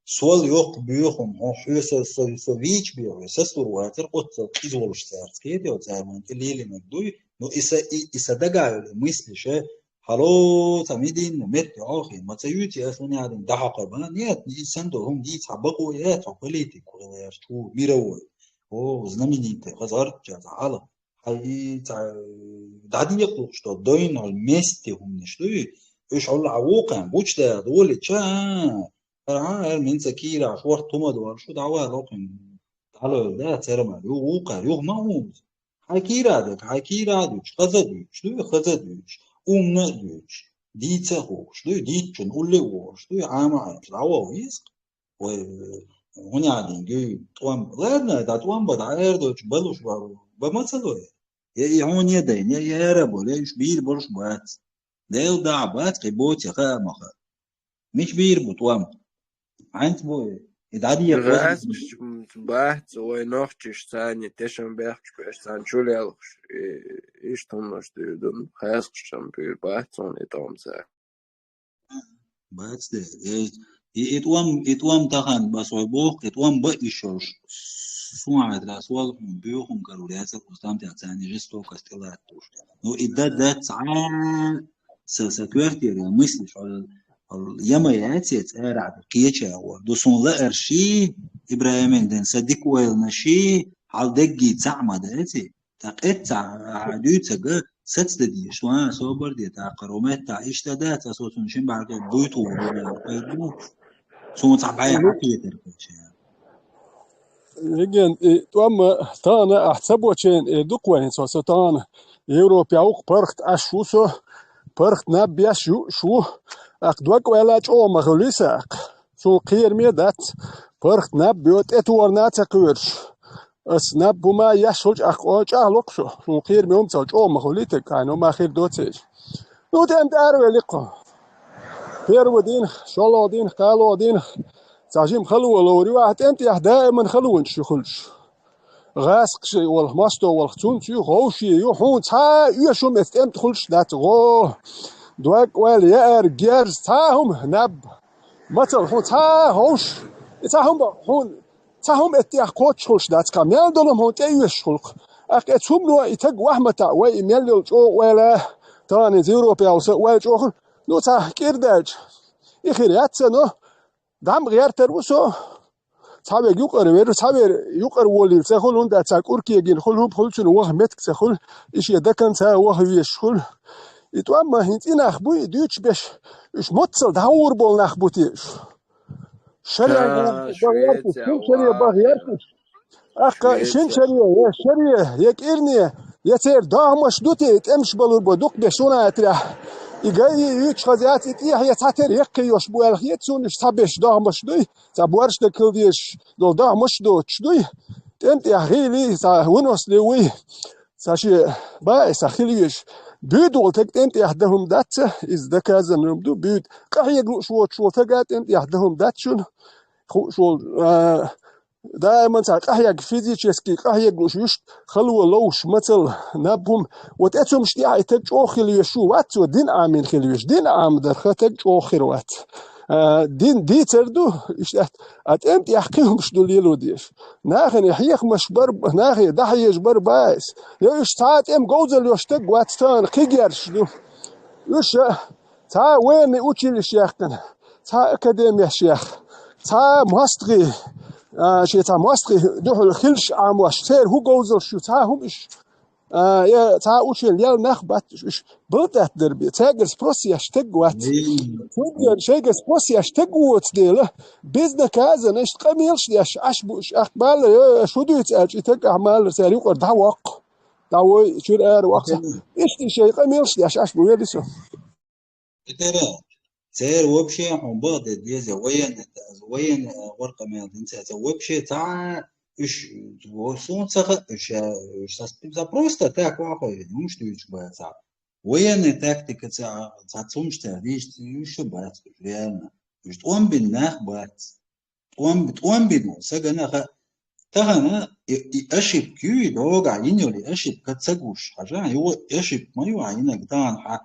Сол йоккха боьхам, хьо хьоьса со, со вийча бехьо, сацлур вацара, оццал къиза волуш цаьрца кхетайо, цара вайн тӀе лелийнарг дуй. Ну, и са, и, и са дага а йолу, и мыслиша, хьало, ца мидинна, метта Ӏохий, ма ца юьйций ас вуьнехь дина дӀахьокхур бан? Нет, и санна долу хӀума дийца хьан бакъо яц, хьо политик ву гӀерта чу, мировой. О, знаменитый, хаза гӀарчча ца хьала. Хьай и ца дӀадекъалуш долу дойна хьо месте хӀуманаш дуй? Уьш хьула хьан вукхаьн, гучудаьлла долича, а, ара, ара, минца кийра, шорта хӀума долуш, шу дӀавала окхуьнга. ДӀалойла, да, церама, юха вукхара, юха ма хӀума. Хьайн кийра дерг, хьайн кийра а дуьйцуш, хаза а дуьйцуш, дуй, хаза а дуьйцуш, умна а дуьйцуш, дийца а хӀуттуш, дуй, дийцчунна улле а волуш, дуй, Ӏама а Ӏемча, дӀаваха веза-кх. Вай, хӀун яа дин, дуй, тӀом, ладно, да тӀом бан, дӀа эр доцуш, балуш бан, бан ма ца ло. Я и хьуна дайна, я, я эр а болу, я уьш бийр болуш бац. Дела дахьа бац, кхин боций хаа ма хаьа. Мича бийр бу тӀом? Хьаьнца бу и? И дӀадехьа гӀаскхаш бац, вай нохчаш царна тешам бехкаш беш, царна чу лелхаш, и, иштта хӀуманаш дуьйр ду, гӀаскхашна буьйр бац хьуна и тӀом цара. Бац де. И, и, и тӀом, и тӀом тахана ба со боху, и тӀом ба иш йолуш. Суна хьайдара, сол хӀума боьхам карур яцара, устам тӀехь царна жестокость тӀелаттуш. Ну, и дан дац, а, Са, са коьртера мыслиш, хьо, хьо яма яций цӀера кхеча а гӀор. Ду суна лаарший, Ибрахиман ден са дика ойланаший, хьал деггий цхьаъ ма даций. ТӀаккха эццахь ахьа дуьйцург сацдан дезаш ван, собар де, тӀаккха хӀара метта иштта дац, аса цунна шин бахьарга буй тухур ду, суна цхьа бӀе хьан кхетар кхеча. Веген, и тӀом тахана ахь ца бочен, и дукха вайн со, со тахана Европехь ву-кх, паргӀат Ӏаш ву со, паргӀат наб беш юуш ву, акха дог ваьлла чӀогӀа ма хуьлий са акха. Суна кхераме дац, паргӀат наб бо тӀе торна а ца кхоьруш. Ас наб хӀума еш хӀулча акха чӀагӀло-кх со, суна кхераме хӀума ца чӀогӀа ма хуьлий таг, кхайно ма хир доций. Ну, тӀемта аравелли-кх хьо. Первый дийнах, шолгӀа дийнах, кхоалгӀа дийнах цхьа жима хало ловр ю ахь тӀемтӀехь даиман халонаш ю хуьлуш. ГӀаскхаш волу, мосто волу, цунца ю, ховше ю, хьуна цхьа а оьшуш хӀума эца тӀемтӀа хуьлуш дац, гӀо. Дог ваьлла яар, герз, цхьа а хӀума, наб. Мацалла хьуна цхьа а ховш, и цхьа хӀума хьуна Цхьа хӀума эттехь кхоччуш хуьлуш дац, кхы мел долу хӀума тӀе а оьшуш хуьлу-кх. ТӀаккха цу хӀумано и таг вахматаӀа вай и мел йолу чӀогӀа ойла, тахана из Европа ял са а ойла чӀогӀа хуьлу. Ну, цхьа кӀира даьлча, и хир яц ца, но дӀа ма гӀертар ву со. Цхьаверг юкъара вер, цхьавер юкъара волийла ца хуьлу, хӀунда аьлча цхьа кӀур кегийна хуьлу, хӀума хуьлу цуьнан ваха меттиг ца хуьлу, и шен даканца ваха везаш хуьлу. И тӀом ма хӀинца и нах буй, и дуьйцуш берш, уьш моццал дӀагӀур болу нах бу те уьш? Шаре Ха, баха ярташ, шуьца шин шаре баха ярташ. Ахка шин шаре, я шаре, я кӀирне, я церан догӀмаш ду те, и тӀемаш балур бу дукха берш суна атрехь. И гай, и юьйцуш хаза яц, и тӀехь я цхьа тера яккхий йош бу аьлла хета суна, уьш цхьа берш догӀмаш дуй. Цхьа борш даг хила дезаш долу догӀмаш а доцуш дуй. ТӀем тӀехь гӀийли, цхьа выносливый, цхьа шен баиса хила везаш. Буьйда волу таг тӀем тӀехь дан хӀума дац, иза доказано хӀума ду, буьйда. Къахьега лууш воцуш волу тага тӀем тӀехь дан хӀума дац шуна. Хууш волу, а, даиман цхьа къахьега, физически къахьега лууш вуьшта, хало ловш, мацалла, наб хӀума. Вот эцу хӀумаш тӀехь и таг чӀогӀа хила везаш ву, вац цо дин Ӏамийна хила везаш. Дин Ӏамадарх таг чӀогӀа хир вац. А, дин дийцар ду, иштта, а тӀем тӀехь кхин хӀумаш ду лело дезаш. Нахана хьехамаш бар, нахе дӀахьежаш бар баиса. Я уьш цхьа а тӀем говзалла йош таг вац тахана, кхин герзаш ду. Уьш а цхьа военный училище яьккхина, цхьа академеш яьккхина, цхьа мостагӀий, а, шен цхьа мостагӀий дуьхьал хилаш Ӏамош, церан хӀун говзаллаш ю, цхьа хӀума уьш, а, я цхьа училище яьлла нах бац уьш, уьш балтӀатдар бен, цаьргара спрос еш таг вац. Цундела шайгара спрос еш таг воцу дела, безнаказанно, иштта къамелаш деш, Ӏаш бу уьш, ахь балла, э, шу дуьйцу аьлча, и таг ахь малар цара юкъара дӀавоккху. ДӀавой, чуьра ара воккху. Иштта шайн къамелаш деш, Ӏаш бу вели со. Церан вообще хьуна бакъдерг деза, военный, военный, а, гӀор къамел дина ца, ца вообще цхьа уьш, суна ца хаьа, уьш, а, уьш ца, ца просто так вахой, хӀумаш дуьйцуш бац цхьа. Военный тактика ца, ца цумаш ца дийш, уьш а бац уьш, реально. Уьш тӀом бина нах бац. ТӀом, тӀом бина, са гана хаьа. Тахана и, и ошибка ю, и догахь йина йолу и ошибка ца гуш, хьажа, и ошибка ма ю, а йинарг тахана хьа.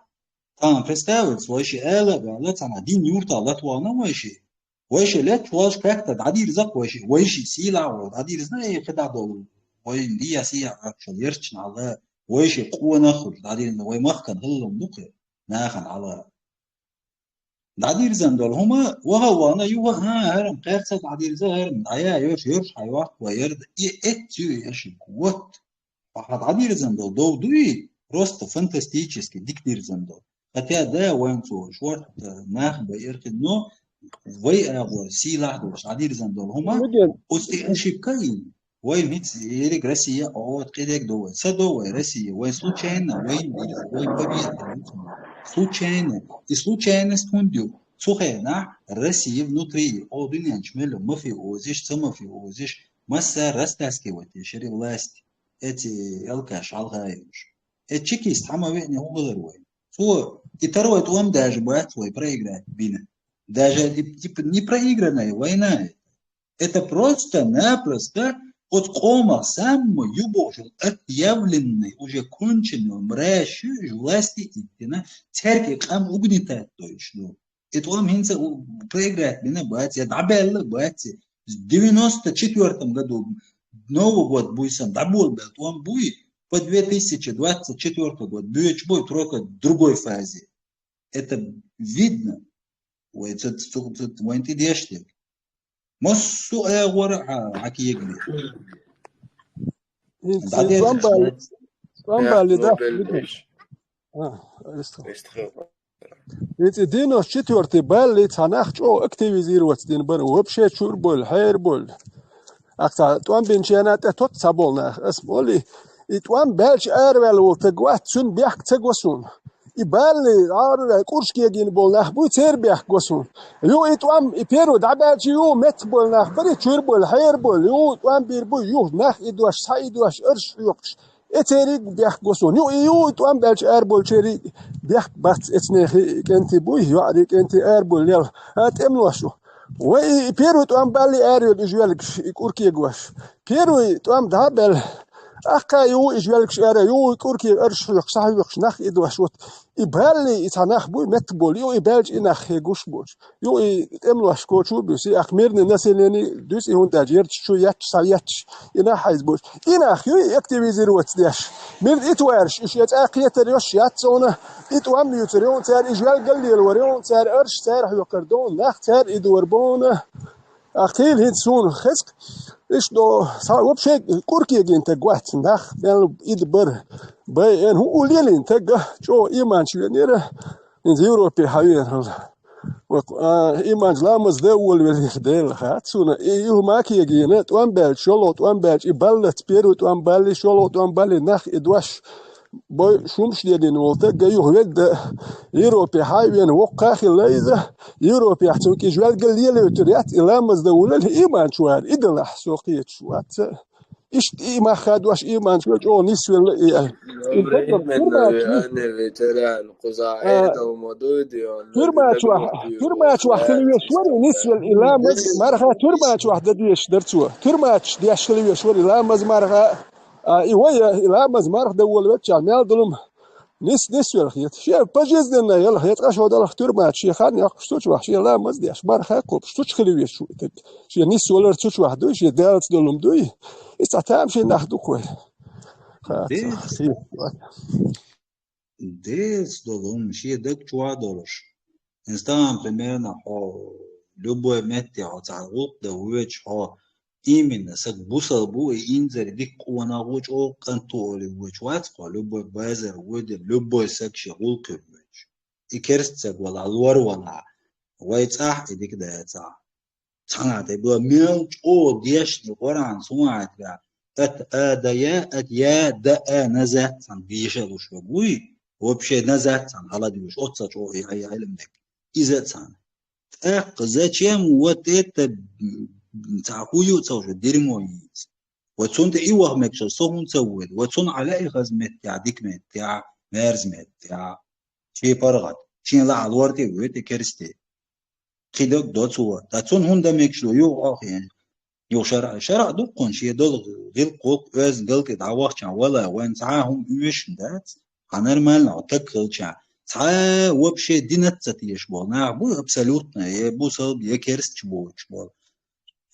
Тахана представить, вайши ала а баьлла, цхьана дин юрта латвална вайши. Вайши летта волуш как-то дӀадирза-кх вайши, вайши сийлахь волу дӀадирзина, и кхидӀа долу вайн дия сия Ӏаччал ярчна хьала, вайши къонах хуьлуш дӀадирзина, вай махкана хӀаллам ду кхе, нахана хьала. ДӀадирзина долу хӀума ваха а вахана, юха а, хӀара-м кхерца дӀадирза, хӀара-м дӀая, йош, йош хьайваккха вай ярда, и эццуьй аша вот. Ахьа дӀадирзина долу дов дуй, просто фантастически дика дирзина долу. Хотя, да, вайн цо шорта нах бан ирхина, но вай агӀор сийлахь долуш дӀадирзина долу хӀума, Муген. Оцу тӀе ошибка а йина. Вай миц ерриг Россия, о, вот къидерг до вай. Са до вай Россия, вай случайно, вай, вай победа. Случайно. И случайность хӀунда ю? Цу хенахь Россия внутри, о, дуьнен чу мел мафиозиш, ца мафиозиш, масса растаскивать ешари власть. Эци алкаш хьалха йолуш. Э чекист хьама веъне хӀун хилар вай? Цо и второй тӀом даже бац вай проиграть бина. Даже и, типа, не проигранная война это. Это просто-напросто оцу къомах самый юбохь йолу отъявленный, уже конченый мразь ю, власти иттина, церкӀе къам угнетать дойтуш ду. И тӀом хӀинца у-, проиграть бина бац, я дӀабаьлла бац. Девяносто четвёртом году Новый год буй сан дӀаболабелла тӀом буй, по две тысячи двадцать четвёртый год буьйцуш буй, только в другой фазе. Это видно. Вай ца, ца, ца, вайн тӀе деш дерг. Массо а агӀора хьа, хьа кегаме. ХӀинца ДӀадерзаш тӀом баьлла, дац. ТӀом баьлла, да? Яхь, ну, беллеш. А, аристо. Иштта хила. ХӀинца девяносто четвёртый баьлла, цхьа нах чӀогӀа активизироваться дина бара. Вообще чуьра болу, хьера болу. Ахьа цхьа тӀом бинчу хенахь тӀе тоьтту ца болу нах. Ас моли, и тӀом баьлча араваьлла волу таг вац, цуьнан бехк ца го суна. И баьлла, ара кӀурш кегийна болу нах буй, церан бехк го суна. Ю и тӀом, и первый дӀабаьлча ю меттах болу нах бари, чуьра болу, хьера болу, ю тӀом бийр буй, ю нах и дош, схьа и дош, арш хьоькхуш. Э, церан бехк го суна. Ю, и ю, тӀом баьлча ара болчеран бехк бац, эцнехи кӀентий буй, йоӀарий кӀентий ара болу лел. А, тӀемалош ву. Вай и первый тӀом баьлла ара йолу уьш велгаш, и кӀур кегош. Первый тӀом дӀа а баьлла, Ахкха ю и жвелгаш ара, ю и курки арш хьоькхуш, сахьоькхуш нах и дош вот. И балли, и цхьа нах буй, метта болу, ю и балча и нах хе гуш бош. Ю и тӀемлош кочу бюс, и ах мирный население дюс, и хӀунда ерча чу ятч, са ятч, и нах хьайз бош. И нах ю и активизироваться деш. Мир и тварш, и шеца кхетар йош яц зона, и тӀом юцар йон цар, и жвелгал лелвар йон цар, арш цар хьоькхар дон, нах цар и дор бона. А кхийла хӀинца суна хеза, иштта до, са вообще куркегин таг вац, нах, мел ида бар. Бай эн хӀу уллелин таг, чӀо иманч венера, из Европе хьавенал. Вот, а, иманч ламаз да волвелих Дела, хац суна, и юха макегина, тӀом баьлча, шоло тӀом баьлча, и баллац, первый тӀом балли, шоло тӀом балли, нах и дош. Бой шумш дедин волта, га юх ведда, Европе хьайвен воккха хилла иза, Европе цунки жвелгал лелевтур яц, и ламаз да улал, иман чуар, идалахь со кхеташ вац. Ишт и маха дош иман чуар, чӀо нисвелла и ай. Добрый, именно, они ветеран, куза, а, это умодуйдион, тюрьма чуах, тюрьма чуах хилвеш вар, нисвел и ламаз марха, тюрьма чуах да деш дарцо. Тюрьма чуах деш хилвеш вар, и ламаз марха. А, и вай, и ламаз марх да волу веччахь мел долу-м нис, нис велхийта. Шен пожизненно елха, я цкъа шо далах тюрьмачу, шен хан йоккхуш цу чу вах, шен ламаз деш, марха кхобуш, цу чу хила веш ву и таг. Шен нис волар цу чу вах дуй, шен Далаца долу-м дуй. И цхьа тамашийна нах ду кхой. Ха, Дез. Ца, хи. Дез долу-м, шен даг чу вах долуш. Инстаграм, примерно, хьо любой метте хьо цхьа гӀуллакх дан вуьйчу хьо, именно саг бусал бу, и инзаре дика къонах ву, чӀогӀа кӀант ву олий вуьйчу вац хьо, любой базар вуьйдина, любой саг шен гӀуллакхе вуьйчу. И керст саг вала, лор вала, вай цӀахь и дика дацахь. Цхьана тӀе бо мел чӀогӀа дешна Къуръан суннат веа. Ат а да я, ат я да а назад цхьана дешалуш ваг вуй. Вообще назад цхьана хьала дуьйш. Оццал чӀогӀа и хьай Ӏилманиг. Иза цхьана. ТӀаккха зачем вот это, м, цхьа хӀу ю ца уже, дерьмо йийца? Вот цунна тӀе и ваха мегаш со хӀунда ца вуьйла? Вот цунна Ӏа лаьий хаза меттехь, дика меттехь, мерза меттехь? Шен паргӀат. Шен лаьа лор тӀе вуьйта керсте. Кхидерг до цо. Ткъа цунна хӀунда мегаш ду, юха Ӏохъен. Юха шарӀа, шарӀа ду кхунна, шен долу гӀиллакх-гӀуллакх, оьзна галти дӀавахча, вала, вайн цхьа а хӀума оьшуш дац, хьан нормально, хьо таг хилча, цхьа а вообще динат ца тешаш болу нах бу абсолютно, я бусалба, я керсташ боцуш болу.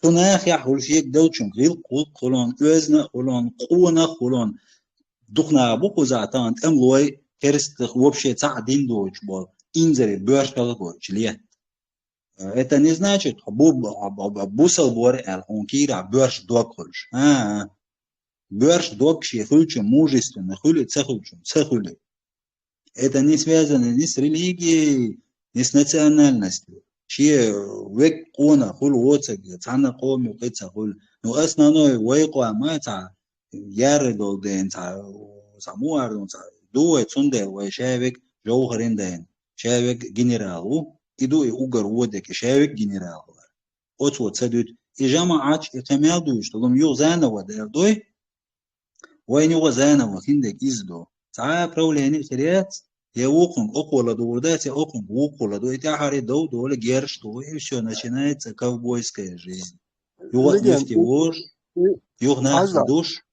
Цу нахехь хуьлу шега делчун гӀиллакх-гӀуллакх хуьлун, оьзна а хуьлун, къонах а хуьлун, дукха нах бу кхузахь тахана тӀемалой, керстах вообще цхьа а дин доцуш болу, инзаре боьрша хала гойтуш летта. Это не значит, хьо бу-, бу-, бу-, бу-, бусалба вара аьлла, хьуна кийрахь боьрша дог хуьлуш. А, а. Боьрша дог шен хуьлучун мужественный хуьлу, ца хуьлучун ца хуьлу. Это не связано ни с религией, ни с национальностью. Шен век къонах хуьлу воцург, цхьана къоман юкъа ца хуьлу. Ну, основной вай къоман цхьа яра долу ден цхьа, цхьа муар ду, цхьа ду вай, цундела вай ша век жовхарин дайна, ша век генерал ву, и ду и угар водеке, ша век генерал вара. Оцо ца дуьту. И жамаӀаташ, и кхин мел дуьйш долу, юха заново дер дой, вайна юха заново хиндерг иза ду. Цхьа а правление хир яц, я вукхунга окхо ладугӀур дац, я окхунга вукхо ладугӀур, и тӀаьхьара дов долу, герш ду, и всё, начинается ковбойская жизнь. Юха Легенд. Нефть вож, и юха нах Хьажа. Душ.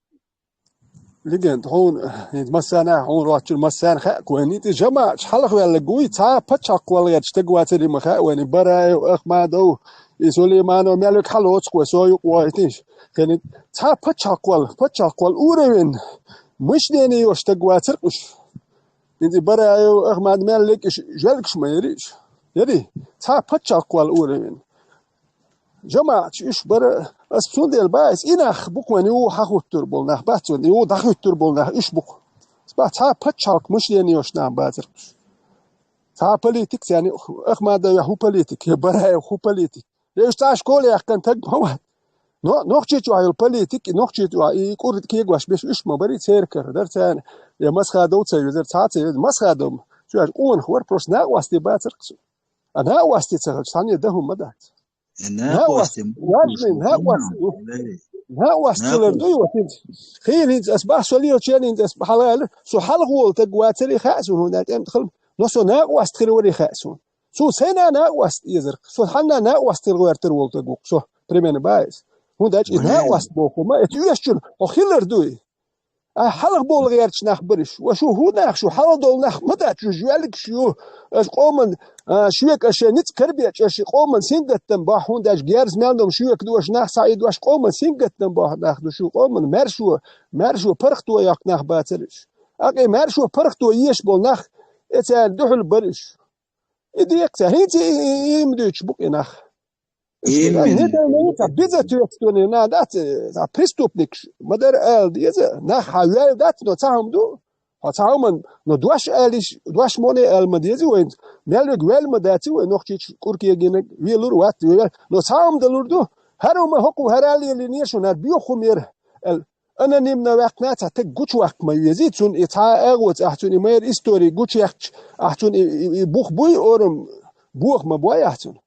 Легенд, хьуна, хӀинца массарна, хьуна роччуьра массарна хаьа вайн, и жамаӀаташ хьалхаваьлларг вуй, цхьа а пачхьалкх валгӀерчу стаг вацаре ма хаьа вайн, и Бараев, Ахмадов, и Сулейманов, мел век хьалоцу кхо, со юкъа вохийтинчу. Кхин цхьа а пачхьалкх вал, пачхьалкх вал уровень, мышление йолуш стаг вацара уьш. ХӀинца и Бараев, Ахмад мел лег уьш, жоьлгаш ма яри уьш. Яри? Цхьа а пачхьалкх вал уровень. ЖамаӀаташ уьш бара, ас цундела баьс, и нах бу-кх вайн юха хьахӀуттур болу нах, бац вайн юха дӀахӀуьттур болу нах, уьш бу-кх. Бац, цхьа а пачхьалкх мышление йолуш нах бацара уьш. Цхьа а политик царна юкъа, Ахмадов хӀу политик, я Бараев хӀу политик. Я уьш цхьа а школа яьккхина таг ма вац. Но, Нохчийчохь йолу политик, и Нохчийчохь и кӀур кегош беш уьш ма барий, церкара дара царна, я Масхадов ца везара, цхьа а ца везара, Масхадов, цо аьлча къонах вара, просто накъостий бацара-кх цо. А накъостий ца хилча, цхьанне дан хӀума ма дац. Э, накъостий, накъостий, ма ваьжна, накъостий. Лерри. Накъостий хилар дуй, вот хӀинца. Хийла хӀинца ас бах, со лелачу хенахь хӀинца ас хьалаьлла, со хьалха волу таг вацаре хаьа суна, хӀунда аьлча тӀеман тӀе хила. Но со накъост хир варе хаьа суна. Цо сайна накъост эзар, со хьанна накъост хир гӀертар волу таг ву-кх со, примерно баьс. ХӀунда аьлча и накъост боху ма, это оьшучун хьо хилар дуй. А хьалха болу гӀерташ нах бараш. Ва шу хӀун нах шу? Хьалха долу нах ма дац шу, жоьллигаш ю. Аш къоман, а, шоьга аша ницкъ карбеча, аша къоман сингаттам бахьа, хӀунда аьлча герз мел дом шоьга ду, аша нах схьаийдо, аша къоман сингаттам бахьа нах ду шу, къоман маьршо, маьршо паргӀато йоккху нах бацараш. Акъе маьршо паргӀато еш болу нах, э, цара дуьхьал бараш. И декъа ца, хӀинца и, и, и, и, им дуьйцуш бу-кх и нах. Именно. ХӀинца беза тоьцу тоне, на дац, э, ца преступникаш, ма дара ала деза, нах хьан ваьлла дац, но цхьа хӀума ду. Хьо цхьа хӀуман, но дош алиш, дош моне ала ма деза вайна. Мел вега ваьлла ма дац вай, нохчийчу кӀур кегийнаг велур вац, вай ваьлла. Но цхьа хӀума далур ду. ХӀара хӀума хӀокху хӀара лелийнера шуна, хӀара боьха хӀума яра, аьлла. Анонимно ваьккхина цхьа таг гучуваккха ма везий, цунна и цхьа а агӀоца, ахь цунна и майра истори гучуяьккхича, ахь цунна и, и, и бух буй, орам боха ма бой ахь цунна.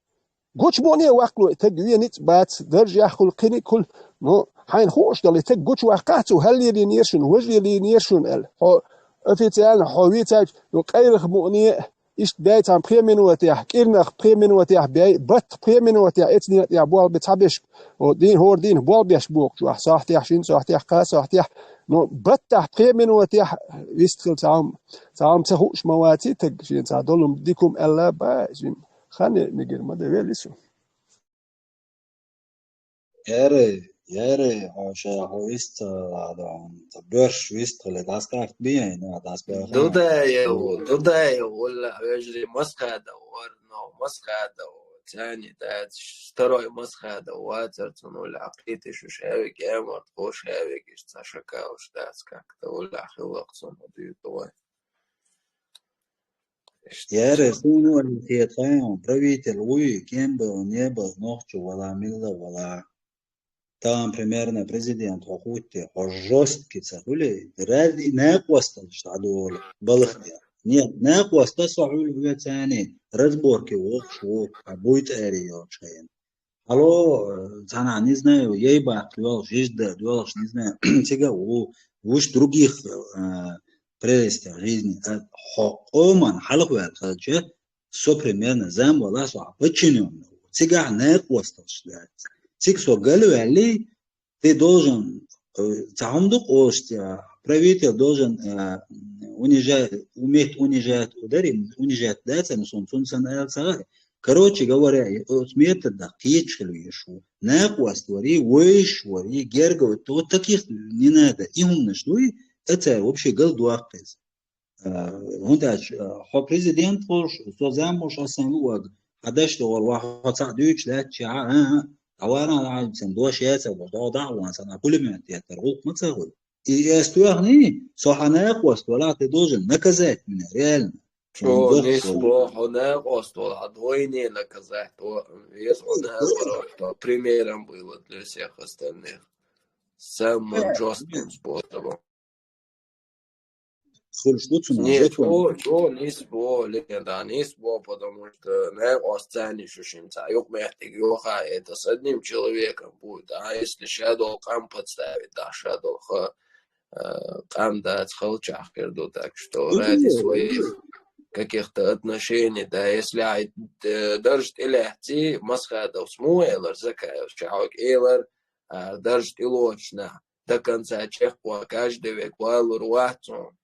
Гучу боне ваккхало и таг вен ницкъ бац, даржехь хуьлу, кхиниг хуьлу, ну, хьайна хууш долу и таг гучуваккхахь цо, хӀара лелийнера шуна, важа лелийнера шуна аьлла. Хьо официально хьо вийцайча, ю къайлаха мукъане а, Иштта бей цхьана пхе минотехь, кӀирнах пхе минотехь бей, батта пхе минотехь эцнен тӀехь болх бе цхьа бешка. О, дийна, хӀора дийнахь болх беш бохучу ахь, сохьтехь, шина сохьтехь, кхаа сохьтехь. Ну, баттахь пхе минотехь вистхила цхьа хӀума, цхьа хӀума ца хууш ма ваций таг, шен цхьа долу дика хӀума аьлла, ба, шин хан мигира ма де вели со. Яре, яре, хьо ша хьо вист ца хьо, ца боьрш вист хиле, дӀасакъаьхта бен, на, дӀасакъаьхта. Дудаев, Дудаев, валла, вежарий, Масхадов вара, но Масхадов, цани дац, второй Масхадов вацар цунна, валла, кхеташ уж хьавиг, ямарт, хош хьавиг, иш ца шакалуш дац, как-то, валла, хилла цунна дуьйцу вай. Яре, суна валла хетахь, правитель вуй, кем был, не был, нохчо вала, милла вала. Там примерно президент хьо хӀуттий, хьо жёсткий ца хуьлий, ради накъосталлаш дӀадолу балхде. Нет, накъоста со хьуьлу хьоьцани, разборке вохуш ву, а буй тӀаьри йолчу хенахь. Хьало, э, цхьана, не знаю, ей баккха доьлхуш, жижда доьлхуш, не знаю, цига а ву, вуш других, э, прелестях жизни, э, хьо къоман хьалхаваьлла хилча, со примерно зам вала, со хьан подчинённый ву. Цигахь накъосталлаш дац. Цига со галваьлли, ты должен, э, цхьа хӀума ду-кх олуш, э, правитель должен, э, унижать, уметь унижать, ударить, унижать дац, ам сон цунна сан ала ца хаьа. Короче говоря, оцу методах кхеташ хила везаш ву. Накъост вари, вайш вари, герга вари, вот таких не надо. И хӀуманаш дуй, а цара вообще гал доккху иза. А, хӀунда аьлча, а, хьо президент волуш, со зам волуш, ас сан луъаг, хьан даш догӀур ваха, хьо цхьаъ дуьйцуш лаьттача, а, а, а, дӀаваран, а, сан дош яцар, догӀу дӀа а ван, сан а пулемёт еттар, гӀуллакх ма ца хуьлу. И эс тоьхний, со хьан накъост валахь, ты должен наказать меня, реально. Чо, нисбо, хьо накъост валахь, двойне наказать, то, веза хьо накъост, то примером было для всех остальных. Самым жёстким способом. Хуьлуш ду цунах. Нет, закон. Чо, чо, нисбо, Лена, да, нисбо, потому что накъост царна шу шин цхьа юкъаметтиг йоха, это с одним человеком будет. А если ша долу къам подставить, да, ша долу ха, э, къам дац халчахь хир ду, так что ради своих каких-то отношений, да, если ай, э, дарж тӀелаьцци, Масхадовс муха элар, Закаевс чахьок элар, а, дарж тӀелоцуш нах до конца чекхван, каждый век валур вац хьуна.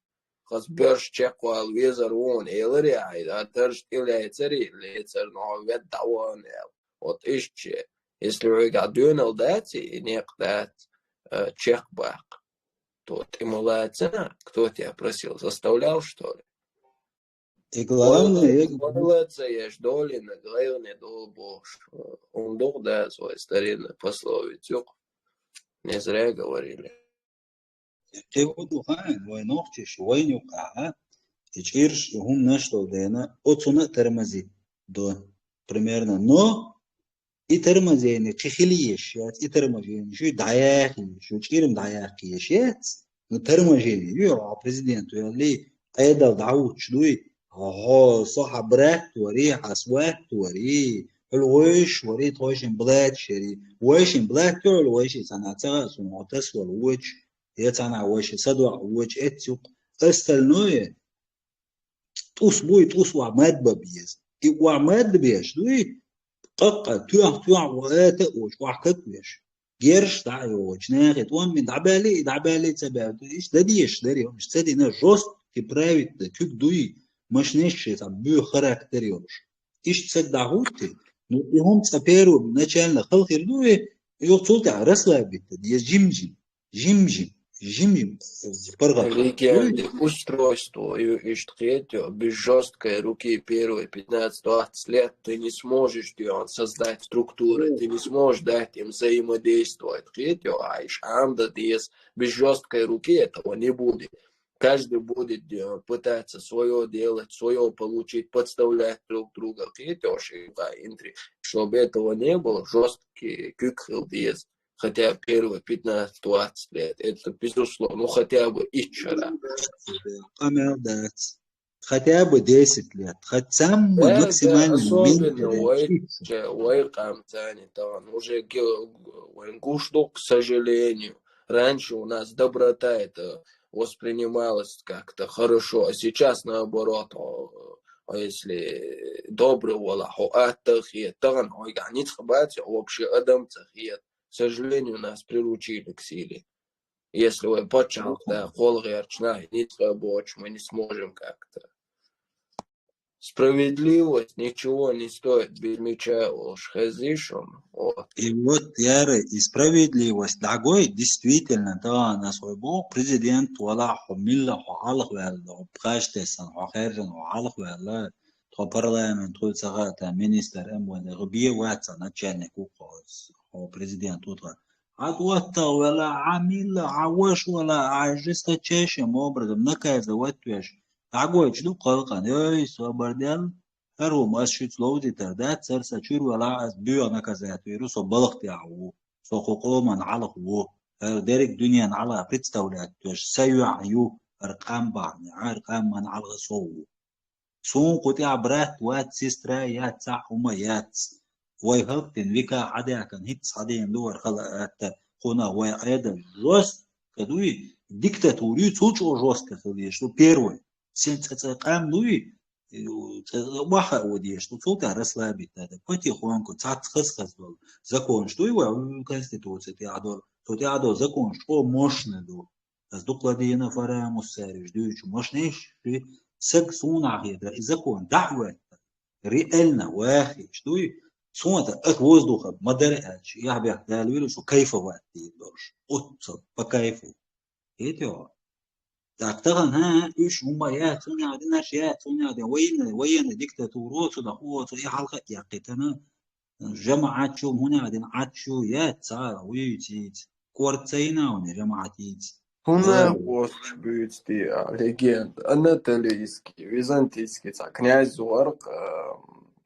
Хаза боьрша чекхвала везар ву хьуна, элар яхьа, а дарж тӀелаьцари, лецар, но хьо вед дӀавахана аьлла. Вот иштта, если вайгахь доьналла дац, и некъ дац, э, чекхбаккха, то тӀе ма лаца, кто тебя просил, заставлял, что ли? И главное, вот, я вот, ца еш долина, главное, долу бохуш, э, хӀума дукха дац вай старинная пословица юкъа. Не зря говорили. Кхин хӀун ду хаьий, вай нохчаш, вайна юкъахь, и чӀирш, и хӀуманаш долу дена, оцунна а тормозить до, примерно. Но и торможение кхин хила езаш яц, и торможение шу дӀаяхьа езаш, шу чӀирма дӀаяккха езаш яц, ну, торможение ю, хьо президент ваьлли, Ӏедал дӀахӀуттуш дуй, хьо со хьан брат вари, хьан сват вари, хьуьлла вайш вари, тхойшин блаташ яри, вайшин блат ю хьуьлла вайши, цхьана ца хаьа суна, хьо тасвала вочу, я цхьана вайши садоӀа вочу эццу юкъа. Остальное, тӀус буй, тӀус охьа мад бан беза. И охьа мад беш дуй, къаккъа, тоьхна, тоьхна, охьа ата а вочу, охьа как веш. герш дӀа а йогӀучу нахе тӀом бина дӀабаьлли, и дӀабаьлли ца баьлли, иштта дан дезаш дарий, иштта ца дина, жёсткий правительство куьг дуй, машинаш шеца буьйха характер йолуш. Иштта саг дӀахӀуттий, ну, и хӀума цкъа первый начально хала хир ду, и юха цул тӀаьхьа расслабиться деза, жим-жим, жим-жим, жим-жим, паргӀат. Легенды, устройство, и, иштта кхетё, без жёсткой руки первые пятнадцать-двадцать лет ты не сможешь, ты, он, создать структуры, ты не сможешь дать им взаимодействовать, кхетё, а иш анда деза, без жёсткой руки этого не будет. Каждый будет э, пытаться свое делать, свое получить, подставлять друг друга. Кхетёш, интри. Чтобы этого не было, жёсткий куьг хила деза. Хотя первые пятнадцать-двадцать лет, это безусловно, ну хотя бы итт шера. Къамел дац. Хотя бы десять лет. Хотя бы Да, да, максимально особенно меньше, да, вай, ча-, вай къам цани тагӀан. Уже ге-, вайн гуш ду, к сожалению. Раньше у нас доброта это воспринималось как-то хорошо, а сейчас наоборот, о, о, если добрый вала, хьо атта хет, тагӀан хьойга ницкъ бац, вообще адам ца хет. К сожалению, нас приручили к силе. Если вай паччахьалкх да, кхол гӀерташ нах ницкъ боцуш, мы не сможем как-то. Справедливость ничего не стоит без меча, уж хезиш он. Вот. И вот, яра, и справедливость дӀагой, действительно, тагӀан ас вай боху, президент вала хьо милла хьо хьалхаваьлла, хьо пхаьчтессан, хьо хаьржина хьо хьалхаваьлла, тхо парламент хуьлу ца хаьа, министр ам вайн, бе вац сан начальник ву хьо, хьо президент ву тхо. Хьан оттагӀа вала, хьан милла, хьан ваша вала, хьан жесточайшим образом наказывать веш, дӀагойтуш ду халкъана, ой, собар дел, хӀара хӀума ас шуьца ловзийтар дац, хӀара сан чуьра вала, ас боьха наказать вийр ву, со балха тӀехь ву, со кху къоман хьалха ву, хӀара дерриг дуьненан хьалха представлять веш, сан юьхь ю, хӀара къам бахьана, хӀара къаман хьалха со ву. Суна кху тӀехь брат вац, сестра яц, цхьа а хӀума яц. Вай хӀаллакдина вика хьадаьхкина, хӀинцца хьадийна ду вара хала атта, кхунах вай Ӏедал жестко дуй, диктатура ю, цул чӀогӀа жестко хила дезаш ду, первый. Сен цӀа-цӀа къам дуй, цӀа-цӀа баха а ву дезаш ду, цул тӀаьхьа расслабить дан. Потихоньку, цхьацца хаза-хаза долу. Законаш дуй вай, конституция тӀехь долу, цу тӀехь долу законаш чӀогӀа мощный ду. Ас дукха ладийна Фарамус цаьрга дуьйцу машинаш, ши саг суна хетара, и закон дӀа а хӀоьттина, реально вахийташ дуй, суна аса воздуха ма дара аьлча, яхь бехк далавелла, шу кайфовать дийр долуш, оццул, по кайфу. Хетий хьо? Так, тахана, хӀа, уьш хӀума яц, хӀунда динарш яц, хӀунда дина, военный, военный диктатура, цу даха, цу и хьалха а яккхийтина, ЖамаӀат чу, хӀунда дина, Ӏад чу яц, цара вуьйцийца. КӀорца йина вуьна жамаӀат йийца. ХӀунда Ладно. Кхочуш буьйцу те, а, легенда, анатолийский, византийский цхьа князь вара, а,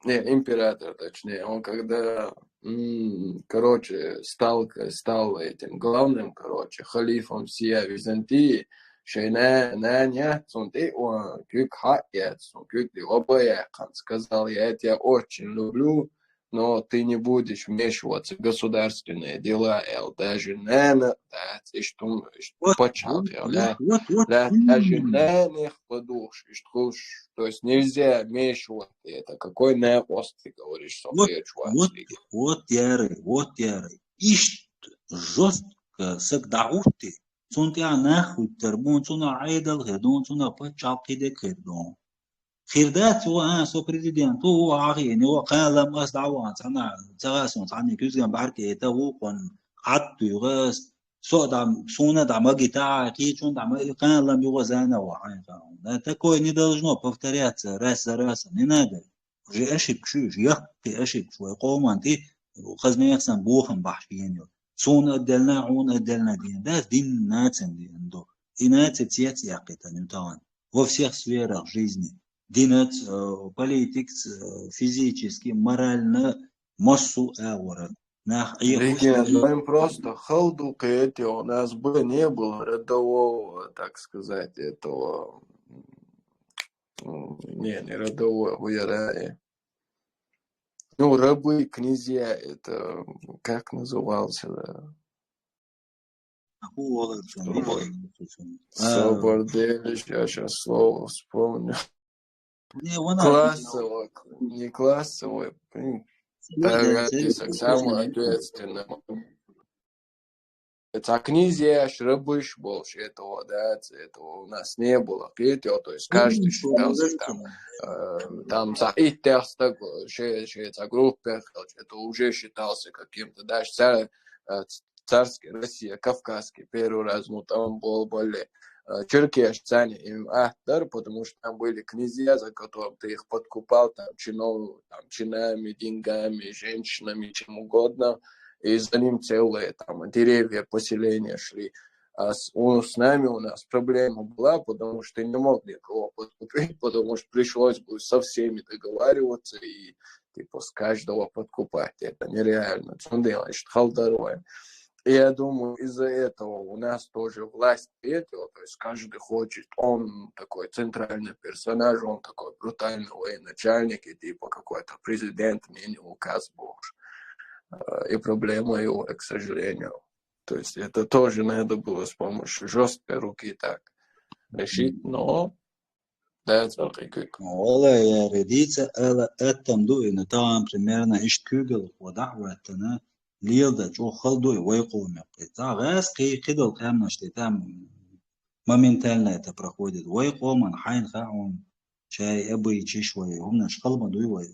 не, император, точнее, он когда, м, короче, стал, стал этим главным, короче, халифом всея Византии, шайн на-, нана яц, цунна тӀе, о, куьг хьаъ яц, цунна куьг тӀе, о, бая, сказал: «Я тебя очень люблю, но ты не будешь вмешиваться в государственные дела», эл, даже нана дац, иштта хӀума, иштта Вот, пачхьалкх, вот, эл, вот, да, вот, вот, да, даже именно. Нанех ладугӀуш, иштта хуш, то есть нельзя вмешиваться, это какой накос ты говоришь, со Вот, кхечу вот, вацлиг. Вот, яра, вот, яра. Иштта жестко саг дӀахӀуттий, цунна тӀехь нах хӀуьттур бу, цунах Ӏедал хир ду, цунах пачхьалкх кхидерг хир ду. Хир дац ву, а, со президент ву, ву хьахийна, ву кхана лам ас дӀавахана, цхьана, ца гӀа суна цхьанне куьзган бӀаьрг а яйта, вукхунна Ӏад туьйху ас, со а дӀа, суна а дӀа магийта, кхечунна дӀа ма, кхана лам юха зана ву хьайна. Да, такое не должно повторяться раз за разом, не надо. Уже ошибка шу, уже яккхий ошибка шу, вай къоман тӀе, хаза мехсан бохам бахьаш гена ю. Суна отдельно, хьуна отдельно дина дац, дин нацин дина ду. И наци цец яккхийтина ю тахана. Во всех сферах жизни. Динаца, э, политикаца, э, физически, морально, массо а агӀора. Нах Ӏехуш Легенда, ну им просто хала ду кхетий, у нас бы не было родового, так сказать, этого, м, не, не родового, хуяра, э. Ну, рабы, князья, это, как назывался, да? А, хӀун валар цунна? Собар. А. Собар Делиш, я щас слово вспомню. Не, вон она. Классовый, не классовый, блин. Сегодня, Давайте сегодня, к самому сегодня. Ответственному. цхьа князьяш, рабыш болуш, этого, да, этого у нас не было, кхетий, то есть каждый считался там, э, там цхьа иттех стаг, ши, ши цхьа группа, это уже считался каким-то, даже царь, э, царский Россия, Кавказский, первый раз, ну, там был, были, э, черкеш цани им аттар, потому что там были князья, за которым ты их подкупал, там, чинов, там, чинами, деньгами, женщинами, чем угодно, и за ним целые, там, деревья, поселения шли. А с, у, с нами у нас проблема была, потому что ты не мог никого подкупить, потому что пришлось бы со всеми договариваться и, типа, с каждого подкупать. Это нереально. Цундела, что халдарваем. И я думаю, из-за этого у нас тоже власть третьего, то есть каждый хочет, он такой центральный персонаж, он такой брутальный военачальник, и типа какой-то президент мне не указ бог. Э, и проблема его, к сожалению. То есть это тоже надо было с помощью жесткой руки так решить, но да, это как. Вала я редица, ала аттам ду, и на там примерно ишт кюгел, вода, ваттана, лилда, чё халдуй, вай кулмек. Та газ кый кидал камнаш, ты там моментально это проходит. Вай кулман, хайн хаун, чай, абы чиш вай, умнаш халма дуй вай.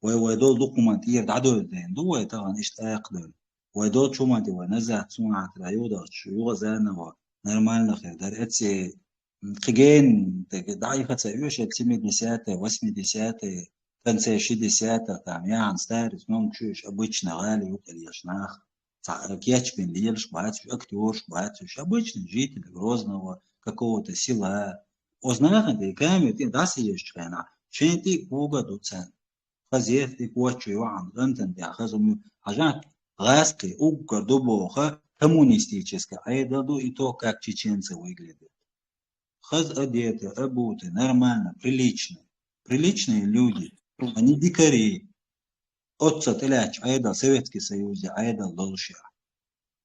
Вай, вай дол документ, ир да дой ден, ду вай таган ишт ак дой. Вай дол чуманти вай, назад, сунатра, юда, юга заново, нормально хер, дар эци, киген, так, да, и хотя, ещё семидесятые, восьмидесятые, в конце шестидесятых, там, я старый, ну, чё ж, обычно гали, укалешнах. Кечбин лелш бац, актёрш бац, обычный житель Грозного, какого-то села. Ознахан, ты камер, ты да съешь, чайна. Чен ты куга дуцен. Хазет, ты куачу, Иоанн, антон, да, хазум, хажан, газ, ты уггар дубоха, коммунистическая, а я даду и то, как чеченцы выглядят. Хаз одеты, обуты, нормально, прилично. Приличные люди, они дикари. Отца тылач, айда Советский Союз, айда лолша.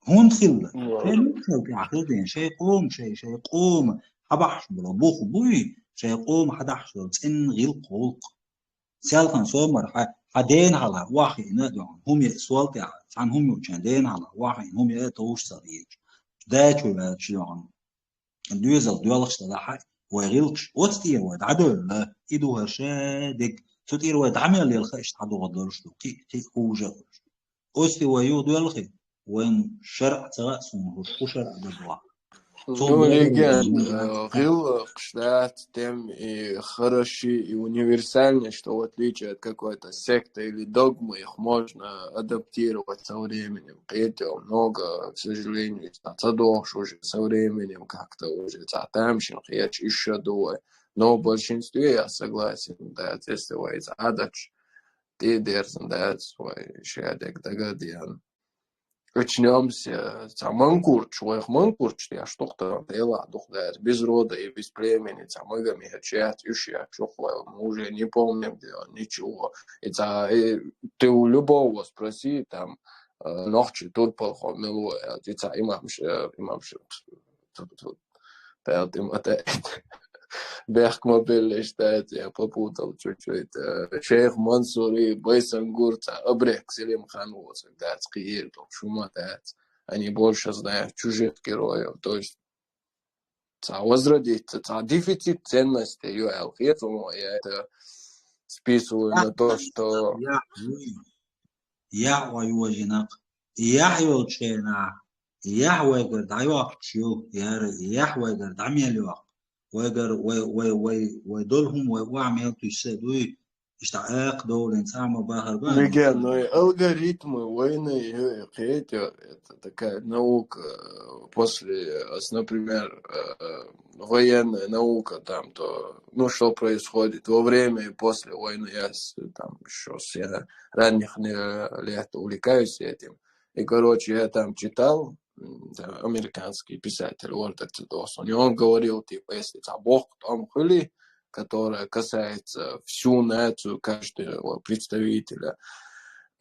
Хун хилла. Шей мухал тяхлден, шей ком, шей, шей ком. Хабахш була, бух буй, шей ком хадахш була, цин гил колк. Сялхан сомар, ха, ха ден хала, вахи на дон. Хуми суал тя, хан хуми учан ден хала, вахи, хуми это уж сарич. Дачу, дачу, Дуьзал доьлхуш далахьа, вай гӀилкхаш оцу тӀера вай дӀадевлла, и ду хӀара ша дег. Цу тӀера вай дӀа мел лелха, иштта дӀадогӀа долуш ду, кхин, кхин хӀужа а хуьлуш. Оцу тӀе вай юха доьлхий, вайн шарӀ ца хаьа суна хӀуш, хӀу шарӀ дагахь. Ну, леген, э, гӀилкхаш дац, тем и хороши, и универсальны, что в отличие от какой-то секты или догмы, их можно адаптировать со временем. Кхетий, много, к сожалению, ца дохуш уже со временем как-то уже ца тамашийна кхеташ ишша ду вай. Но в большинстве я согласен, да, если вай ца Ӏадаьлча, тӀе дерзан дац вай шадерг дагадеана. Очнёмся, ца манкурташ, вайх манкурташ, я штук там дела дух да, без рода и без племени, ца магами, я чат, ишья, чухвал, мы уже не помним, где он, ничего. И ца, и ты у любого спроси, там, э, нохчи турпалхо милуя, и ца имам ш-, э, имам ш-, ту-, ту-, пел ты мотает. Бехк ма беллеш, да, я попутал чуть-чуть. Э, шейх Мансури, Байсангур, ца Абрек Селимхан, вот, да, ца кхиир, то, шума, да, они больше знают чужих героев. То есть, ца возродиться, ца дефицит ценностей, ю эл хец, я это списываю на то, что я, я, ой, ой, инак. Я, ой, чена. Я, ой, гар, да, ё, чу, я, я, ой, гар, да, мел, ё. Вайгар, вай, вай, вай, вай долу хӀума вай охьа мел туьйсу дуй, иштта акха довлин цхьа а ма бахар бан. Леген, ну и алгоритмы войны, э, кхетий, это такая наука, э, после, э, с-, например, э, военная наука, там, то, ну, что происходит во время и после войны, я с-, там, ещё с, я ранних, э, лет увлекаюсь этим. И, короче, я там читал, м, да, американский писатель Уолтер Цитосон, и он говорил, типа, если ца бохк там хули, которая касается всю нацию, каждого представителя,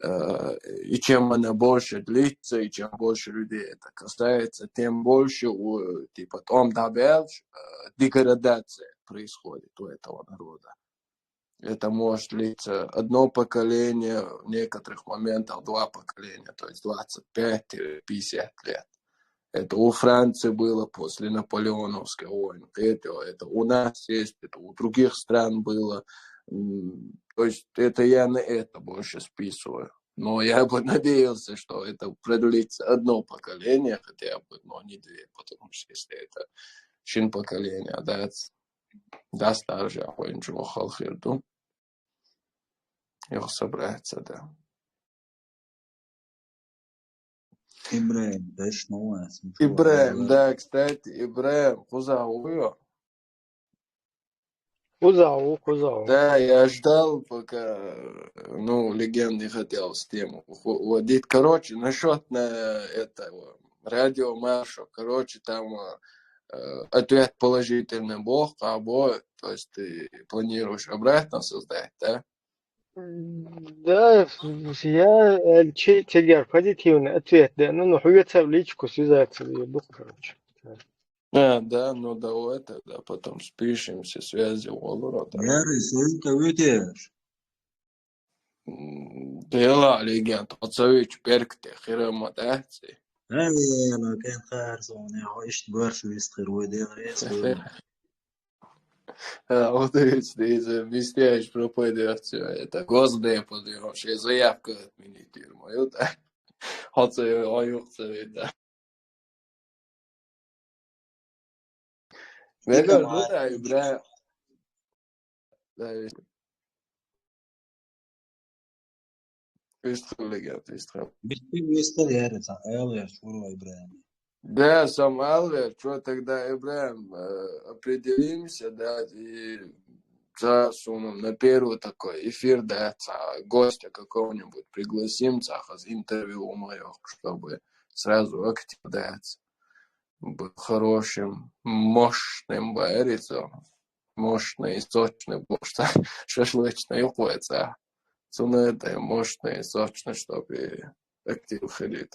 э, и чем она больше длится, и чем больше людей это касается, тем больше, у, типа, там дабелш, э, деградация происходит у этого народа. Это может длиться одно поколение, в некоторых моментах два поколения, то есть двадцать пять-пятьдесят лет. Это у Франции было после наполеоновской войны. Это, это у нас есть, это у других стран было. М, То есть это я на это больше списываю. Но я бы надеялся, что это продлится одно поколение хотя бы, но не две, потому что если это шин поколение, да, да, старше, а он чего халхирду. Его собраться, да. Ибрагим, дальше новая. Ибрагим, да, кстати, Ибрагим, куза уё. Куза у, куза у. Да, я ждал, пока, ну, легенды хотел с тем уходить. Короче, насчет на этого радио Маршо, короче, там э, ответ положительный бог, а бо, то есть ты планируешь обратно создать, да? Да, я э, чи тегер позитивный ответ, да. Ну, ну, хуя в личку связаться, я бог, короче. А, да, ну давай тогда потом спишемся, связи у Лора. Ярый, сойка ведешь. Дела легенд, отцович перкте, хирама, да? Ай, ну, кен харсон, я ишт бърш вист хир, ой, дел рейс, ой. А, вот и здесь, э, вистяешь пропадёт всё это. Госдеп подъём, ще заявка отменить, мою, да? Отцович, ой, отцович, да. Вегар, ну да, Ибра. Да, Вистхур легенд, вистхур. Битти вистхур яра, ца, эл яр, чур ва Ибрагим. Да, сам эл яр, чё тогда, Ибрагим, э, определимся, да, и ца сунам на первый такой эфир, да, ца гостя какого-нибудь пригласим, ца хаз интервью у моего, чтобы сразу актив, да, ца. Был хорошим, мощным боярицем. Мощный, сочный, потому что шашлычный уходится. Цена это мощный, сочный, чтобы актив ходить.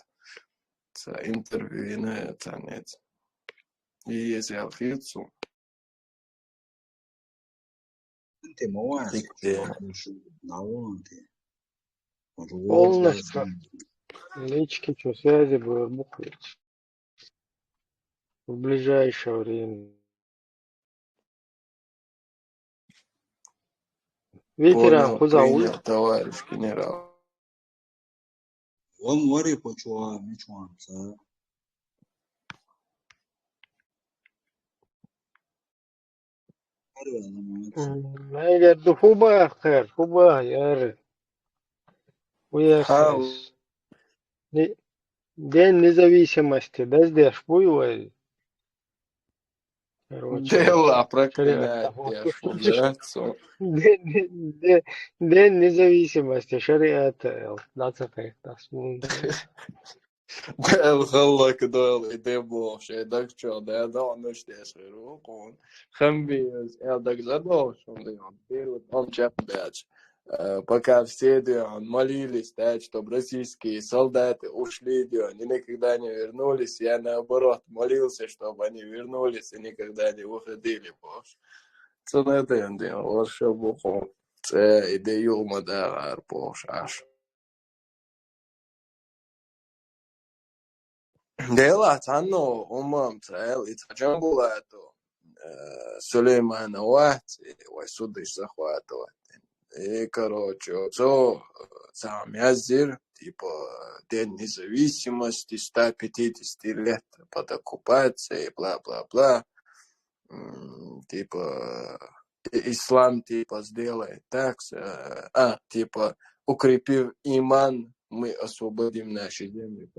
Ца интервью и на это нет. И если алхицу. Ты мой, Ты где? Навон ты. Полностью. Лички, что связи было бухать. В ближайшее время. Ветеран, Понял, куза у. Принял, товарищ генерал. Вон вари почуа, мичуан, ца. Вари вари, молодцы. М, эгер ду хуба хер, хуба яр. Уяхес. Не-, День независимости, да, здесь буй вай. Короче, Дела шариат проклинает того. я, что, да, цо. День, день, день независимости, шариат, э, да, ца хай, да, сун. Дел халлак дол и дебо, ше даг чо, да, да, он уж дес рукун. Хамби, эл даг задол, что он дел, он чап дач. Э, пока все, да, он молились, да, чтобы российские солдаты ушли, да, они никогда не вернулись. Я, наоборот, молился, чтобы они вернулись и никогда не выходили, боже. Цена это, он дел, вот что бухом. Це іде юма да арпош аш. Дела цано умам цел и цачан булато. Сулеймана вахт, вай судыш захватывать. И, короче, оцо, э, сам язир, типа, День независимости, сто пятьдесят лет под оккупацией, бла-бла-бла. М, Типа, и- ислам, типа, сделает так, э, а, типа, укрепив иман, мы освободим наши земли.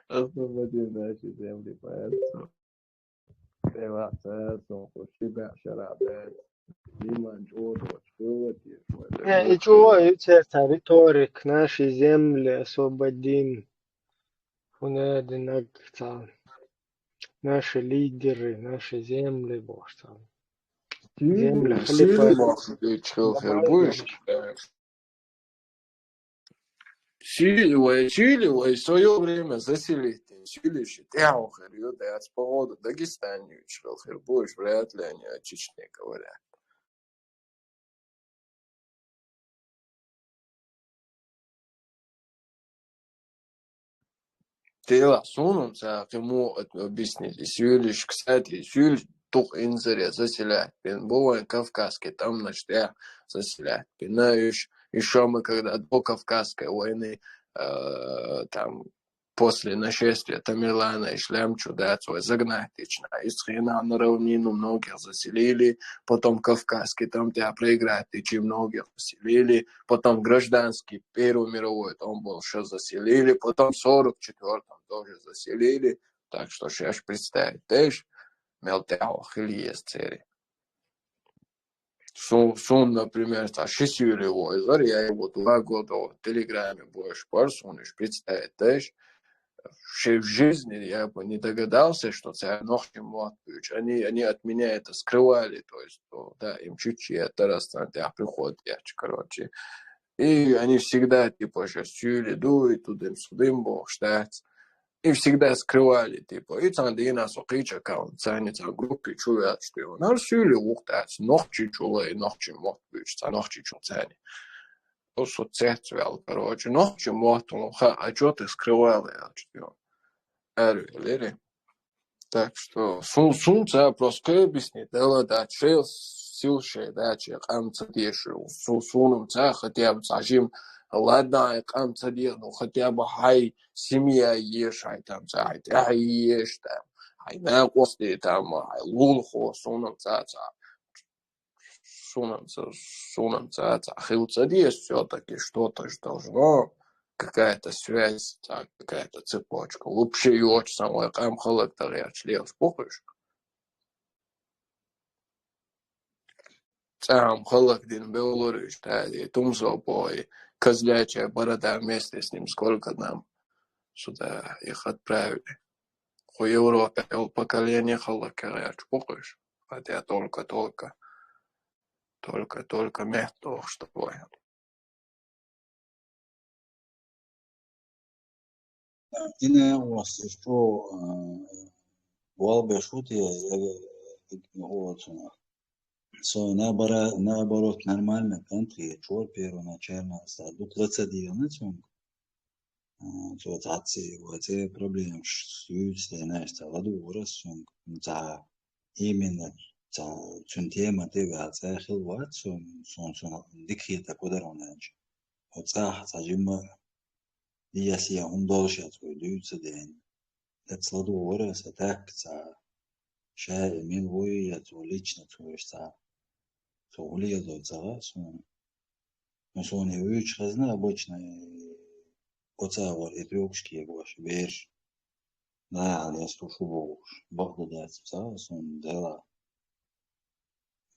Освободим наши земли, поэтому. Дела, це, сон, хуши, бяшара, бе. Иман, чё, чё, чё, Э, и чего, и це, це риторик, наши земли освободим. Хунединаг, ца. Наши лидеры, наши земли, боже, ца. Земля, Сили халифат. махсуд ичхил Давай, хербуш. Сили, вай, Чили, вай, в своё время заселить. Сили, щитяу хер, ю, да, с поводу Дагестане ичхил хербуш, вряд ли они о Чечне говорят. Тела сунум ца кему объяснить. И сюлиш, кстати, сюлиш тух инзаре заселять бин. Буван Кавказский там наш тя заселять бин. Еще мы когда до Кавказской войны, э, там после нашествия Тамерлана и Шлямчу, да, свой загнать ична. Из хрена на равнину многих заселили, потом Кавказский там тебя проиграть, и многих заселили, потом гражданский, Первую мировую, там был что заселили, потом в сорок четвертом тоже заселили. Так что сейчас представить, знаешь, мелтяо хильес цери. Сун, сун, например, та шисюли войзар, я его два года в Телеграме больше пар, сун иш представить, знаешь, в жизни я бы не догадался, что це нохчи мот пуч. Они, они от меня это скрывали, то есть, да, им чуть-чуть это раз там, я приход, я, короче. И они всегда, типа, же сюли, дуй, тудым, судым, бог ждать. И всегда скрывали, типа, и цан дина сокича каун, цани цан группе чуя, что его. Нар сюли ухтац, нохчи чула и нохчи мот пуч, цан нохчи чул цани. То соцсеть вял, короче. Нохчи мот, ну, ха, а чё ты скрывал, я, что? Эрвелери. Так что сун, сун ца просто объяснить, да, да, чел сил ше, да, че кам ца дешу, су, сунум ца, хотя бы сажим, ладно, кам ца де, ну, хотя бы хай семья еш, хай там ца, хай тя еш там, хай на кости там, хай лулхо, сунум ца, ца. Сунам ца, сунам ца, ца хил ца диес, всё-таки что-то ж должно, какая-то связь, ца, какая-то цепочка. Вообще и очень самое кам халак та я член спухуш. Цам халак дин белориш, та и тумзо бой, козлячая борода вместе с ним, сколько нам сюда их отправили. Ху Европе поколение халак я спухуш. Хотя только, только, только, только мягко, что Ина у вас что, вал бешут я, вот, со наоборот, наоборот, нормально, контри, чор первоначально, са, дук лаца дилна цунг. Цо цаци, вот, це проблема, сюц, знаешь, ца ладу урас цунг, ца именно ца цун тема те ва ца хил ва цун, цун, цун дикхи та кодаронанч. Вот ца, ца жима, я сия ум долша цой дуца ден. Эцла дуора са так ца. Ша мин вой я цо лично цо ца. Цо улия до ца, цун. Ну, цун и уч хазна обычно, оца вар и трёкшки, я гош, берш. Да, я слушаю Богуш. Бог да дац ца, цун дела.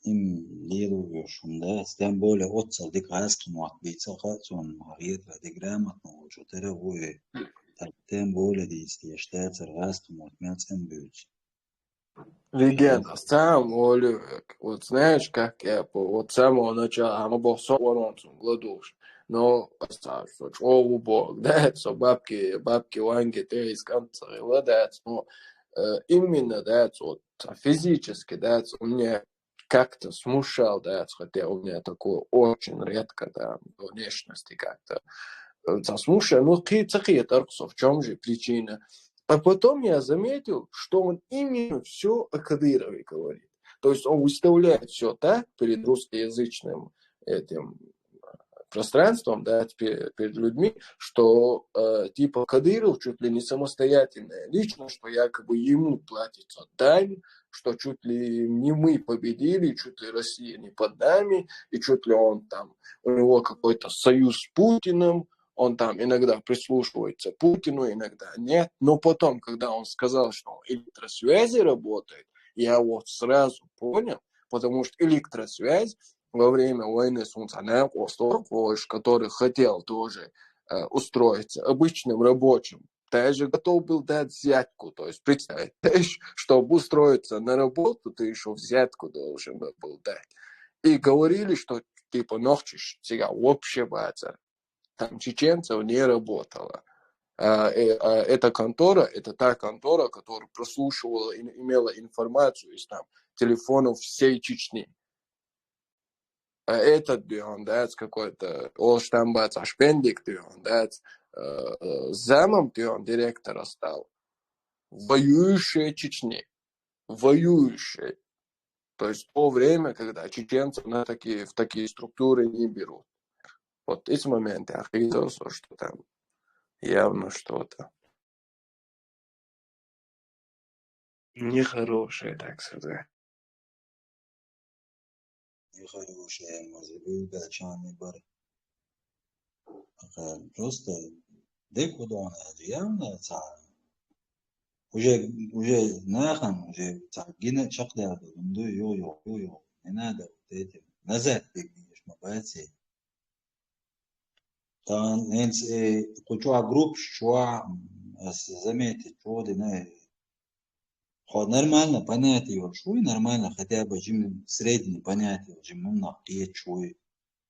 Им лилу вешум, да, тем более отца дик раским от бийца хацун, гагиетра дик грамотно, что ты ревуе. Так, тем более дийсти, что ты раским от мяцем бюц. Виген, сам Оливек, вот знаешь, как я по, вот с самого начала, а мы бог со воронцем гладуш, но оставь, что чего бог, да, со бабки, бабки ванги, ты из конца, да, но э, именно, да, вот физически, да, он мне как-то смущал, да, хотя у меня такое очень редко, да, внешности как-то. Э, смущал, ну, какие-то, в чем же причина? А потом я заметил, что он именно все о Кадырове говорит. То есть он выставляет все так перед русскоязычным этим пространством, да, перед людьми, что э, типа Кадыров чуть ли не самостоятельная личность, что якобы ему платится дань, что чуть ли не мы победили, чуть ли Россия не под нами, и чуть ли он там, у него какой-то союз с Путиным, он там иногда прислушивается к Путину, иногда нет. Но потом, когда он сказал, что электросвязи работает, я вот сразу понял, потому что электросвязь во время войны Сунцанек, который хотел тоже э, устроиться обычным рабочим, даже готов был дать взятку. То есть, представь, чтобы устроиться на работу, ты еще взятку должен был дать. И говорили, что типа нохчиш, тебя вообще бацар. Там чеченцев не работало. А, э, а эта контора, это та контора, которая прослушивала, имела информацию из там телефонов всей Чечни. А этот дюйон, да, какой-то, ол штамбац, а шпендик дюйон, да, э, замом, где он директора стал, воюющая Чечне. Воюющая. То есть то время, когда чеченцев на такие, в такие структуры не берут. Вот эти моменты, а видел, что там явно что-то. Нехорошее, так сказать. Нехорошее, может быть, да, чё они бар. Ага, просто дек удобно, явно ца. Уже, уже нахам, уже ца гина чак да, ну, ё, ё, ё, ё. Не надо вот этим. Назад бегнешь, мы бойцы. Там, э, кучу групп, что, м, с-, заметить, что ты, не, хо нормально понятие, что и нормально, хотя бы жим среднее понятие, жим, ну, на, и чё и.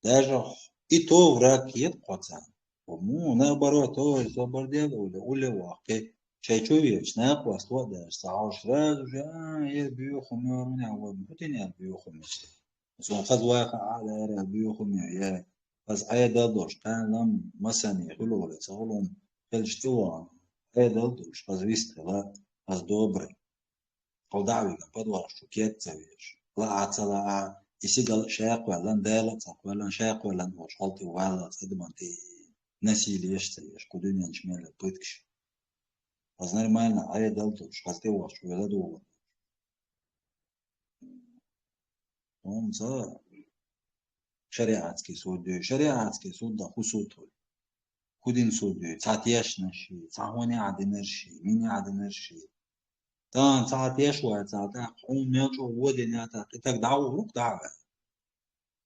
Даже и то враг ед, хотя. По-моему, наоборот, то есть забордел, ули, ули вахе. Чай чё веч, на, класс, вот, да, сразу же, а, я бью, хумёр, у меня, вот, вот и не бью, хумёр. Сон хаз ваха алара бюхуми я. Хаз айдал дош, кан лам масани хулули, сагулум хелш тиван. Айдал дош, хаз вистела, хаз добрый. Хол давига подвал, что кет цавеш. Ла ацала а, иси гал шайх валан, дайла цах валан, шайх валан, ош холти вала, цадманти насилие еш, кудунян чмела пыткш. Хаз нормально, айдал дош, хаз тиваш, вела дула. Он за шариатский суд, шариатский суд да хусуту. Худин суд, цатьяшнаши, цахони адинарши, мини адинарши. Тан цатьяш ва цата, он мелчо воден ята, и так да урук да.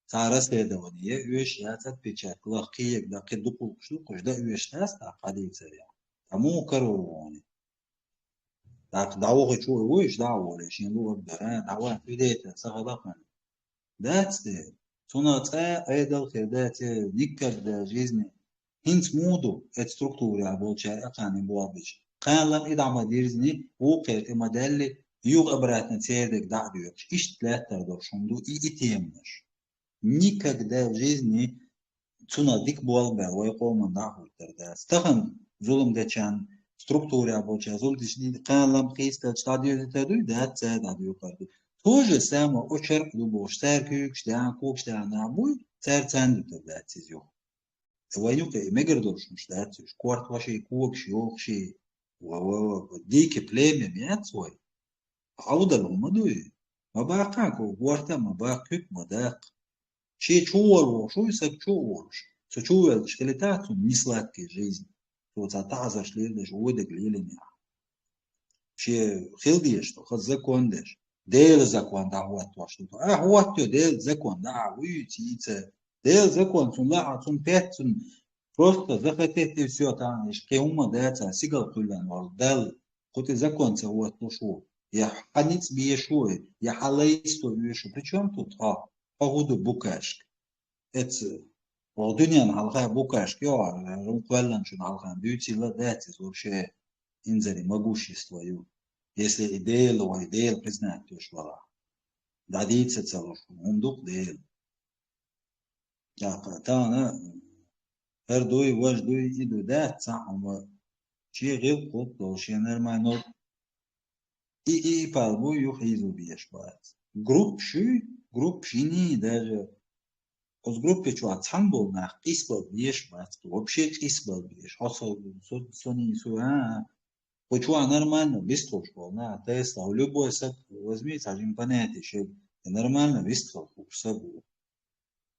Ца расследование, веш я цат печать, лах киек да, ки дукул куш, дукуш да, веш тас, та кадицаря. Тому кору вони. Так, давохи чуй вуйш, даволе, шин лур дара, дава, видите, сахалахман. That's it. Цуна ца айдал хердате никогда в жизни. Хинц муду, эт структура оболчар, акани буабич. Калам идама дирзни, у кет и модели, юг обратно цердек да дюрч. Ишт леттер дор шунду и итемнаш. Никогда в жизни цуна дик буал бе, вай колман да хуттер да. Стахан зулум дечан, структура оболчар, зул дишни, калам хистел, чта дюрзни тадуй, да, ца да дюрзни. То же самое, очерк дубош, сэр кюкш, да, кукш, да, на буй, сэр цан дюрзни, да, цизюх. Ванюка и мегер доршун, да, цюш, кварт ваши, кукш, ёхши, ва, ва, ва, ва, дикий племя, мят свой. Аудал умадуй. Ма бака ко, кварта, ма бак кюк, ма дак. Че чувал вошуй, сак чувалш. Со чувал, что ли, та, цун несладкая жизнь. То ца тазаш лилдеш, уйдек лилиня. Че хилдеш, то хаз закон деш. Дел закон да, вот то, что то. А, вот то, дел закон да, уй, цица. Дел закон, цун ла, а цун пять, цун просто захотеть и всё, там, иш, кеума, да, ца, сигал кулан, вал, дал. Хоть и закон ца, вот то, что. Я ханиц бешуй, я халайсто бешу. Причём тут, а, погоду букашка. Эц, о, дуньян халха букашка, ё, рум кваллан чун халхан, дюцила, да, ца, вообще, инзари могущество, ю. Если и дел, ой, дел признать, то, что вала. Да, дийца целушку, ундук дел. Так, та, на, хер дуй, вож дуй, и дуй, да, ца, ама, чи гил кот, то, чи нормально. И, и, и пал буй, юх изу беш бац. Групп ши, групп шини, даже, оз группе чуа цан бол нах, исбал беш бац, вообще исбал беш. Хо со, со, сони, со, а, а. Почуа нормально, быстро школ, на, Тесла, любой сак, возьми, сажим понятие, ши, и нормально, быстро, сак.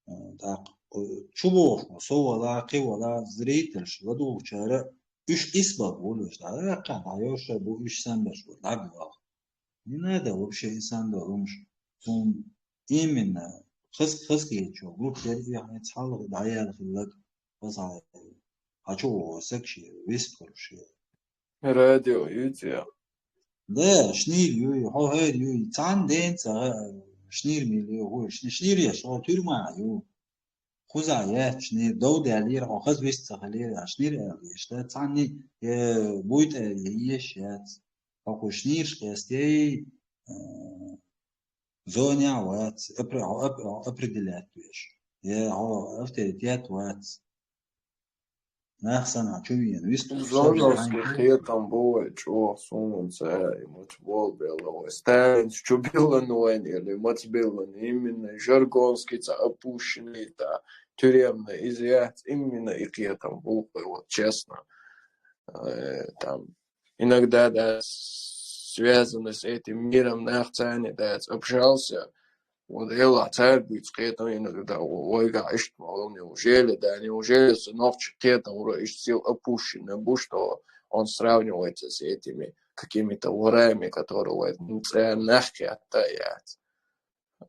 Э, так, э, чубош, со вала, ки вала, зритель, ши, ладу, чара, уш исбал, болуш, да, да, ка, да, ёша, бу, уш самбеш, бу, да, бу, не надо вообще и сам да, румш, сум, именно, хас, хас, ки, чё, групп, я, я, я, цал, да, я, хилак, хас, а, а чё, о, сак, ши, весь, короче. Радио, видео. Да, шнир, юй, хо, хер, юй, цан, ден, ца, шнир, мили, хо, шни-, шнир, я, шо, тюрьма, ю. Хуза, я, шнир, дов, да, лир, хо, хаз, весь, ца, лир, я, шнир, я, лир, шта, цан, не, э, будет, э, еш, я, ц-, хо, хо, шнир, шкестей, э, зоня, вот, опре-, оп-, определять, видишь. Я, хо, авторитет, вот. Нах санна чу вена вист. Зоновский хетам бу вай чу сунца и мац бол белла вай. Сталин чу белла вай или мац белла именно Жаргонский ца опущенный та тюремный изъят именно и хетам бу вай, вот честно. Э, там иногда, да, связано с этим миром, нах цани, да, общался. Вот эла царь будет с хетом иногда, ойга ишт мало, неужели, да, неужели сынок хетом ура ишт сил опущен, потому что он сравнивается с этими какими-то ворами, которые вот, ну, царь нах хетта яц.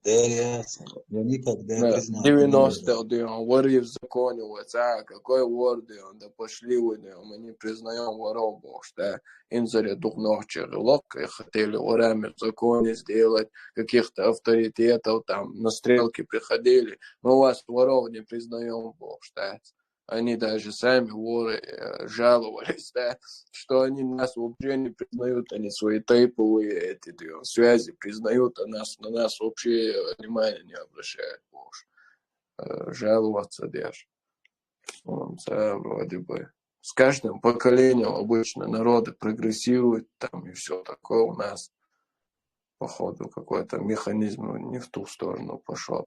Да, я, я никогда не знал. девяностых дюйм, воры в законе, вот, а, какой вор дюйм, да пошли вы дюйм, мы не признаем воров, бог, да, инзаре дух ногче лок, и хотели ворами в законе сделать, каких-то авторитетов, там, на стрелки приходили, мы вас воров не признаем, бог, да. Они даже сами воры э, жаловались, да, что они нас вообще не признают, они свои тейповые эти дюйм, связи признают, а нас, на нас вообще внимания не обращают, бог. Э, жаловаться даже. Он, да, вроде бы. С каждым поколением обычно народы прогрессируют, там и все такое у нас. Походу, какой-то механизм не в ту сторону пошел.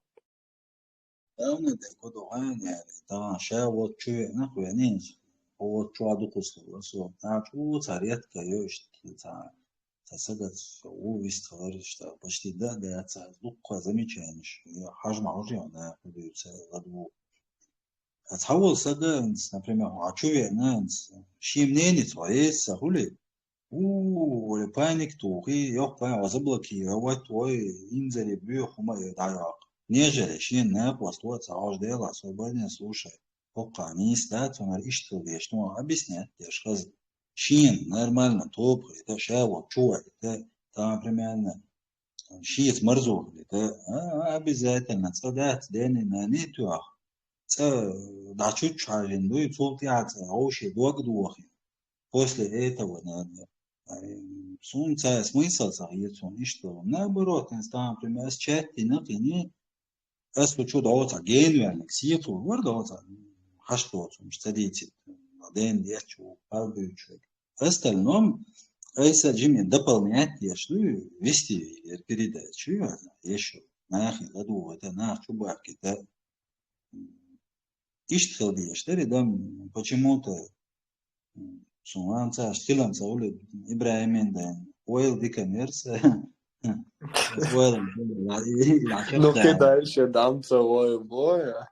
Главное, да, куда ваня, там, ша вот чуя, нахуй, они, вот чуа дукус, вот, а чу царет каёшь, ца, ца сагат, у вист хларишта, почти да, да, ца, дукха замечаешь, я хажма уже, да, куда ца, ладу. А ца вот сага, например, а чуя, на, шим не, не, ца, есть, а хули, У, оли паник тухи, ёх паник, заблокировать, ой, инзаре бюхума и даяк. Нежели шин не пост, вот, саож дела, свободнее слушай. Пока не иста, цунар иштил веш, ну, объяснять, деш хаз. Шин, нормально, топ, это шаво, чува, это, там, примерно, шиец морзу, это, а, обязательно, цадат, дени, на, не туах. Ца, да, чуть чажин, дуй, цул тяца, оуши, дог дуахи. После этого надо. Сунца смысл ца ецун, и что? Наоборот, эн стан, например, с чатти накини, ас учу доца, генуяльник, сиету, вар доца, хаш доцун, что децит, ден дечу, пабючу. В остальном, айса джими дополнять, я что, вести, я передачу, я что, нахи, ладу, это нах, чубаки, да. Ишт хел диэштэр, и дам почему-то сунанца, штиланца ули Ибраимин да, уэл дикамерса, уэл, Ну, кидай ещё дамца, ой, боя.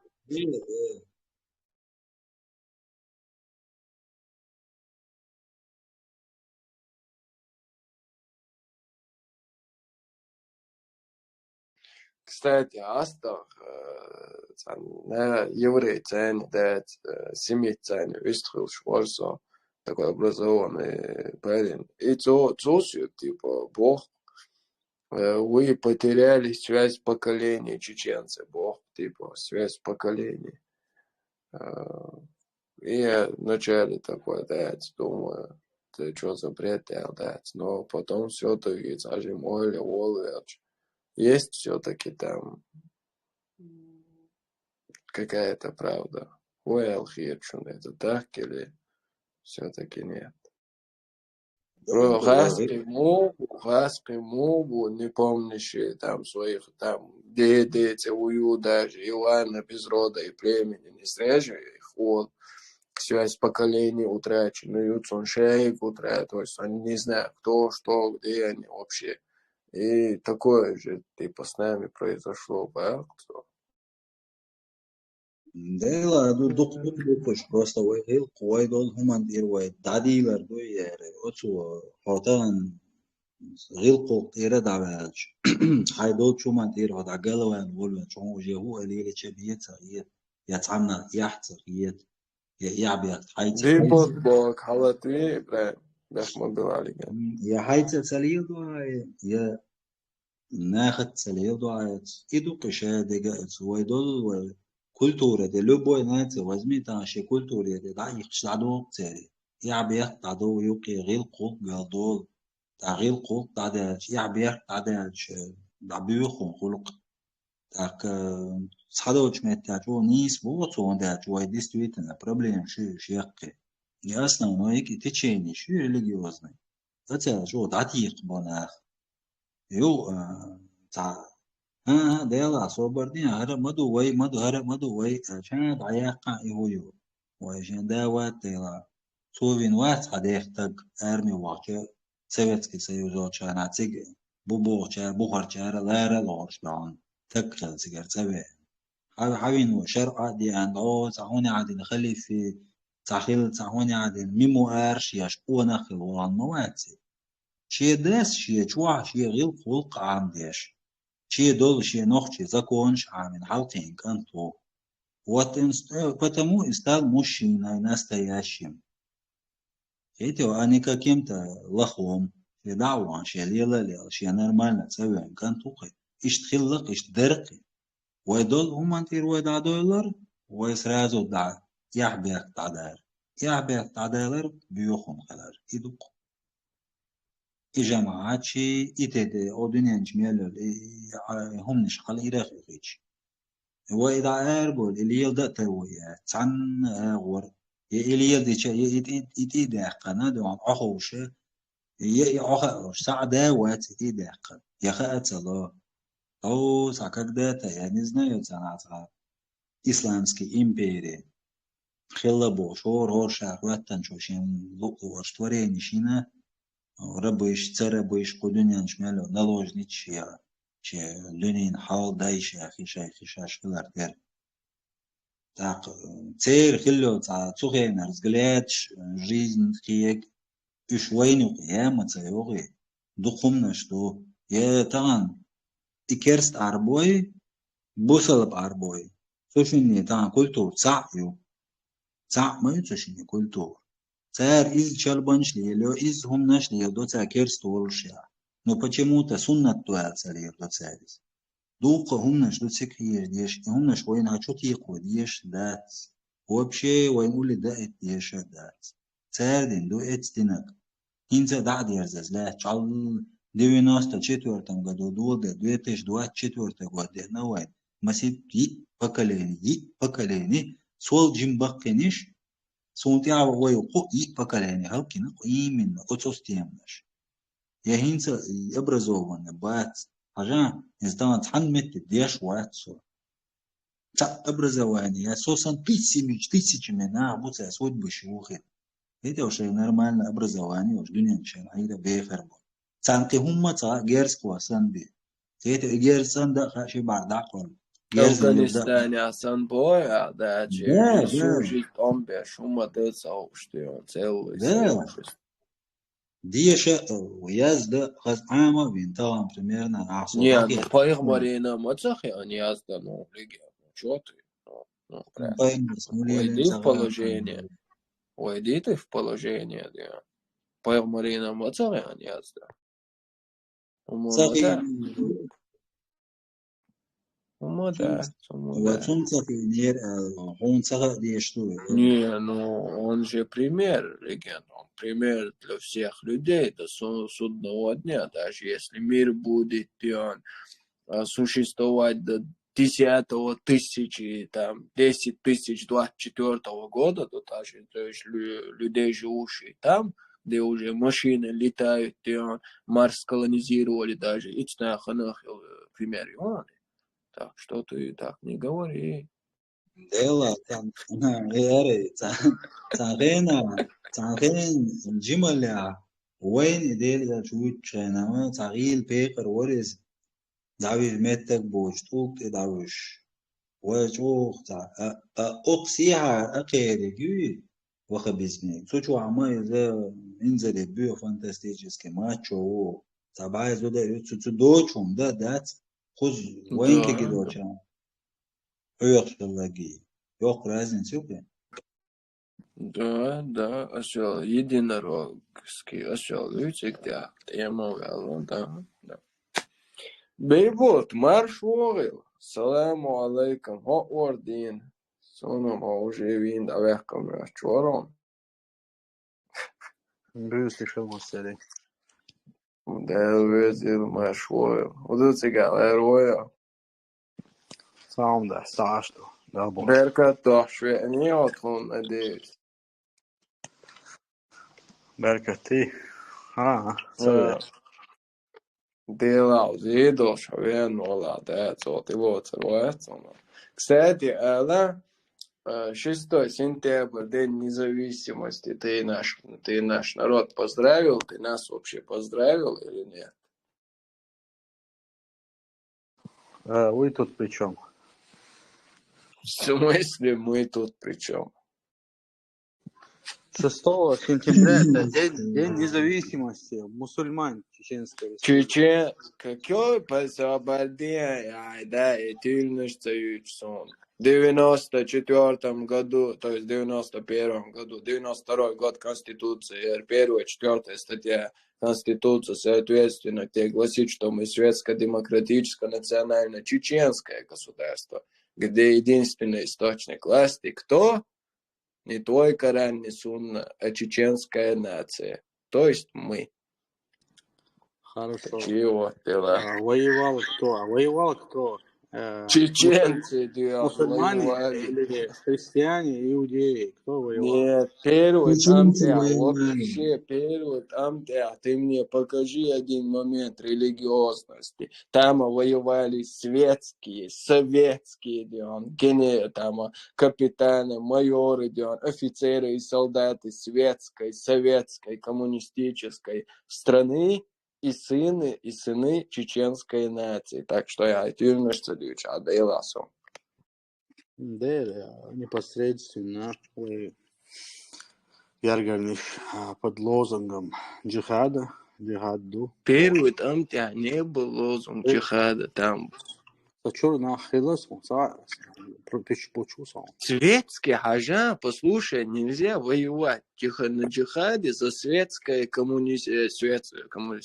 Кстати, астах, э, цан, э, еврей цен, да, э, семит цен, вистхил шворсо, такой образованный парень. И цо, цо сё, типа, бог, э, вы потеряли связь поколений, чеченцы, бог, типа, связь поколений. Э, И я вначале такой, да, думаю, ты что за бред, да, да. Но потом всё-таки, скажем, Оля, Оля, есть всё-таки там какая-то правда. Ой, Алхирчун, это так или всё-таки нет? Гъаски мугу, гъаски мугу, не помнящие там своих, там, дети, у Иуда же, Иоанна без рода и племени, не срежу их, он связь поколений утрачен, ну, и он шейк утрачен, то есть они не знают, кто, что, где они вообще. И такое же, типа, с нами произошло, да, кто? Дела, ду дук дук дукуш, просто вай гил кувай дол хуман дир вай дадилар ду яре. Оцу хотан гил кук тира давач. Хай дол чуман дир хода галван волван чон уже ху алире че биет сагиет. Я цамна яхт сагиет. Я я бият хай. Ди бот бок халатви, бра, бяхма билалига. Я хай цалил дуай, я Нахат цалил дуаец, и ду кише дега эц вай дол вай культура де, любой нация возьми, там ще культура де, да, их шладу цери. Я бех да до юки гил кулк гал дол. Да гил кулк да де, я бех да де, да бюхун кулк. Так, э, цхьадолчу меттехь чӀогӀа нийса боху цо, хӀунда аьлча вай действительно проблема шу ю шеккхе. И основной и течение шу ю религиозный. Оцаьрга чӀогӀа дӀатийкхабо нах. Ю, а, цхьа, а, а, Дела, собар де, хӀара а ма ду вай, ма ду, хӀара а ма ду вай, а, ша дӀаяккха и хӀу ю. Вай шен да вац Дела. Цо вина вац хьан дех таг, арми вахча, Советский Союз волчарна цига бу бохучара, бухарчара лара а лоруш даун, таг хила цигара ца веана. Хьа-, хьавина ву шарӀа а деана, о, цхьа хӀуна яхьа дина халифе, цхьа хила, цхьа хӀуна яхьа дина, мимо арш еш, къонах хила вахана ма вац и. Шен дас, шен чохь, шен гӀиллакх-гӀуллакх Ӏамадеш, шен долу, шен нохчийн законаш Ӏамина хьалкхиъна кӀант ву. Вот инс-, э, потому и стал мужчиной настоящим. Эти, а не каким-то лохом, шен дӀа а вахана, шен лела а лела, шен нормально цӀа веана кӀант ву кхин. Иштта хилла-кх, иштта дара-кх и. Вай долу хӀуманна тӀера вай дӀадойлар, вай сразу дӀа, эхь-бехк дӀадара. Эхь-бехк дӀадалар, боьхун хилар. И ду-кх. И жамаӀатчий, и те де, о дуьненчу мел йолу, и, и, а, хӀуманаш хьала ирах юхийча. Вай и дӀа арабойла, и леладан а тар вай яц, цхьанна а агӀор. Я и леладича, я и тӀе, и тӀе а даьккхина, дуьхьал Ӏоховша, я и Ӏохаалуш, цхьа а да вац и тӀе а даьккхина, я хаа ца ло. О, цхьа когда-то, я не знаю, цхьа нацахь исламский империя хилла бохуш, хӀора-хӀора ша хӀоьттинчо шен луъурш творени шина, рабыш, ца рабыш, кху дуьненчу мел йолу наложниц шен, шен дуьненан хьал дайша, хиша, хишаш хилар тера. ТӀаккха, э, церан хилла йолу цхьа цу хенара взглядаш, э, жизнь кхега, уьш вайна юкъа яма ца йогӀий, дукха хӀуманаш ду. Я тахана и керст арбой, бусалба арбой. Цу шинне тахана культура цхьаъ ю. Цхьаъ ма ю цу шинне культура. Цара иза чалбанаш лелайо, иза хӀуманаш леладо, цара керст волуш я. Но почему-то суннат ду аьлла ца леладо цара иза. Дуккха хӀуманаш ду цига хьежа дезаш, и хӀуманаш вайна чу текхо дезаш дац. Вообще вайна улле даийта дезаш а дац. Цара дина ду эцу динаг. ХӀинца а дӀа а дерзаза лаьцна, чӀал девяносто четвёртом году доладе, две тысячи двадцать четвёртый год деана вайн. Масийтта йиъ поколение, йиъ поколение, сол жима баккхийнаш, суна тӀехь вай кху йиъ поколение хӀаллакйина кху именно оцу стенаш. Я хӀинца и образованный бац. Хьажа, иза тахана цхьана метте деш вац со. Цхьа образование, я со сан тысячами, тысячами нах бу цара судьбаш юхи. ХӀета уж шайн нормальное образование, уж дуьнен шайн Ӏийра бехар бу. Царна кхин хӀумма цхьа герз кхо сан би. ХӀета и герз сан да а хаа ши бӀара дӀакхолла. Герз Афганистане а сан бой, а, да, чи Да, да. Служить тӀом беш, хӀумма да ца хууш, ты он целый Да. Союз. Деша, э, язда, хаза Ӏама а вина, тахана примерно, ахьа со Не, ну, дӀахетта. Пайхамарина ма ца хиъна язда, ну, лиге, ну, чё ты? Ну, ну, прям. Пайхамарс, ну, Вай леле ди ца положение. Вай ди ты в положение, да. Пайхамарина ма ца хиъна язда. Ца хиъна. Хьума да, хьума да. Цунна ца хиънера, а, хьуна ца хаьа дезаш ду вай? Не, ну, он же пример, легенда, он пример для всех людей, до су-, судного дня, даже если мир будет, и он, а, существовать до десятого тысячи, там, десять тысяч двадцать четвёртого года, то даже, то есть лю-, людей, живущих там, где уже машины летают, где он Марс колонизировали даже, и цна ханах, э, пример, и он. Так что ты так не говори. Дела, цан, э, аре, цан, цан хена, цан хен жималя, вайн и дела чуть чайна, цан гил пекар ворис, дӀавижа меттаг боцу тӀулг тӀе дӀавижа. Вай чӀогӀа ца, а, а, окху сехьа а кхериг юй, вахабизме. Цу чохь ма иза инзаре боь фантастический мачо ву. Ца бӀаьзу да, цу, цу дочун да, дац. Кхуз вайн Да, кеги да. Дочан. Оьхуш хиллаги. Йоккха разница ю кхин. Да, да, осёл, единорогский осёл, видите, где тема вяло, да, да. Бейбут, марш вогӀил. Саламу алейкум, хӀо ордин. Суна ма уже вин да вехкам я чорон. Бюсли шамусели. Дел везил марш вогӀил. Уду цигал эр вогӀил. Саумда, саашто. Да, бо. Беркат тохшве, не отхун, надеюсь. Беркати. Ха, Э, Делал, зидош, вен, вала, да, цот, его цервоет, цона. Кстати, Алла, э, шестой сентябрь, День независимости. Ты наш, ты наш народ поздравил, ты нас вообще поздравил или нет? Э, вы тут при чем? В смысле, мы тут при чем? Шестого сентября это день, день независимости мусульман Чеченской Республики. Чечен, какой пособардия, ай, да, и тильныш цаюч сон. В девяносто четвёртом году, то есть в девяносто первом году, девяносто второй год Конституции, первая, четвёртая статья Конституции, соответственно, где гласит, что мы светско-демократическое национально-чеченское государство, где единственный источник власти кто? Не твой Коран, не Сунна, а чеченская нация. То есть мы. Хорошо. Чего дела? А воевал кто? А воевал кто? Э, Чеченцы, да, мусульмане воевали. Или христиане, иудеи? Кто воевал? Нет, первый Почему там ты ты, а воевал? Вообще, первый там ты, а ты мне покажи один момент религиозности. Там воевали светские, советские, где он, гене-, там, а, капитаны, майоры, где он, офицеры и солдаты светской, советской, коммунистической страны и сыны, и сыны чеченской нации. Так что я тюрьмышца дюча, а да и ласом. Да, непосредственно вы яргарниш, а, под лозунгом джихада, джихаду. Первый там тебя не был лозунг джихада там. Сачур нахилас, он са-, про-, пич-, почувствовал. Светский хажа, послушай, нельзя воевать тихо на джихаде за светское коммуни-, э, светское коммуни-,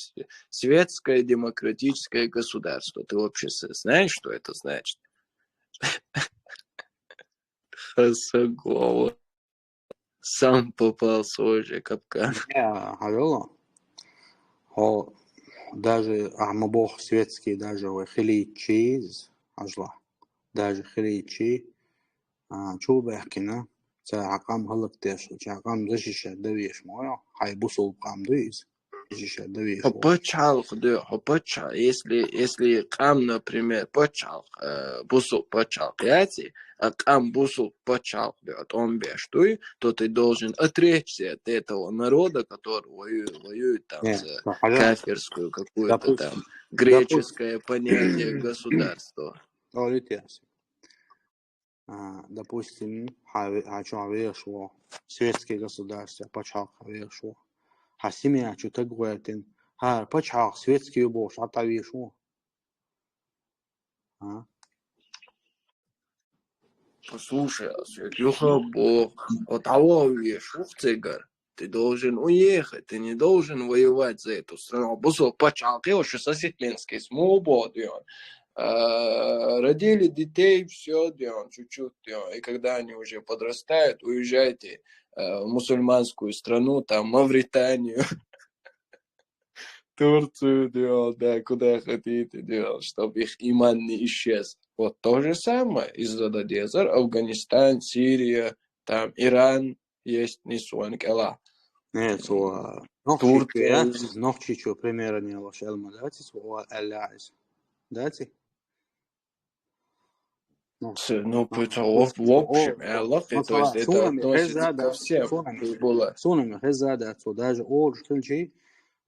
светское демократическое государство. Ты вообще с-, знаешь, что это значит? Хасагола. Сам попал в свой же капкан. Я, алло. О, даже, а, мы бог светский, даже вы хили чиз, ажла. Даже хили чи, а, чу бехкина, ца акъам халык деш, ца акъам защищать да веш моё, хай бусул къам да из, защищать да веш. Пачхалк да, пачхалк, если, если къам, например, пачхалк, э, бусул пачхалк яти, а къам бусул пачхалк да, вот он беш туй, то ты должен отречься от этого народа, который воюет, воюет там Нет, за ну, понятно. Кафирскую какую-то Допустим, там греческое понятие государства. О, литиас. А, допустим, ха-, ха-, чё, вешуо, светское государство, пачхалк вешуо. Ха семья чё так говорит, ха, пачхалк светский бо, ша та вешуо. А? Послушай, а, Юха, бо, вот того вешух цигар. Ты должен уехать, ты не должен воевать за эту страну. Бусул пачхалк, вообще сосед Ленский, смолбо, да, э, родили детей, всё, да, чуть-чуть, да, и когда они уже подрастают, уезжайте, э, в мусульманскую страну, там, Мавританию, Турцию, да, да, куда хотите, да, чтобы их иман не исчез. Вот то же самое. Из-за дезер, Афганистан, Сирия, там, Иран, есть не суан кела. Нет, со, Турция. Нохчичо, примера не лош, элма, дати, со, аляйс. Дати? Ну, С-, ну, ну, в, в общем, о, эллах, ну, то есть сона, это сона, относится хезада, ко всем. Сона, Хизбулла. Сона, хезада, то даже орш, ключи,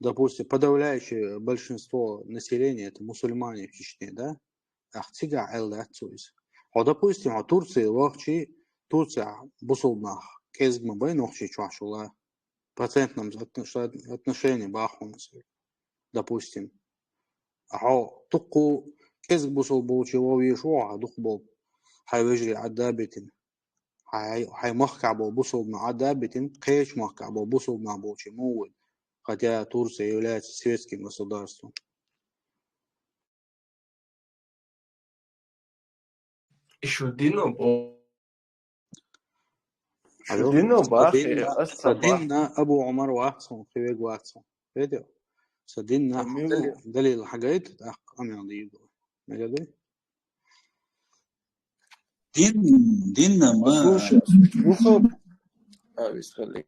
допустим, подавляющее большинство населения — это мусульмане в Чечне, да? Ах, цига эллацуис. О, допустим, о Турции, вахчи, Турция бусулнах, кезгма бай нохчи чуашула. Процентном отнош-, отношении бахунас. Допустим. Ахо, туку кезг бусул болчи ловишуа, дух бол. Хай вежри адабитин. Хай, хай махка бол бусул на адабитин, кеч махка бол бусул на болчи муд. Хотя Турция является светским государством. Ещё Дино, бо-, Алло. Дино, бахи, Садинна, ас-, Садинна Абу Умар Ватсон, хивег Ватсон. Видео. Садинна Амин. Дали-, Далил Хагайт, ах, амин дигу. Мегаду? Дин, дин-м. Слушай, слушай. А, вистхили.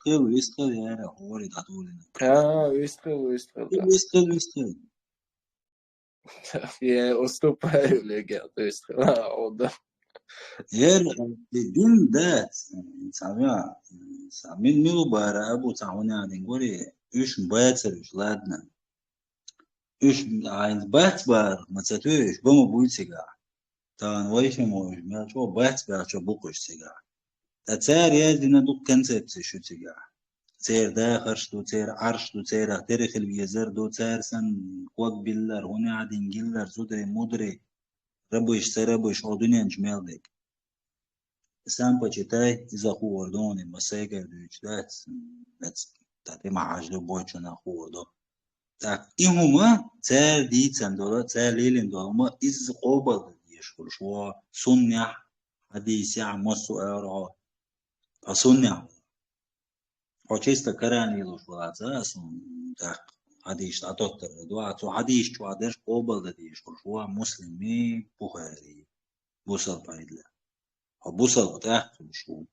Хил, вистхил, яра, хӀори дӀадулина. А, вистхил, вистхил, да. Вистхил, вистхил. Я уступаю, легенда, вистхил. А, он, да. Ер, э, дин, да, самя, самин милу бара абу цауня дин гори, уьш бацар уьш, ладно. Уьш айн бац бар, ма ца туьш, ба ма буй цига. Тан вайшим уж, мел чо бац бар, чо букуш цига. Та цар яздина ду концепция шу цига. Цер дахарш ду, цер арш ду, цер тери хил везар ду, цар сан ког биллар, хуня дин гиллар, зудри, мудри, рабыш, са рабыш, о дунянч мел дик. Сам почитай, иза хӀор дони, ма сайгар дуьйцу дац, дац, та ти ма хьажду бой чуна хӀор до. Так, и хӀума цар дийцан дола, цар лелин дола, ма из къобал деш хуш, во суннях, хьадисях, массу аро. А суннях. Хьо чисто Коран лелуш валаца, сун, так, хьадис дӀатоттар ду, а цу хьадис чу а деш къобал деш хуш, во Муслими, Бухари. Бусал пайдла. Хьо бусал тӀаккха шу.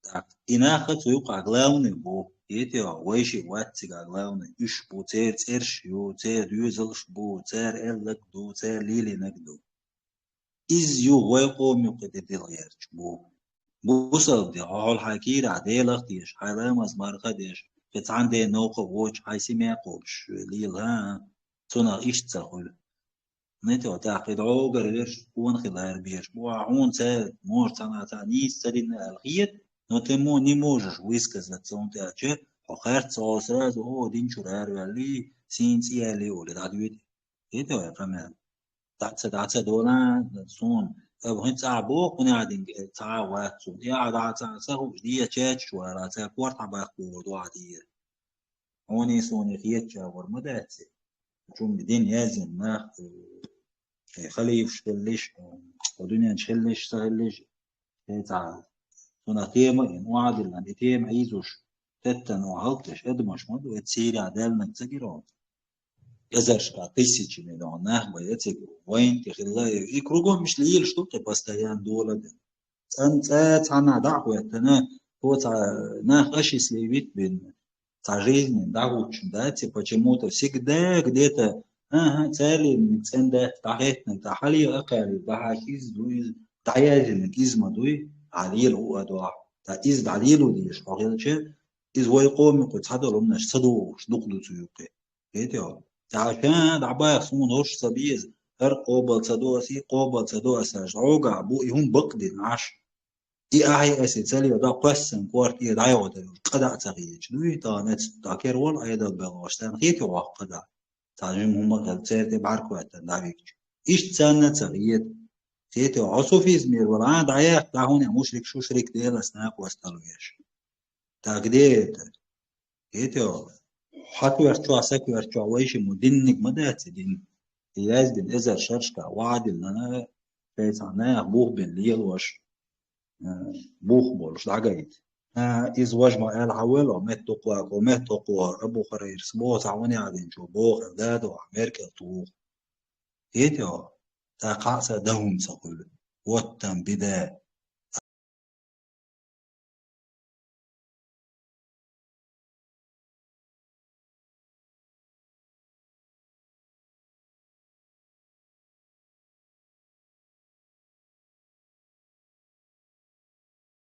Так, и наха цу юкъа главный бу. Ете, вайши ваццига главный. Уьш бу, цер цӀерш ю, цер доьзалш бу, цер эллаг ду, цер лилинаг ду. Из ю вай къом юкъа де дилгӀерч бу. Бусал де, хьол хьай кира, делах деш, хьай ламаз марха деш, хи цхьан де новкъа вочу, хьай симе кхобуш, лила, а? Цунах иштта ца хуьлу. Нете, тӀаккха и дӀогара верш кхона хила лара беш бу. А хьуна цара, может, цхьана цхьа нийса ца дина аьлла хета, но ты мо-, не можешь высказаться, цунна тӀаьхьа хьо харц, хьо сразу, о, дин чуьра араваьлли, сийна цӀе яьлли, олий, дӀадоьду. Хета вай къамел? ДӀа ца, дӀа ца долан, суна, аба хӀинца а боху, кхуьнан динга цхьа а вац цунна. Я дӀа ца, ца хууш, дечу чу вала, цара корта хьабаккхур ду а дийр. Хьуний суний хетача вар ма дац. Чунга дин яздина нах, э, халифаш хиллиш, э, дуьнен чу хиллиш, ца хиллиш, э, цхьа. Цунах тема ин, охьадиллан, и тема хьийзуш, теттан о хӀалташ, адамаш ма ду, эцу Сирия даьлланаг ца гира. Эзаршка, тысячами дон нах бай, эциг вайн тӀе хилла, и кругом миш лийлаш ду, тӀе постоянно дола де. ЦӀан цӀа цхьана дӀа а хӀоьттина, то цхьа нах ашис левит бин, цхьа жизнь дӀахӀуттучун дац, и почему-то всегда где-то, ага, царли цӀен дац, дӀахӀеттинарг, дӀа хьале а кхаьли, дӀахьа иза ду, иза дӀаяздинарг иза ма дуй, а лела хӀу а дуахь. Ткъа иза дӀалело дезаш хьо хилча, иза вай къоми кху цхьадолу хӀуманаш ца догӀуш, дукха ду цу юккъе. Хетий хьо? Ткъа ша дӀабаха суна хӀорш ца беза, хӀара къобал ца до ас, и къобал ца до ас аьлча, хьогахь бу и хӀума бакъдина Ӏаш. И ахьа аса ца лела, дӀа кхоьссина корта и дӀайогӀу дара, къа дӀа а ца хеташ. Дуй, тахана эцу дӀа кер волу Ӏедал белхаш, царна хетий воккха къа дӀа? Цхьа жима хӀума а хилла, церан тӀе бӀаьрг хӀоьттина дӀавигча. Иштта царна а ца хета. Хетий хьо, хьо суфизмера вала, а, дӀаяхка, дӀа хӀунда мушрик, шушрик, Делан накъосталла веш. Так где это? Хетий хьо, хьакоьртачохь, сакоьртачохь вайшимма динниг ма дац и дин. И яздина эзар шаршка, ваӀадиллина, шайца нах бух бина лелош, э, бух болуш дӀагайта. А, иза важа ма аьлла хьан вело, меттахъо, меттахъо, Абу Хурайрас боху, цхьа ван яхьдинчо боху, дадо, меркел туху. Хетий хьо? ТӀаккха а сан дан хӀума ца хуьлу. Оттам бида.